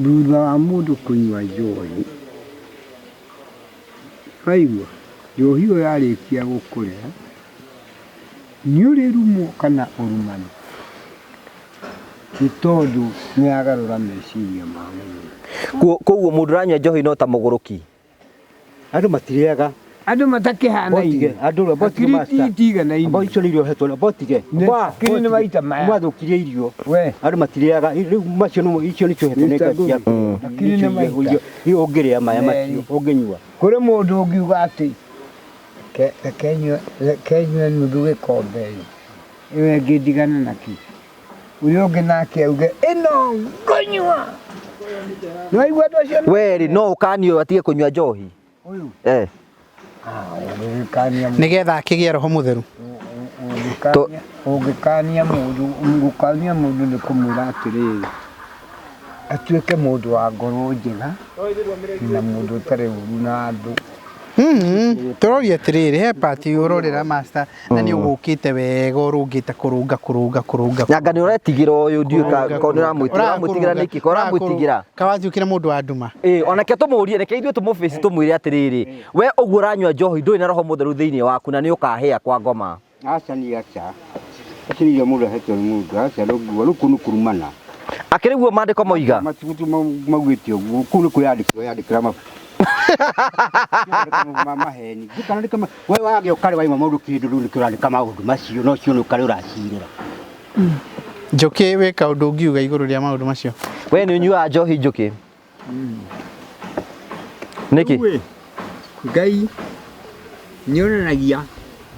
Thutha wa mũndũ kũnyua njohi, waigua, njohi ĩyo yarĩkia gũkũrĩa, nĩ ũrĩrumwo kana ũrumane, nĩ tondũ nĩ yagarũra meciria ma mũndũ. Koguo mũndũ ũranyua njohi no ta mũgũrũki. Andũ matirĩaga. Andũ matakĩhanaine. Andũ botige master. Itiganaine. Bo icio nĩ irio hetwo botige. Hakiri nĩ maita maya. Mwathũkirie irio. We. Andũ matirĩaga. Rĩu macio nĩ icio nĩcio hetwo nĩ Ngai ciaku. Hakiri nĩ maita. Rĩu ũngĩrĩa maya macio ũngĩnyua. Kũrĩ mũndũ ũngiuga atĩ reke nyue nuthu gĩkombe ĩyo ĩngĩ ndigane nakĩ. Ũrĩa ũngĩ nake auge ĩno ngũnyua. Nĩwaigua andũ acio? We rĩ no ũkanio atige kũnyua njohi. Ũyũ. Nĩgetha akĩgĩe roho mũtheru. Ũngĩkania mũndũ, gũkania mũndũ nĩ kũmwĩra atĩrĩrĩ, atuĩke mũndũ wa ngoro njega na mũndũ ũtarĩ ũru na andũ. Tũroria atĩrĩrĩ, he part ũrorera master na nĩ ũgũkĩte wega ũrũngĩte kũrũnga kũrũnga kũrũnga. Nyanga nĩ ũretigĩra ũyũ ndiũĩ ko nĩ ũramwĩtigĩra nĩkĩ ko ũramwĩtigĩra. Kawatuĩkire mũndũ wa nduma. Onake tũmũrie, reke ithuĩ tũmũbĩci tũmwĩre atĩrĩrĩ, we ũguo ũranyua njohi ndũrĩ na roho mũtheru thĩinĩ waku na nĩ ũkahĩa kwa ngoma. Aca ni aca. Acio nĩ irio mũndũ ahetwo nĩ mũndũ. Aca rĩu rĩu kũu nĩ kũrumana. Akĩrĩ guo maandĩko moiga? Matugutu maugĩte ũguo, kũu nĩ kwĩyandĩkĩra yandĩkĩra mabuku. Maheni. Ndikana we wagĩũka rĩ waima mũndũ kĩndũ rĩu nĩkĩo ũrandĩka maũndũ macio no cio nĩ ũkarĩ ũracirĩra. Njũkĩ wĩ kaũndũ ũngiuga igũrũ rĩa maũndũ macio? We nĩ ũnyuaga njohi Njũkĩ? Nĩkĩ? Ngai nĩonanagia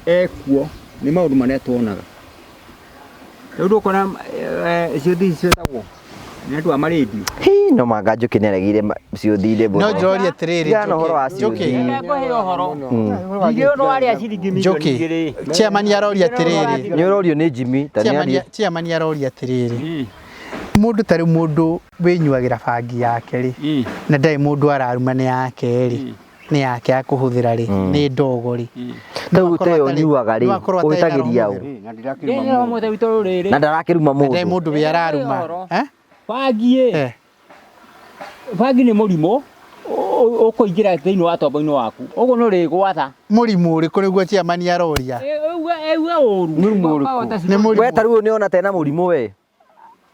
ekuo nĩ maũndũ marĩa tuonaga. Rĩu ndũkona ciũthi ciĩtagwo nĩ andũ a marĩndiũ. Hi no manga Njũkĩ nĩ aregire ciũthi-inĩ mũno. No njũrie atĩrĩrĩ, Tigana ũhoro wa ciũthi. Ngũhe ũhoro. Ningĩ no arĩa ciringi milioni igĩrĩ. Chairman aroria atĩrĩrĩ. Nĩ ũrorio nĩ Jimmy ta nĩ arie. Chairman aroria atĩrĩrĩ. Mũndũ tarĩ mũndũ wĩnyuagĩra bangi yake rĩ, na ndarĩ mũndũ araruma nĩ yake rĩ, nĩ yake ya kũhũthĩra rĩ, nĩ ndogo rĩ. Rĩu te ũnyuaga rĩ, ũhĩtagĩria ũ? Na ndarakĩruma mũndũ. Ndarĩ mũndũ wĩ araruma. Bangi ĩ. Bangi nĩ mũrimũ ũkũingĩra thĩinĩ wa tombo-inĩ waku. Ũguo nĩ ũrĩgwatha. Mũrimũ ũrĩkũ nĩguo chairman aroria? Euga ũru. Mũrimũ ũrĩkũ? Nĩ mũrimũ. We ta rĩu nĩ ona tena mũrimũ we.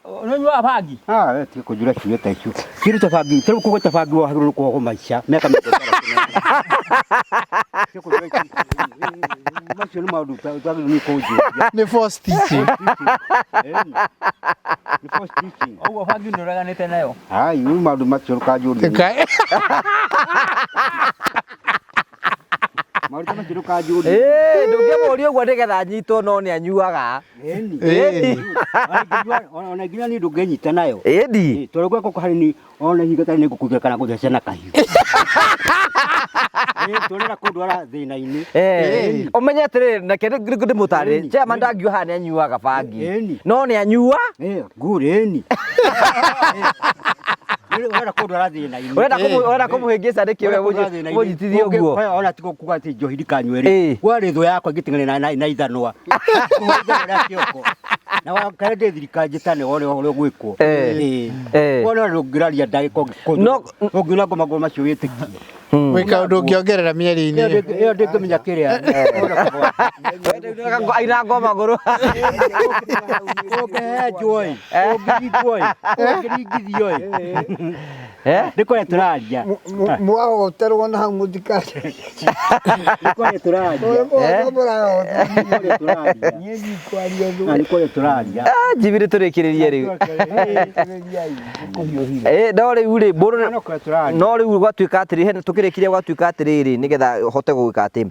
Ũnyuaga bangi? Ah, tiga kũnjũra ciugo ta icio. Kĩndũ ta bangi, ta rĩu kũgweta bangi wagĩrĩirwo nĩ kũhogwo maica mĩaka mĩrongo ĩtandatũ na ĩna. Tiga kũnjũra icio. Macio nĩ maũndũ ũtagĩrĩirwo nĩ kũnjũria. Nĩ false teaching. Nĩ false teaching. Ũguo bangi nĩ ũreganĩte nayo? Ai, rĩu maũndũ macio ndũkanjũrie. Maũndũ macio ndũkanjũrie. Ndũngĩmũria ũguo nĩgetha anyitwo no nĩ anyuaga. Ĩni. Ona nginya niĩ ndũngĩnyita nayo. Ĩni. Tondũ gwakwa harĩ ni ona hingo tarĩ nĩ ngũkũigĩra kana ngũthece na kahiũ. Tũrenda kũndwara thĩna-inĩ. Ũmenye atĩrĩrĩ, reke ndĩmũtarĩrie. Chairman ndangiuga haha nĩ anyuaga bangi. No nĩ anyua? Good, ĩni. Ũrenda kũndwara thĩna-inĩ. Ũrenda kũmũhĩngĩca nĩkĩ we ũmũnyitithie ũguo? Ona tiga kuga atĩ njohi ndikanyue rĩ. Warĩ thũ yakwa ngĩting'ana na ithanwa. Ithanwa rĩa kĩoko. Na wakare ndĩ thirikari njĩtane wone ũrĩa ũgwĩkwo. Wone ũrĩa ũngĩraria ndagĩka ũngiuna ngoma ngoma macio wĩtĩkie. Wĩ kaũndũ ũngĩongerera mĩario-inĩ. Ĩyo ndĩngĩmenya kĩrĩa. Aina ngoma ngũrũ. Ũngĩhenjwo ĩ, ũngĩringwo ĩ, ũngĩringithio ĩ. Nĩ kwaria tũraria. Mwahoterwo na hau mũtikaria. Nĩ kwaria tũraria. Mũrahoterwo. Niĩ ndikwaria thũ. Nĩ kwaria tũraria. Ah, Jimmy nĩ tũrĩkĩrĩrie rĩu. No rĩu rĩ mũndũ No kwaria tũraria. No rĩu gwatuĩka atĩrĩ hena tũkĩrĩkirie gwatuĩka atĩrĩrĩ nĩgetha ũhote gũgĩka atĩ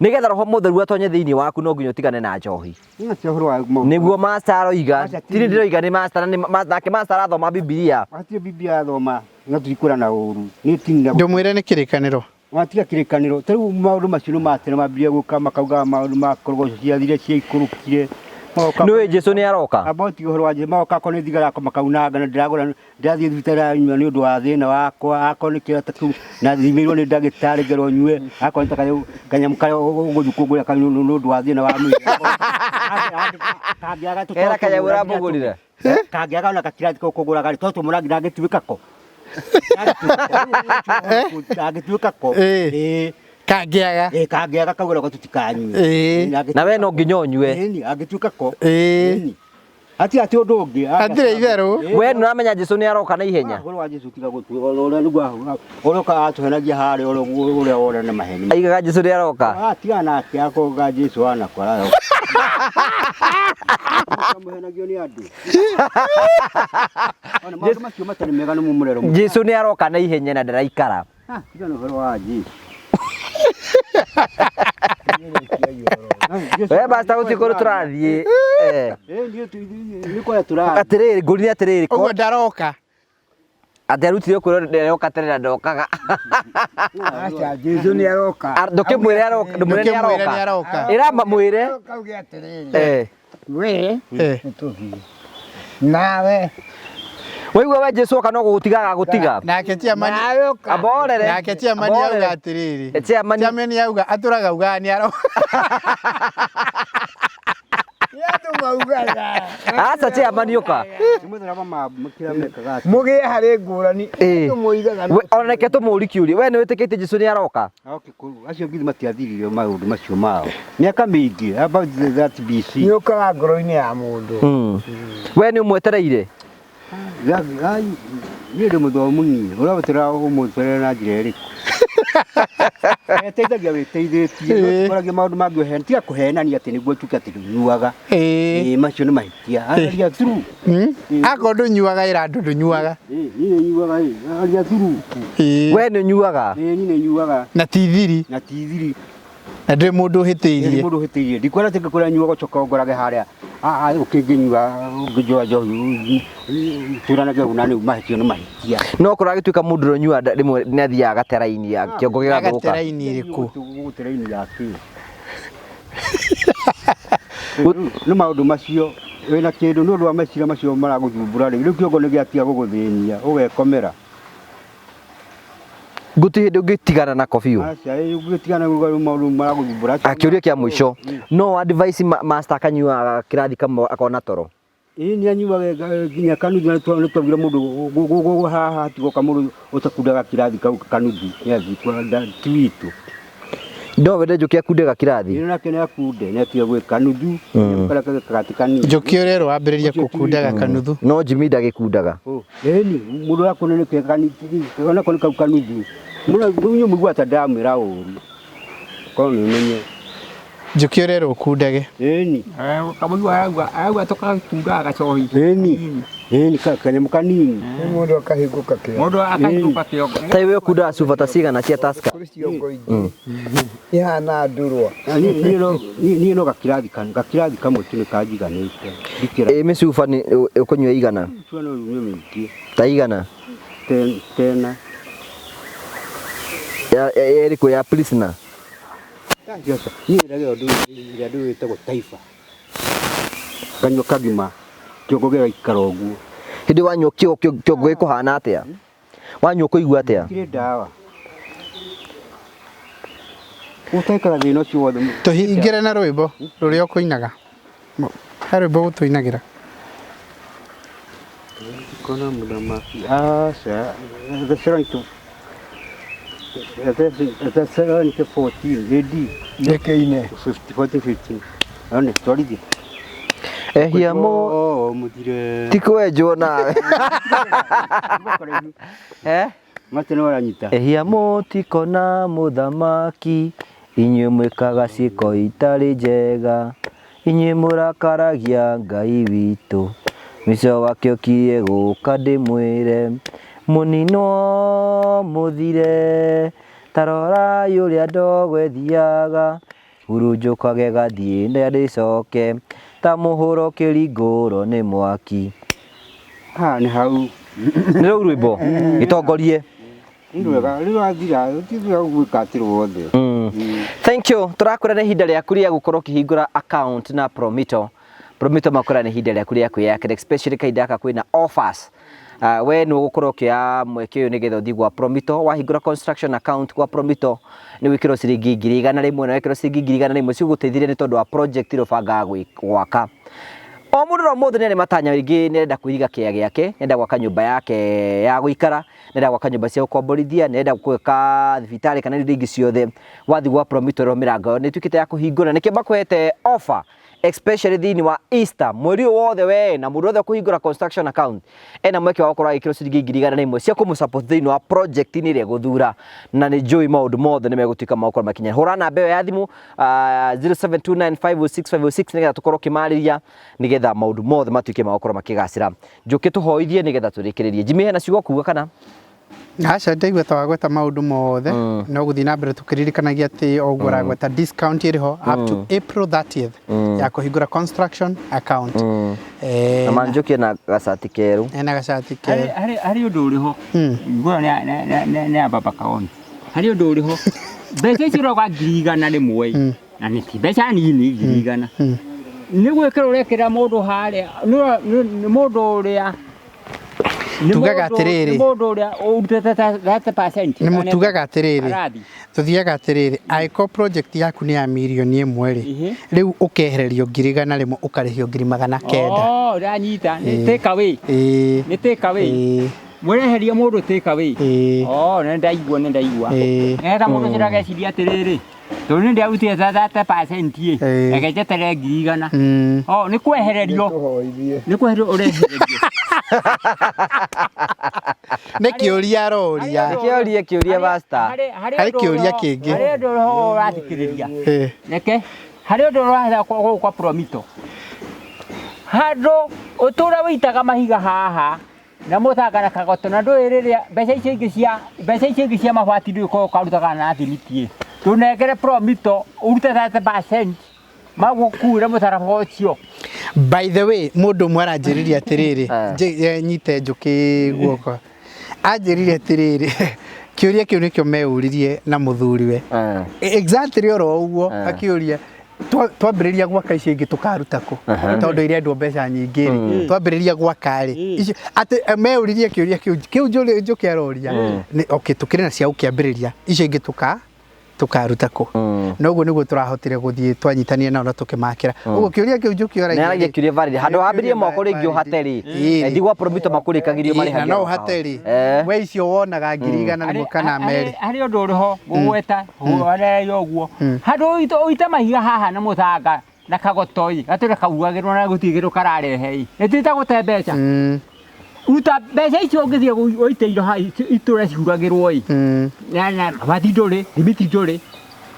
nĩgetha roho mũtheru atonye thĩinĩ waku no nginya ũtigane na njohi. Nĩ ũhoro wa maũndũ. Nĩguo master aroiga. Aca, ti- Tiri ndĩroiga nĩ master na nĩ nake master arathoma Bibilia. Hatirĩ Biblia athoma no tirikwĩra na ũru. Nĩ tinda. Ndũmwĩre nĩ kĩrĩkanĩro. Watiga kĩrĩkanĩro. Ta rĩu maũndũ macio nĩ matene mambĩrĩria gũka makaugaga maũndũ ma korogocũ ciathire ciaikũrũkire. Magoka Nĩũĩ Jesu nĩ aroka. Amba ũtige ũhoro wa Jesũ magoka akorwo nĩ thigara makaunanga na ndĩragũra ndĩrathiĩ thibitarĩ nyua nĩ ũndũ wa thĩna wakwa akorwo nĩ kĩrĩa ta kĩu na thimĩirwo nĩ ndagĩtarĩ ngerwo nyue akorwo nĩ ta kanyamũ karĩa ũgũthiĩ kũngũrĩra kanyue nĩ ũndũ wa thĩna wa mwĩrĩ. Kangĩaga Kera kanyamũ ũramũgũrĩra. Kangĩaga ona gakirathi kau kũgũraga rĩ, to tũmũrangi ndangĩtuĩka ko. Ndangĩtuĩka ko. Ĩĩ. Kangĩaga. Ĩĩ kangĩaga kaugĩra ko tũtikanyue. Ĩĩ. Na we no nginya ũnyue. Ĩni angĩtuĩka ko. Ĩĩ. Ĩni. Hatirĩ atĩ ũndũ ũngĩ. Hatirĩ itherũ. We nĩ ũramenya Jesu nĩ aroka na ihenya. Ũhoro wa Jesũ tiga gũtua ũrĩa nĩguo ũrĩa ũkaga atũhenagia harĩa ũrĩa wona nĩ maheni. Aigaga Jesu nĩ aroka. Ah, tiga nake akoga Jesũ anakora. Mũhenagio nĩ andũ. Ona maũndũ macio matarĩ mega nĩ mũmũrero. Jesu nĩ aroka na ihenya na ndaraikara. Ah, tiga na ũhoro wa Jesũ. We master gũtirĩ kũndũ tũrathiĩ. Nĩ kwaria tũrathiĩ. Atĩrĩrĩ, ngũria atĩrĩrĩ. Ũguo ndaroka. Atĩ arutire kwĩrwo nderoka tene na ndokaga. Aca Jesũ nĩ aroka. Ndũkĩmwĩre aroka, ndũmwĩre nĩ Ndũkĩmwĩre nĩ aroka. aroka. Ĩra mwĩre. Kauge atĩrĩrĩ. We nĩtũthiĩ. Nawe. Waigua we Jesũ oka no gũgũtiga agagũtiga. Nake chairman Nawe ũka. Amborere. Nake chairman auga atĩrĩrĩ. Chairman Chairman auga atũraga augaga nĩ aroka. Nĩ andũ maugaga. Aca chairman ũka. Mũgĩe harĩ ngũrani. Andũ moigaga. Ona reke tũmũũrie kĩũria. We nĩ wĩtĩkĩtie Jesũ nĩ aroka? Acio nginya matiathirire maũndũ macio mao. Mĩaka mĩingĩ about that BC. Nĩ ũkaga ngoro-inĩ ya mũndũ. We nĩ ũmwetereire? Niĩ ndĩ mũthomu niĩ. Ũrabatara ũmweterere na njĩra ĩrĩkũ? Eteithagia wĩteithĩtie. Ũkoragia maũndũ mangĩ ũhena. Tiga kũhenania atĩ nĩguo tuke atĩ ndũnyuaga. Ĩĩ macio nĩ mahĩtia. Aria through. Akorwo ndũnyuaga ĩra andũ ndũnyuaga. Niĩ nĩ nyuaga ĩ. Aria through. We nĩ ũnyuaga? Ĩĩ niĩ nĩ nyuaga. Na ti thiri. Na ti thiri. Na ndũrĩ mũndũ ũhĩtĩirie. Mũndũ ũhĩtĩirie. Ndikwenda atĩ ngĩkwĩra nyua ũcoke ũngorage harĩa. Ũkĩngĩnyua ũngĩnjoa njohi tũranage ũguo na nĩ mahĩtia nĩ mahĩtia. No korwo agĩtuĩka mũndũ ũrĩa ũnyuaga rĩmwe nĩ athiaga agateraini kĩongo gĩgathũka. Agateraini ĩrĩkũ? Gũteraini ya kĩ? Nĩ maũndũ macio wĩna kĩndũ nĩ ũndũ wa meciria macio maragũthumbũra rĩ, rĩu kĩongo nĩ gĩatiga gũgũthĩnia ũgekomera. Gũtirĩ hĩndĩ ũngĩtigana nako biũ. Aca ũngĩtigana maũndũ maragũthumbũra. Kĩũria kĩa mũico, no advice master akanyuaga kĩrathi kamwe akona toro? Ĩĩ nĩ anyuaga nginya kanuthu na nĩ twaugire mũndũ haha hatigoka mũndũ ũtakundaga kĩrathi kau kanuthu nĩ athiĩ ti witũ. No wende Njũkĩ akunde gakirathi? Ĩĩ nake nĩ akunde nĩ atige gwĩka nuthu karĩa gakati kanini. Njũkĩ ũrerwo wambĩrĩrie gũkundaga kanuthu. No Jimmy ndagĩkundaga. Ĩni mũndũ ũrakunda nĩ kega onako nĩ kau kanuthu. Mũndũ mũigua ta ndamwĩra ũru. Korwo nĩ ũmenye. Njũkĩ ũrerwo ũkundage. Ĩni. Kamũigua arauga tũgakundaga gacohi. Ĩni. Ĩni kanyamũ kanini. Nĩ mũndũ akahingũka kĩongo. Mũndũ akahingũka kĩongo. Ta iwe ũkundaga cuba ta cigana cia Tusker? Kũrĩ ciongo ingĩ. Ihana ndurwa. Niĩ no gakirathi kamwe tu nĩ kanjiganĩte. Ĩ mĩcuba nĩ ũkũnyua igana? Mĩcuba no nyue mĩingĩ. Ta igana? Tena. Ĩrĩkũ ya Pilsner? Niĩ ndagĩa ũndũ ĩrĩa ndũ ĩtagwo Taifa. Nganyua kagima kĩongo gĩgaikara ũguo. Hĩndĩ wanyua kĩongo gĩkũhana atĩa? Wanyua ũkũigua atĩa? Kĩrĩ ndawa. Ũtekara thĩna ũcio wothe. Tũhingĩre na rwĩmbo rũrĩa ũkũinaga. He rwĩmbo ũgũtũinagĩra. Kona mũthamaki. Aca. Thessalonike 14 AD. Nĩkĩine. 14 15. One twarithie. Ehia mu Mũthire. Ti kwenjwo nawe. Eh? Mate nĩ waranyita. Ehia mũtikona mũthamaki, inyuĩ mwĩkaga ciĩko itarĩ njega, inyuĩ mũrakaragia Ngai witũ. Mĩico wake ũkirie gũka ndĩmwĩre, mũninwo mũthire, ta rorai ũrĩa ndogo ĩthiaga, hurunjũkage gathiĩ na ndĩcoke, ta mũhũro kĩringũrwo nĩ mwaki. Haha nĩ hau. Nĩ rũu rwĩmbo gĩtongorie. Nĩ rwega rĩu wathira ũtithira gwĩka atĩ rwothe. Thank you. Tũrakwĩra nĩ ihinda rĩaku rĩa gũkorwo ũkĩhingũra account na Promito. Promito makwĩra nĩ ihinda rĩaku rĩa kwĩyakĩra, especially kahinda gaka kwĩna offers. We nĩ ũgũkorwo ũkĩoya mweke ũyũ nĩgetha ũthiĩ gwa Promito. Wahingũra construction account gwa Promito nĩ gwĩkĩrwo ciringi 100,000, na wekĩrwo ciringi 100,000 cigũgũteithĩrĩria nĩ tondũ wa project ĩrĩa ũbangaga gwaka. O mũndũ o mũndũ nĩ arĩ matanya rĩngĩ, nĩ arenda kwĩiga kĩea gĩake, nĩ arenda gwaka nyũmba yake ya gũikara, nĩ arenda gwaka nyũmba cia gũkomborithia, nĩ arenda gwĩka thibitarĩ kana indo ingĩ ciothe. Wathiĩ gwa Promito rĩo mĩrango ĩyo nĩ ĩtuĩkĩte ya kũhingũra, nĩkĩo makũhete offer especially thĩinĩ wa Easter mweri ũyũ wothe, we na mũndũ wothe ũkũhingũra construction account ena mweke wa gũkorwo agĩkĩrwo ciringi 100,000 cia kũmũ-support thĩinĩ wa project-inĩ ĩrĩa ĩgũthura, na nĩ njũĩ maũndũ mothe nĩ megũtuĩka ma gũkorwo makinya. Hũra namba ĩyo ya thimũ 0729506506 nĩgetha tũkorwo ũkĩmarĩria, nĩgetha maũndũ mothe matuĩke ma gũkorwo makĩgacĩra. Njũke tũhoithie nĩgetha tũrĩkĩrĩrie. Jimmy, hena ciugo kuga kana? Aca, ndaigua ta wagweta maũndũ mothe, no gũthiĩ na mbere tũkĩririkanagia atĩ o ũguo ũragweta, discount ĩrĩ ho up to April 30th ya kũhingũra construction account. Na manjũkie na gacati kerũ. Ena gacati Harĩ kerũ. Harĩ ũndũ ũrĩ ho. Nguo nĩ ya baba Kaoni. Harĩ ũndũ ũrĩ ho, mbeca icio ũrauga 100,000, na nĩ ti mbeca nini, 100,000 nĩ gwĩkĩra ũrekĩra mũndũ harĩa nĩ mũndũ ũrĩa nĩ Tugaga atĩrĩrĩ, atĩrĩrĩ. Nĩ mũndũ ũrĩa ũrutĩte 30%. Nĩ mũtugaga atĩrĩrĩ, Arathi. Tũthiaga atĩrĩrĩ, angĩkorwo project yaku nĩ ya 1,000,000 rĩ, rĩu ũkehererio 100,000, ũkarĩhio 900,000. Oh, ndanyita, nĩ take away. Nĩ take away. Mũreheria mũndũ take away. Oh, nĩ ndaigua, nĩ ndaigua. Nĩgetha mũndũ ũcio ndageciria atĩrĩrĩ, tondũ nĩ ndĩarutire 30% ĩ, reke njeterere 100,000. Oh, nĩ kwehererio. Tũhoithie. Nĩ kwehererio ũrehererio. Nĩ kĩũria aroria. Kĩorie kĩũria, pastor. Harĩ kĩũria kĩngĩ. Harĩ ũndũ ũrĩ ũrathikĩrĩria. Reke harĩ ũndũ ũrahera gũkũ kwa Promito, handũ ũtũra wĩitaga mahiga haha na mũthanga na kagoto, na ndũĩ rĩrĩa mbeca icio ingĩ cia mabati ndũĩ korwo ũkarutaga na thimiti ĩ, tũnengere Promito ũrute 30% magũkuĩre mũtharaba ũcio. By the way, mũndũ ũmwe aranjĩrire atĩrĩrĩ, nyite njũkĩ guoko, anjĩrire atĩrĩrĩ, kĩũria kĩu nĩkĩo meũririe na mũthuriwe. Exactly oro ũguo. Akĩũria, twambĩrĩria gwaka icio ingĩ tũkaruta kũ, tondũ irendwo mbeca nyingĩ rĩ, twambĩrĩria gwaka rĩ, icio atĩ meũririe kĩũria kĩu njũkĩ aroria nĩ okay, tũkĩrĩ na cia gũkĩambĩrĩria, icio ingĩ tũkaruta kũ? Noguo nĩguo tũrahotire gũthiĩ twanyitania nao na tũkĩmakĩra ũguo kĩũria kĩu njũkĩ Nĩ aragia kĩũria valid. Handũ wambĩrĩrie moko rĩngĩ ũhate rĩ, ndigwa Promito makũrĩkagĩrio Na marĩhagia no oro ũhate rĩ, kahora. we icio wonaga 100,000 kana merĩ. Harĩ ũndũ ũrĩ ho ngũgweta ũreyo ũguo, handũ ũite mahiga haha na mũthanga na kagoto ĩ, gatũre kauragĩrwo na gũtirĩ kĩndũ kararehe ĩ, nĩ ta gũte mbeca. Ruta mbeca icio ũngĩthiĩ ũite indo haha itũra ciuragĩrwo ĩ, na mabati ndũrĩ, thimiti ndũrĩ,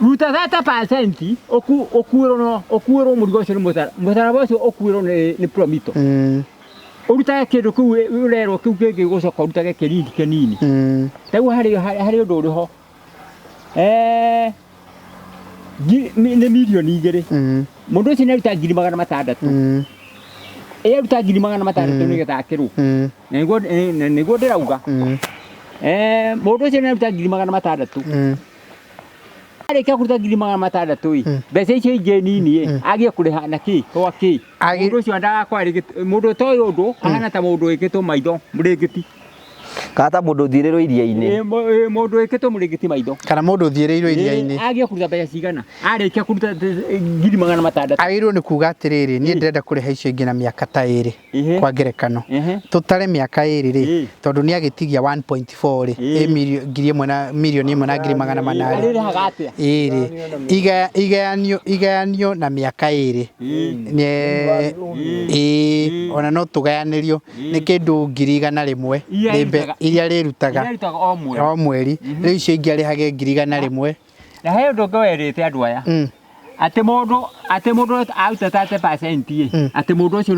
ruta 30% ũkuĩrwo no ũkuĩrwo mũrigo ũcio nĩ mũtharaba ũcio ũkuĩrwo nĩ Promito. Ũrutage kĩndũ kĩu ũrerwo kĩu kĩngĩ, gũcoka ũrutage kĩnini kĩnini. Rĩu harĩ ũndũ ũrĩ ho. Nĩ 2,000,000. Mũndũ ũcio nĩ aruta 600,000. Ĩ, aruta 600,000 nĩgetha akĩrwo. Na nĩguo ndĩrauga. Mũndũ ũcio nĩ aruta 600,000. Arĩkia kũruta 600,000 ĩ, mbeca icio ingĩ nini ĩ, agie kũrĩha na kĩ gwa kĩ? Mũndũ ũcio ndagakorwo arĩ mũndũ ũtoĩ ũndũ ahana ta mũndũ wĩkĩtwo maitho mũrĩngĩti. Kana ta mũndũ ũthiĩrĩrwo iria-inĩ. Ĩ, mũndũ wĩkĩtwo mũrĩngĩti maitho. Kana mũndũ ũthiĩrĩirwo iria-inĩ. Agiĩ kũruta mbeca cigana? Arĩkia kũruta 600,000. Agĩrĩirwo nĩ kuga atĩrĩrĩ, niĩ ndĩrenda kũrĩha icio ingĩ na mĩaka ta ĩrĩ kwa ngerekano. Tũtare mĩaka ĩrĩ rĩ, tondũ nĩ agĩtigia 1.4 rĩ, ĩ ngiri ĩmwe na mirioni ĩmwe na 400,000. Arĩrĩhaga atĩa? Ĩrĩ igayanio igayanio na mĩaka ĩrĩ. Ĩĩ, ona no tũgayanĩrio nĩ kĩndũ 100,000 iria rĩrutaga o mweri. O mweri. Rĩu icio ingĩ arĩhage 100,000. Na he ũndũ ũngĩ werĩte andũ aya. Atĩ mũndũ aruta 30% ĩ, atĩ mũndũ ũcio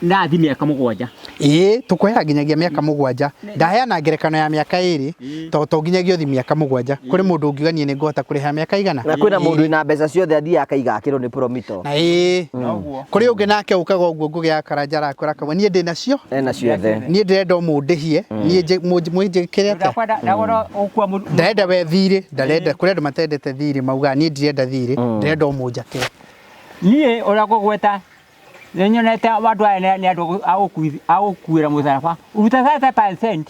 na athi mĩaka 7. Ĩĩ, tũkũheaga nginyagia mĩaka 7. Ndaheana ngerekano ya mĩaka 2, to nginyagia ũthi mĩaka 7. Kũrĩ mũndũ ũngiuga niĩ nĩngũhota kũrĩha mĩaka igana. Na kwĩna mũndũ wĩna mbeca ciothe athiaga akaiga akĩrwo nĩ Promito. Na ĩĩ. Kũrĩ ũngĩ nake ũkaga ũguo Ngũgĩ ya Karanja arakwĩra akauga niĩ ndĩ nacio. Ena ciothe. Niĩ ndĩrenda o mũndĩhie, niĩ mũnjĩkĩre atĩa? Ndarenda we thirĩ, ndarenda kũrĩ andũ matendete thirĩ maugaga niĩ ndirenda thirĩ, ndĩrenda o mũnjakĩre. Niĩ ũrĩa ngũgweta nĩ nyonete andũ aya nĩ andũ a gũkuĩra mũtharaba. Ruta 30%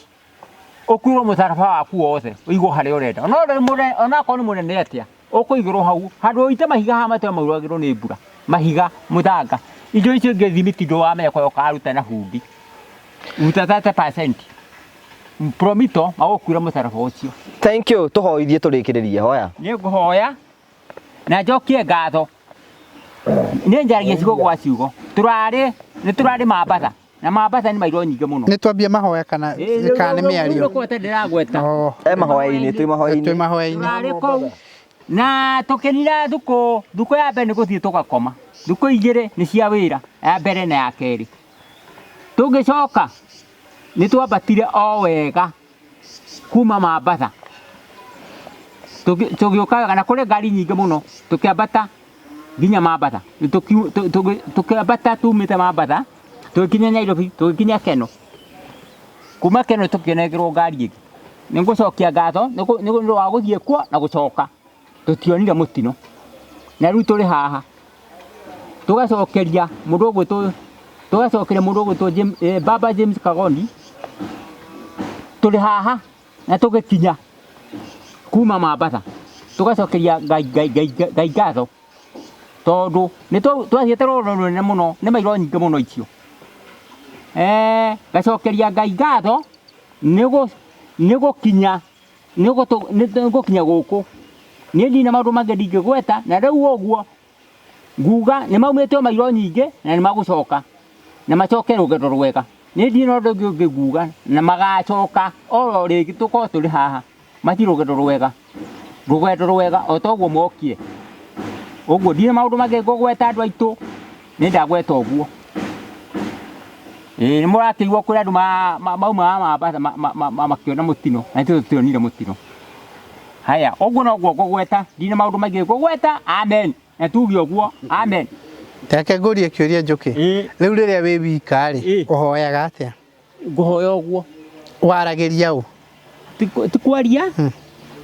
ũkuĩrwo mũtharaba waku wothe ũigwo harĩa ũrenda. Onakorwo nĩ mũnene atĩa, ũkũigĩrwo hau handũ ũite mahiga haha matũra mauragĩrwo nĩ mbura, mahiga mũthanga, indo icio ingĩ thimiti ndũramenya kũrĩa ũkaruta na bundi. Ruta 30% Promito magũkuĩra mũtharaba ũcio. Thank you, tũhoithie tũrĩkĩrĩrie hoya. Nĩ ngũhoya na njokie ngatho. Nĩ njaragia ciugo gwa ciugo. Tũrarĩ nĩ tũrarĩ Mambatha na Mambatha nĩ mairo nyingĩ mũno. Nĩ twambie mahoya kana kana nĩ mĩario? Nĩ ndĩragweta. E mahoya-inĩ, twĩ mahoya-inĩ. Twĩ mahoya-inĩ. Tũrarĩ kũu na tũkĩnina thukũ, thukũ ya mbere nĩ gũthiĩ tũgakoma. Thukũ igĩrĩ nĩ cia wĩra, ya mbere na ya kerĩ. Tũgĩcoka nĩ twambatire o wega kuma Mambatha. Tũgĩũka wega na kũrĩ ngari nyingĩ mũno, tũkĩambata nginya Mambatha. Tũkĩambata tumĩte Mambatha, tũgĩkinya Nairobi, tũgĩkinya Keno. Kuma Keno tũkĩnengerwo ngari ĩngĩ. Nĩ ngũcokia ngatho nĩ ũndũ wa gũthiĩ kuo na gũcoka. Tũtionire mũtino. Na rĩu tũrĩ haha. Tũgacokeria mũndũ ũgwĩtwo tũgacokeria mũndũ ũgwĩtwo Baba James Kagoni. Tũrĩ haha na tũgĩkinya kuma Mambatha. Tũgacokeria Ngai ngatho tondũ nĩ twathiĩte rũrũ rũnene mũno, nĩ mairo nyingĩ mũno icio. Ngacokeria Ngai ngatho nĩ gũkinya nĩ gũkinya gũkũ. Niĩ ndirĩ na maũndũ mangĩ ndingĩgweta, na rĩu ũguo nguga nĩ maumĩte o mairo nyingĩ na nĩ magũcoka na macoke rũgendo rwega. Niĩ ndirĩ na ũndũ ũngĩ ũngĩnguga na magacoka oro rĩngĩ tũkorwo tũrĩ haha mathiĩ rũgendo rwega, rũgendo rwega o ta ũguo mokire. Ũguo ndirĩ na maũndũ mangĩ ngũgweta andũ aitũ, nĩ ndagweta ũguo. Ĩĩ nĩ mũrakĩigua kũrĩ andũ maumaga Mambatha makĩona mũtino, na ithuĩ tũtionire mũtino. Haya, ũguo noguo ngũgweta, ndirĩ na maũndũ maingĩ ngũgweta, amen. Na tuge ũguo, amen. Reke ngũrie kĩũria Njũkĩ. Rĩu rĩrĩa wĩ wika rĩ, ũhoyaga atĩa? Ngũhoya ũguo. Waragĩria ũ? Ti kwaria,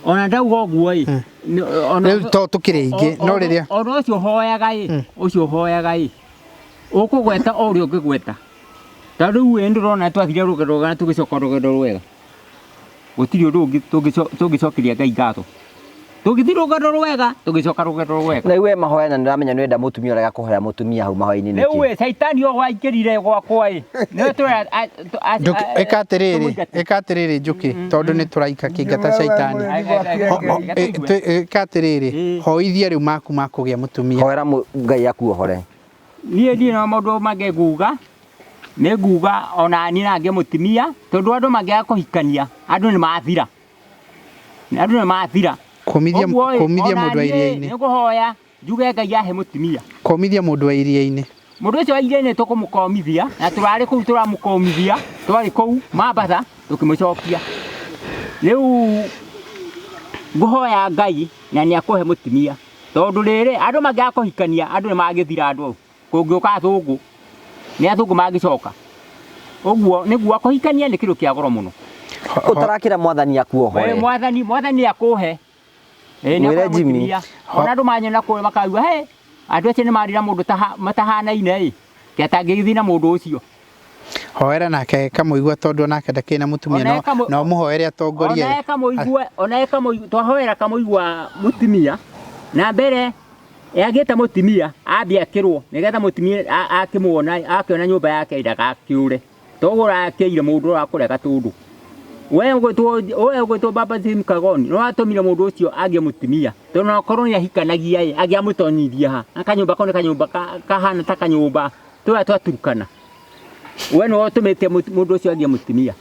ona ndauga ũguo ĩ. Rĩu to tũkĩrĩ aingĩ, no rĩrĩa ona ũcio ũhoyaga ĩ, ũcio ũhoyaga ĩ, ũkũgweta o ũrĩa ũngĩgweta. Ta rĩu ĩ ndĩrona twathire rũgendo rwega na tũgĩcoka rũgendo rwega. Gũtirĩ ũndũ ũngĩ tũngĩcokeria Ngai ngatho. Tũgĩthiĩ rũgendo rwega, tũgĩcoka rũgendo rwega. Na we mahoya na nĩũramenya nĩũrenda mũtumia ũrega kũhoya mũtumia hau mahoya-inĩ nĩkĩ? Rĩu ĩ caitani o waingĩrire gwakwa ĩ. Nĩwe tũra Ĩka atĩrĩrĩ, ĩka atĩrĩrĩ Njũkĩ, tondũ nĩ tũraika kĩngata caitani. Ĩka atĩrĩrĩ, hoithia rĩu maku ma kũgĩa mũtumia. Hoera Ngai akuohore. Niĩ ndirĩ na maũndũ mangĩ nguga, nĩ nguga ona niĩ na ngĩe mũtumia, tondũ andũ mangĩaga kũhikania, andũ nĩ mathira. Andũ nĩ mathira. Kũmithia mũndũ wa iria-inĩ. Nĩ ngũhoya njuge Ngai ahe mũtumia. Kũmithia mũndũ wa iria-inĩ. Mũndũ ũcio wa iria-inĩ tũkũmũkomithia, na tũrarĩ kũu tũramũkomithia, twarĩ kũu Mambatha tũkĩmũcokia. Rĩu ngũhoya Ngai na nĩ akũhe mũtumia. Tondũ rĩrĩ andũ mangĩaga kũhikania, andũ nĩ magĩthira andũ au. Kũngĩũka athũngũ, nĩ athũngũ mangĩcoka. Ũguo nĩguo kũhikania nĩ kĩndũ kĩa goro mũno. Ũtarakĩra mwathani akuohore. Mwathani, mwathani akũhe. Mwĩre Jimmy. Ona andũ manyona kũrĩa makauga, he, andũ acio nĩ marĩ na mũndũ matahanaine ĩ, kĩ atangĩgĩthiĩ na mũndũ ũcio. Hoera nake Kamuigua tondu onake ndakĩrĩ na mũtumia Ona no no mũhoere atongorie. Onae Kamuigua, onae Kamuigua, twahoera Kamuigua mũtumia na mbere yagĩte mũtumia ambie akĩrwo nĩgetha mũtumia akĩmuona akĩona nyũmba yake ndagakĩũre toguo ũrakĩire mũndũ ũrakũrega gatũndũ we ũgwĩtwo Baba Jim Kagoni no atũmire mũndũ ũcio agĩe mũtumia tondũ no akorwo nĩ ahikanagia ĩ angĩamũtonyithia ha na kanyũmba kau nĩ kanyũmba kahana ta kanyũmba tũrĩa twaturukana we nĩwe ũtũmĩte mũndũ ũcio agĩe mũtumia.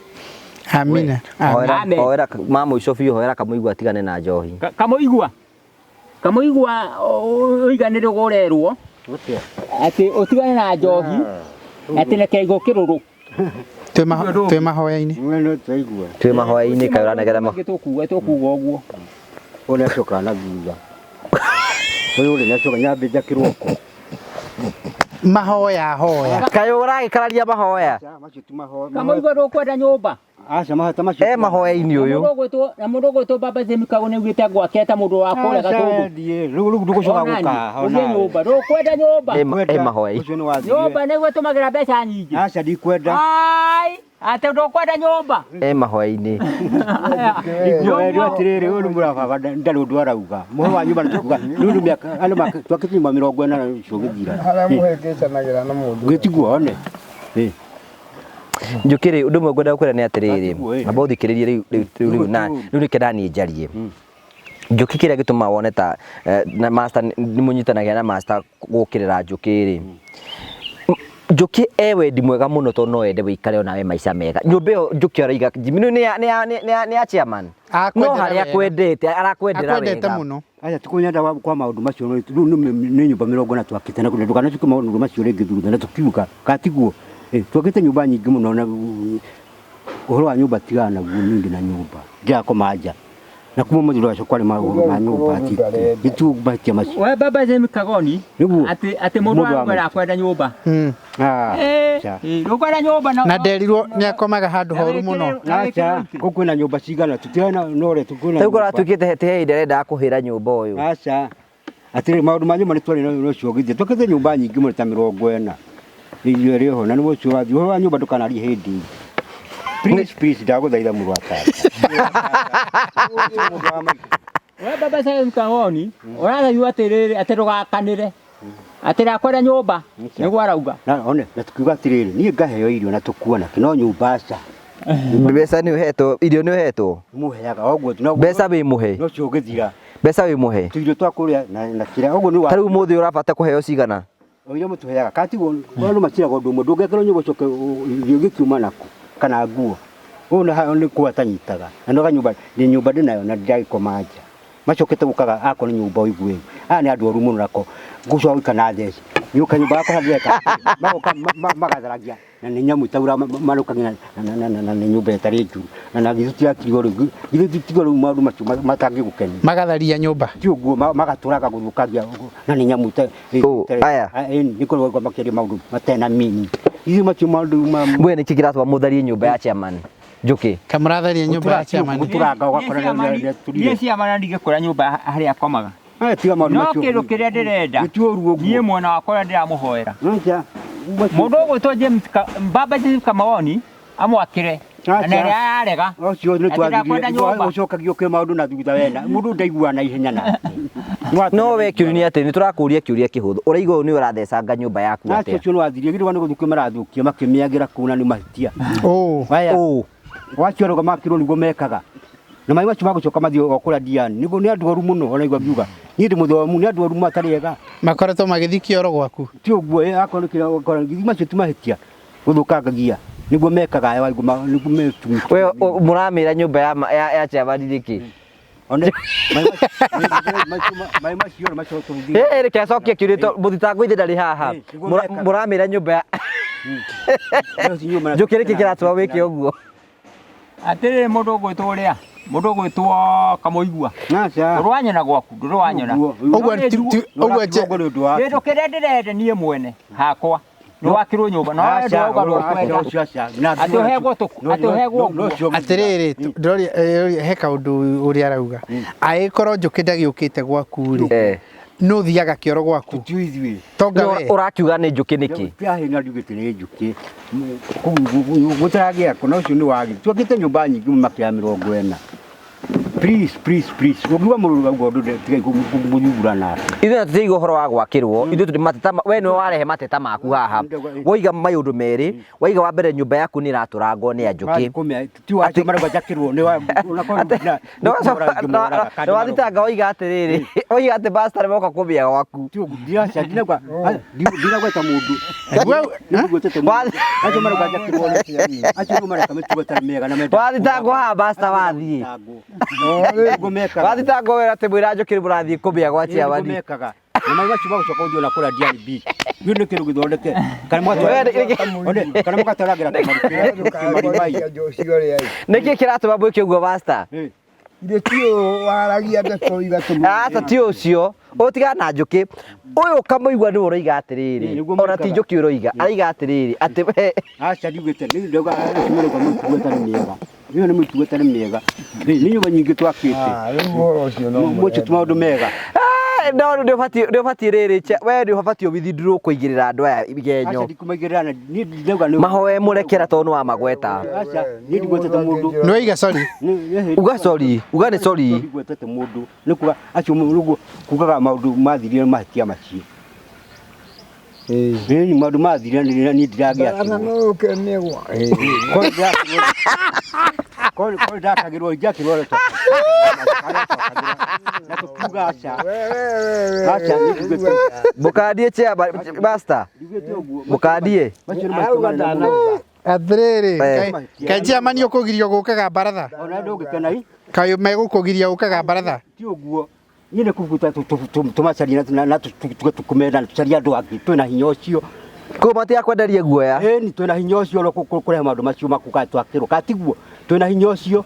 Amina. Amina. Amen. Hoera ma mũico biũ, hoera Kamuigua atigane na njohi. Kamuigua Kamuigua ũiganĩre ũrerwo atĩ ũtigane na njohi atĩ na kĩaigũ kĩrũrũ. Twĩ mahoya-inĩ. Mwene twaigua. Twĩ mahoya-inĩ kaĩ ũranegera ma. Tũkuga tũkuga ũguo. Ũyũ nĩacokaga na thutha. Ũyũ rĩ nĩacoka nyambe njakĩrwo kũ. Mahoya hoya. Kaĩ ũragĩkararia mahoya? Macio ti mahoya. Kamuigua ndũkwenda nyũmba. Aca mahoya ta macio. E mahoya-inĩ ũyũ. Na mũndũ ũgwĩtwo Baba Jim Kagoni augĩte ngwake ta mũndũ wa kũrĩa Gatũndũ. Rĩu rĩu ndũgũcoka gũka. Ũgĩe nyũmba, ndũkwenda nyũmba. E mahoya-inĩ. Ũcio nĩ wathire. Nyũmba nĩguo ĩtũmagĩra mbeca nyingĩ. Aca ndikwenda. Ai, atĩ ndũkwenda nyũmba. E mahoya-inĩ. Rĩu atĩrĩrĩ ũyũ nĩ mũrababa ndarĩ ũndũ arauga. Mũhoro wa nyũmba nĩ tũkuga. Rĩu nĩ mĩaka andũ twakĩte nyũmba 40 ũcio ũgĩthira. Harĩa mũhĩngĩcanagĩra na mũndũ. Gĩtiguo one. Njũkĩ rĩ, ũndũ ũmwe ngwenda gũkwĩra nĩ atĩrĩrĩ, amba ũthikĩrĩrie rĩu rĩu rĩu na rĩu nĩkĩo ndaniĩ njarie. Njũkĩ kĩrĩa gĩtũmaga wone ta na master nĩ mũnyitanagia na master gũkĩrĩra njũkĩ rĩ. Njũkĩ e wendi mwega mũno tondũ no ende wĩikare onawe maica mega. Nyũmba ĩyo njũkĩ araiga Jimmy nĩ ya nĩ ya nĩ ya chairman. No harĩa akwendete arakwendera Akwendete wega. mũno. Aca tikunyenda kwa maũndũ macio rĩu nĩ nyũmba 40 twakĩte na ndũkanacoke maũndũ macio rĩngĩ thutha na tũkiuga katiguo. Twakĩte nyũmba nyingĩ mũno na ũhoro wa nyũmba tigana naguo niĩ ndĩ na nyũmba ndirakoma nja na kuma mũthuri wacio kwarĩ maũndũ ma nyũmba gĩtuo mahĩtia macio We Baba Jim Kagoni nĩguo atĩ atĩ mũndũ wa arakwenda nyũmba. Ndũkwenda nyũmba na nderirwo nĩ akomaga handũ horu mũno. Aca kũu kwĩna nyũmba cigana tũtirĩ na ũrĩa kwĩna Rĩu kũratuĩkĩte he hĩndĩ arendaga kũhĩra nyũmba ũyũ. Aca atĩrĩ maũndũ ma nyũmba nĩ twarĩ na ũcio ũgĩthiĩ twakĩte nyũmba nyingĩ mũno ta 40 irio ĩrĩ ho na nĩguo ũcio wathiĩ ũhoro wa nyũmba ndũkanarie hĩndĩ ĩngĩ. Please please ndagũthaitha mũrũ wa tata. We Baba Jim Kagoni ũrathaithwo atĩrĩrĩ atĩ ndũgakanĩre atĩ ndakwenda nyũmba nĩguo arauga. Na one na tukiuga atĩrĩrĩ niĩ ngaheo irio na tũkuona no nyũmba aca. Mbeca nĩ ũhetwo, irio nĩ ũhetwo. Mũheaga ũguo no Mbeca wĩ mũhe. no ũcio ũgĩthira. Mbeca wĩ mũhe. Tũirio twa kũrĩa na kĩrĩa ũguo nĩ wa Ta rĩu ũmũthĩ ũrabata kũheo cigana? Iria mũtũheaga katiguo andũ maciraga ũndũ ũmwe ndũngĩakĩrwo nyũmba ũcoke irio gĩkiuma naku kana nguo ũũ nĩ kwa atanyitaga na no kanyũmba nĩ nyũmba ndĩ nayo na ndĩragĩkoma nja macokete gũkaga akorwo nĩ nyũmba ũigue aya nĩ andũ oru mũno nako ngũcoka gũika na theci nĩũka nyũmba yakwa ndĩreka magoka magatharagia na nĩ nyamũ itaura marũkagia na nĩ nyũmba ĩtarĩ njuru na githĩ tutirakirwo rĩu githĩ tutigo rĩu maũndũ macio matangĩgũkenia Magatharia nyũmba. ti ũguo magatũraga gũthũkangia na nĩ nyamũ Aya. nĩ kũrogwo makĩaria maũndũ matarĩ na mini ithuĩ macio maũndũ ma We nĩkĩ kĩratũma mũtharie nyũmba ya chairman? Njũkĩ. Kamũratharia nyũmba ya chairman. Gũtũranga ũgakora Niĩ chairman ndingĩkora nyũmba harĩa akomaga. Tiga maũndũ No macio. kĩndũ kĩrĩa ndĩrenda Nĩ ti ũru ũguo. niĩ mwena wakwa ũrĩa ndĩramũhoera. Aca. Mũndũ ũgwĩtwo James Baba James Kamaoni amwakĩre na ĩrĩa ararega. Ũcio nĩ Atĩ ndakwenda nyũmba. ũcokagio kwĩ maũndũ na thutha wena mũndũ ndaiguaga na ihenya nake. No we kĩũria nĩ atĩ nĩ tũrakũria kĩũria kĩhũthũ. Ũraigua ũyũ nĩ ũrathecanga nyũmba yaku Acio atĩa? ũcio nĩ wathirie githĩ nĩ gũthũkia marathũkia makĩmĩagĩra kũu na nĩ mahĩtia. Aya. Wacio arauga makĩrwo nĩguo mekaga. Na maĩ macio magũcoka mathiĩ o kũrĩa Diani. Nĩguo nĩ andũ oru mũno ona igua ngiuga. Niĩ ndĩ mũthomu nĩ andũ oru matarĩ ega. Makoretwo magĩthiĩ kĩoro gwaku. Ti ũguo akorwo nĩ kĩrĩa akorwo githĩ macio ti mahĩtia. Gũthũkangagia. Nĩguo mekaga aya waigua nĩguo metu. We mũramĩra nyũmba ya chairman nĩkĩ? One maĩ macio macio tũgĩthiĩ. Reke acokie kĩũria tondũ mũthitangwo ithe ndarĩ haha. Mũramĩra nyũmba ya Njũkĩ nĩkĩ kĩratũma wĩke ũguo? Atĩrĩrĩ mũndũ ũgwĩtwo ũrĩa mũndũ ũgwĩtwo Kamuigua. Aca. Ndũrwanyona gwaku ndũrwanyona. Ũguo Kĩndũ kĩrĩa ndĩrenda niĩ mwene hakwa nĩ wakĩrwo nyũmba no we ndũrauga ndũkwenda. Atĩ ũhegwo atĩ ũhegwo nguo. Atĩrĩrĩ ndĩroria he kaũndũ ũrĩa arauga angĩkorwo Njũkĩ ndagĩũkĩte gwaku rĩ Nũ thiaga kĩoro gwaku? Tũtiũĩ ithuĩ. Tonga we. Ũrakiuga nĩ njũkĩ nĩkĩ? Kĩahĩ na ndiugĩte nĩ njũkĩ. Kũu gũtaragĩa kũ na ũcio nĩ wagi. Twakĩte nyũmba nyingĩ makĩria ya 40. Please, please, please. Ũngiuga mũrũrũ auga ũndũ tigai kũmũthugura nake. Ithuĩ tũtiraiga ũhoro wa gwakĩrwo, ithuĩ tũrĩ mateta, we nĩwe warehe mateta maku haha. Woiga maũndũ merĩ, waiga wa mbere nyũmba yaku nĩ ĩratũrangwo nĩ anjũkĩ. Ti wacio marauga njakĩrwo nĩ wa Nĩ wathitanga woiga atĩrĩrĩ, woiga atĩ pastor nĩ moka kũmĩa gwaku. Ti ũguo, ndinauga ndinagweta mũndũ. Ndigwetete mũndũ. Acio marauga njakĩrwo nĩ acio nĩo mareka mĩtugo ĩtarĩ mĩega na menda. Wathitangwo haha pastor wathiĩ. Nĩguo mekaga. Wathitangwo wĩra atĩ mwĩra njũkĩ mũrathiĩ kũmĩa gwa Nĩguo chairman. mekaga. Na maĩ macio magũcoka gũthiĩ ona kũrĩa DRB. Gĩũ nĩ kĩndũ gĩthondeke. Kana mũgatwara kana mũgatwaragĩra kĩmari mai. Nĩkĩ kĩratũma mwĩke ũguo pastor? Ithe ti ũyũ waragia ndeto igatũma Aca ti ũcio, ũtigana na njũkĩ. Ũyũ ũkamũigua nĩwe ũroiga atĩrĩrĩ, Nĩguo ona ti mekaga. njũkĩ ũroiga, aroiga atĩrĩrĩ, atĩ we Aca ndiugĩte nĩ ndauga acio marauga mĩtugo ĩtarĩ mĩega. Ĩyo nĩ mĩtugo ĩtarĩ mĩega. Nĩ nyũmba nyingĩ twakĩte. Rĩu ũhoro ũcio no Mũcio ti maũndũ mega. No nĩ ũbatiĩ nĩ ũbatiĩ rĩrĩ we nĩ ũbatiĩ withdraw kũigĩrĩra andũ aya Aca igenyo. ndikũmaigĩrĩra na niĩ ndauga nĩ Mahoe mũrekera tondũ nĩ wamagweta. Aca niĩ ndigwetete mũndũ. Nĩ waiga sorry. Uga sorry, uga nĩ sorry. Ndigwetete mũndũ. Nĩ kuga acio mũndũ kugaga maũndũ mathirire mahĩtia macio. Ĩĩ maũndũ mathirire na niĩ Baratha ndiragĩakĩrwo. no ũke mĩgwa. Korwo ndakagĩrwo ingĩakĩrwo na tũkiuga aca. Aca niĩ ndigwete Mũkandie chairman, pastor. ndigwete ũguo. Mũkandie. Macio nĩ mahĩtia manene mũno. Atĩrĩrĩ, Eh. kaĩ chairman ũkũgirio gũkaga baratha? Ona ndũngĩkena i Kaĩ megũkũgiria gũkaga baratha? ti ũguo. Niĩ nĩ kũbuta tũmacarie na tuge tũkũmenda na tũcarie andũ angĩ twĩna hinya ũcio. Koguo matigakwenderie guoya. Ĩni twĩna hinya ũcio ro kũrehe maũndũ macio makuga twakĩrwo katiguo twĩna hinya ũcio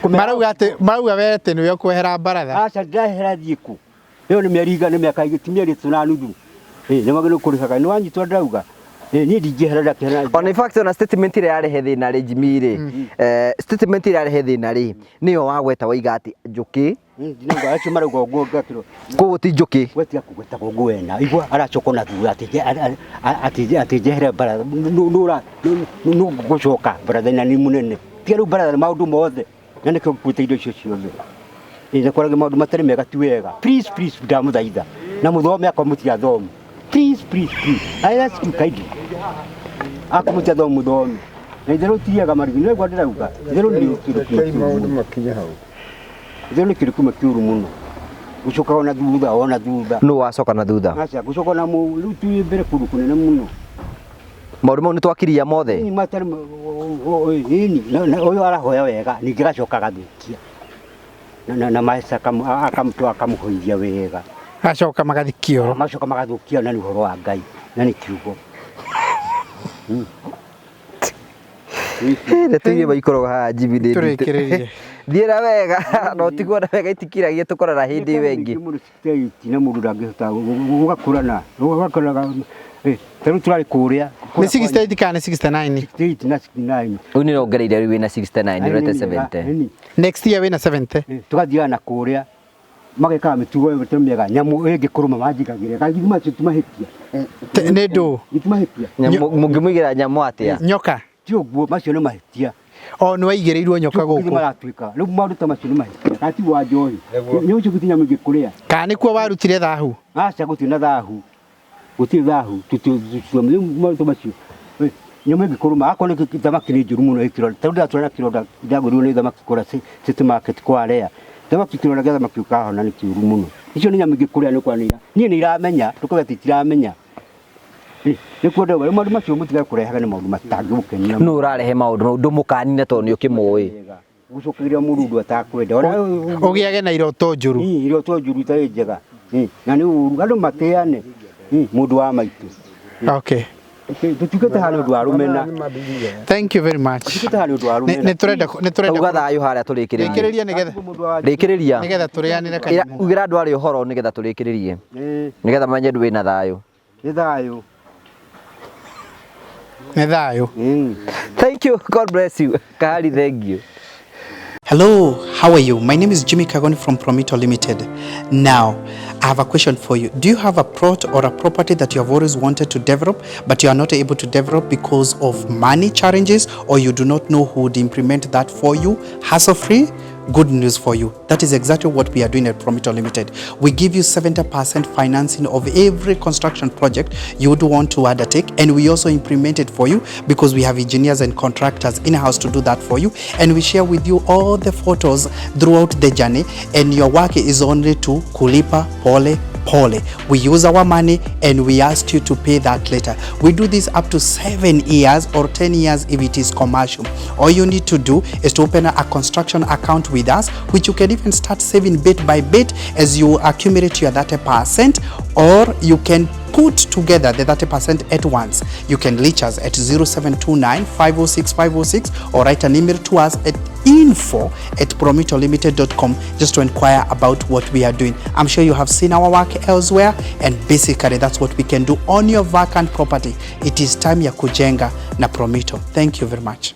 Marauga atĩ marauga we atĩ nĩwe ũkwehera baratha. Aca ndĩrehera thiĩ kũ ĩyo nĩ mĩeri igana nĩ mĩaka ti mĩeri ĩtatũ na nuthu. Ĩ nĩ wagĩrĩirwo kũrĩhaga nĩ wanyitwo ndĩrauga. Ĩ niĩ ndingĩehera ndakĩehera. Ona in fact ona statement ĩrĩa yarehe thĩna rĩ Jimmy rĩ, statement ĩrĩa yarehe thĩna rĩ, nĩyo wagweta waiga atĩ njũkĩ, Ndinauga acio marauga ũguo ngakĩrwo koguo ti njũkĩ. we tiga kũgwetaga ũguo wena igua aracoka na thutha atĩ njehere baratha nũgũcoka baratha na nĩ mũnene tiga rĩu baratha nĩ maũndũ mothe na nĩkĩo ngũkuĩte indo icio ciothe. Ĩ na kwaragia maũndũ matarĩ mega ti wega. Please, please ndamũthaitha na mũthome akorwo mũtirathomu. Please, please, please I ask you kindly akorwo mũtirathomu mũthome na itherũ tiriaga marigũ nĩ ũguo ndĩrauga itherũ nĩ kĩndũ Rekei kĩmwe maũndũ kĩũru mũno. makinye hau. Itherũ nĩ kĩndũ kĩmwe kĩũru mũno gũcoka ona thutha ona thutha. Nũ wacoka na thutha? Aca gũcoka na rĩu twĩ mbere kũndũ kũnene mũno. Maũndũ mau nĩ twakiria mothe. Ĩni matarĩ ĩni ũyũ arahoya wega ningĩ agacoka agathũkia na maca akamũtwara akamũhoithia wega. Acoka magathiĩ kĩoro. Magacoka magathũkia na nĩ ũhoro wa Ngai na nĩ kiugo. Ndeto iria maikũrũga haha Jimmy nĩ nditũ. Tũrĩkĩrĩrie. Thiĩra wega na ũtigwo na wega itikiragia tũkorana hĩndĩ ĩyo ĩngĩ. Mũndũ state na mũndũ ndangĩhota gũgakũrana gũgakũrana ta rĩu tũrarĩ kũrĩa Nĩ 68 kana nĩ 69? 68 na 69. Rĩu nĩ rongereire rĩu wĩna 69 ũrete 70. Ĩni. Next year wĩna 70. Tũgathiaga na kũrĩa magekaga mĩtugo ĩyo ĩtarĩ mĩega nyamũ ĩngĩkũrũma manjigagĩrĩra kaingĩ macio ti mahĩtia. Nĩ ndũ? Ti mahĩtia. Mũngĩmũigĩra nyamũ atĩa? Nyoka. Ti ũguo macio nĩ mahĩtia. O nĩ waigĩrĩirwo nyoka Gũkũ gũkũ. maratuĩka rĩu maũndũ ta macio nĩ mahĩtia kana ti wa njohi nĩ ũcio gũtirĩ nyamũ ĩngĩkũrĩa. Kana nĩkuo warutire thahu? Aca gũtirĩ na thahu gũtirĩ thahu rĩu maũndũ ta macio nyamũ ĩngĩkũrũma akorwo nĩ thamaki nĩ njũru mũno ĩkĩronda ta rĩu ndĩratwara na kĩronda ndagũrirwo nĩ thamaki kũrĩa City Market kwa Rea thamaki kĩronda gĩa thamaki ũkahona nĩ kĩũru mũno icio nĩ nyamũ ingĩkũrĩa nĩ kwa niĩ nĩ iramenya ndũkauga atĩ itiramenya. Nĩkuo ndauga rĩu maũndũ macio mũtigage kũrehaga nĩ maũndũ matangĩgũkenia. Nũ ũrarehe maũndũ mau ndũmũkanine tondũ nĩ ũkĩmũĩ. Gũcũkĩrĩria mũndũ ũndũ atakwenda. Ona Ũgĩage na iroto njũru. Iroto njũru itarĩ njega. Na nĩ ũru andũ matĩane mũndũ wa maitũ. Okay. Tũtuĩkĩte haha nĩ ũndũ wa rũmena. Thank you very much. Tũtuĩkĩte haha nĩ ũndũ wa rũmena. Nĩ tũrenda nĩ tũrenda Uga thayũ harĩa tũrĩkĩrĩrie. Rĩkĩrĩria nĩgetha Rĩkĩrĩria. nĩgetha tũrĩanĩre kanyamũ. Ugĩra andũ arĩa ũhoro nĩgetha tũrĩkĩrĩrie. Nĩgetha mamenye ndwĩ na thayũ. Nĩ thayũ. Nĩ thayũ. Thank you. God bless you. Kahari, thank you. Hello, how are you? My name is Jimmy Kagoni from Promito Limited. Now, I have a question for you. Do you have a plot or a property that you have always wanted to develop, but you are not able to develop because of money challenges, or you do not know who would implement that for you hassle-free? Good news for you. That is exactly what we are doing at Promito Limited. We give you 70% financing of every construction project you would want to undertake, and we also implement it for you because we have engineers and contractors in-house to do that for you, and we share with you all the photos throughout the journey, and your work is only to kulipa pole pole. We use our money and we ask you to pay that later. We do this up to 7 years or 10 years if it is commercial. All you need to do is to open a construction account with us, which you can even start saving bit by bit as you accumulate your 30%, or you can put together the 30% at once. You can reach us at 0729 506 506 or write an email to us at info@promitolimited.com just to inquire about what we are doing. I'm sure you have seen our work elsewhere, and basically that's what we can do on your vacant property. It is time ya kujenga na Promito. Thank you very much.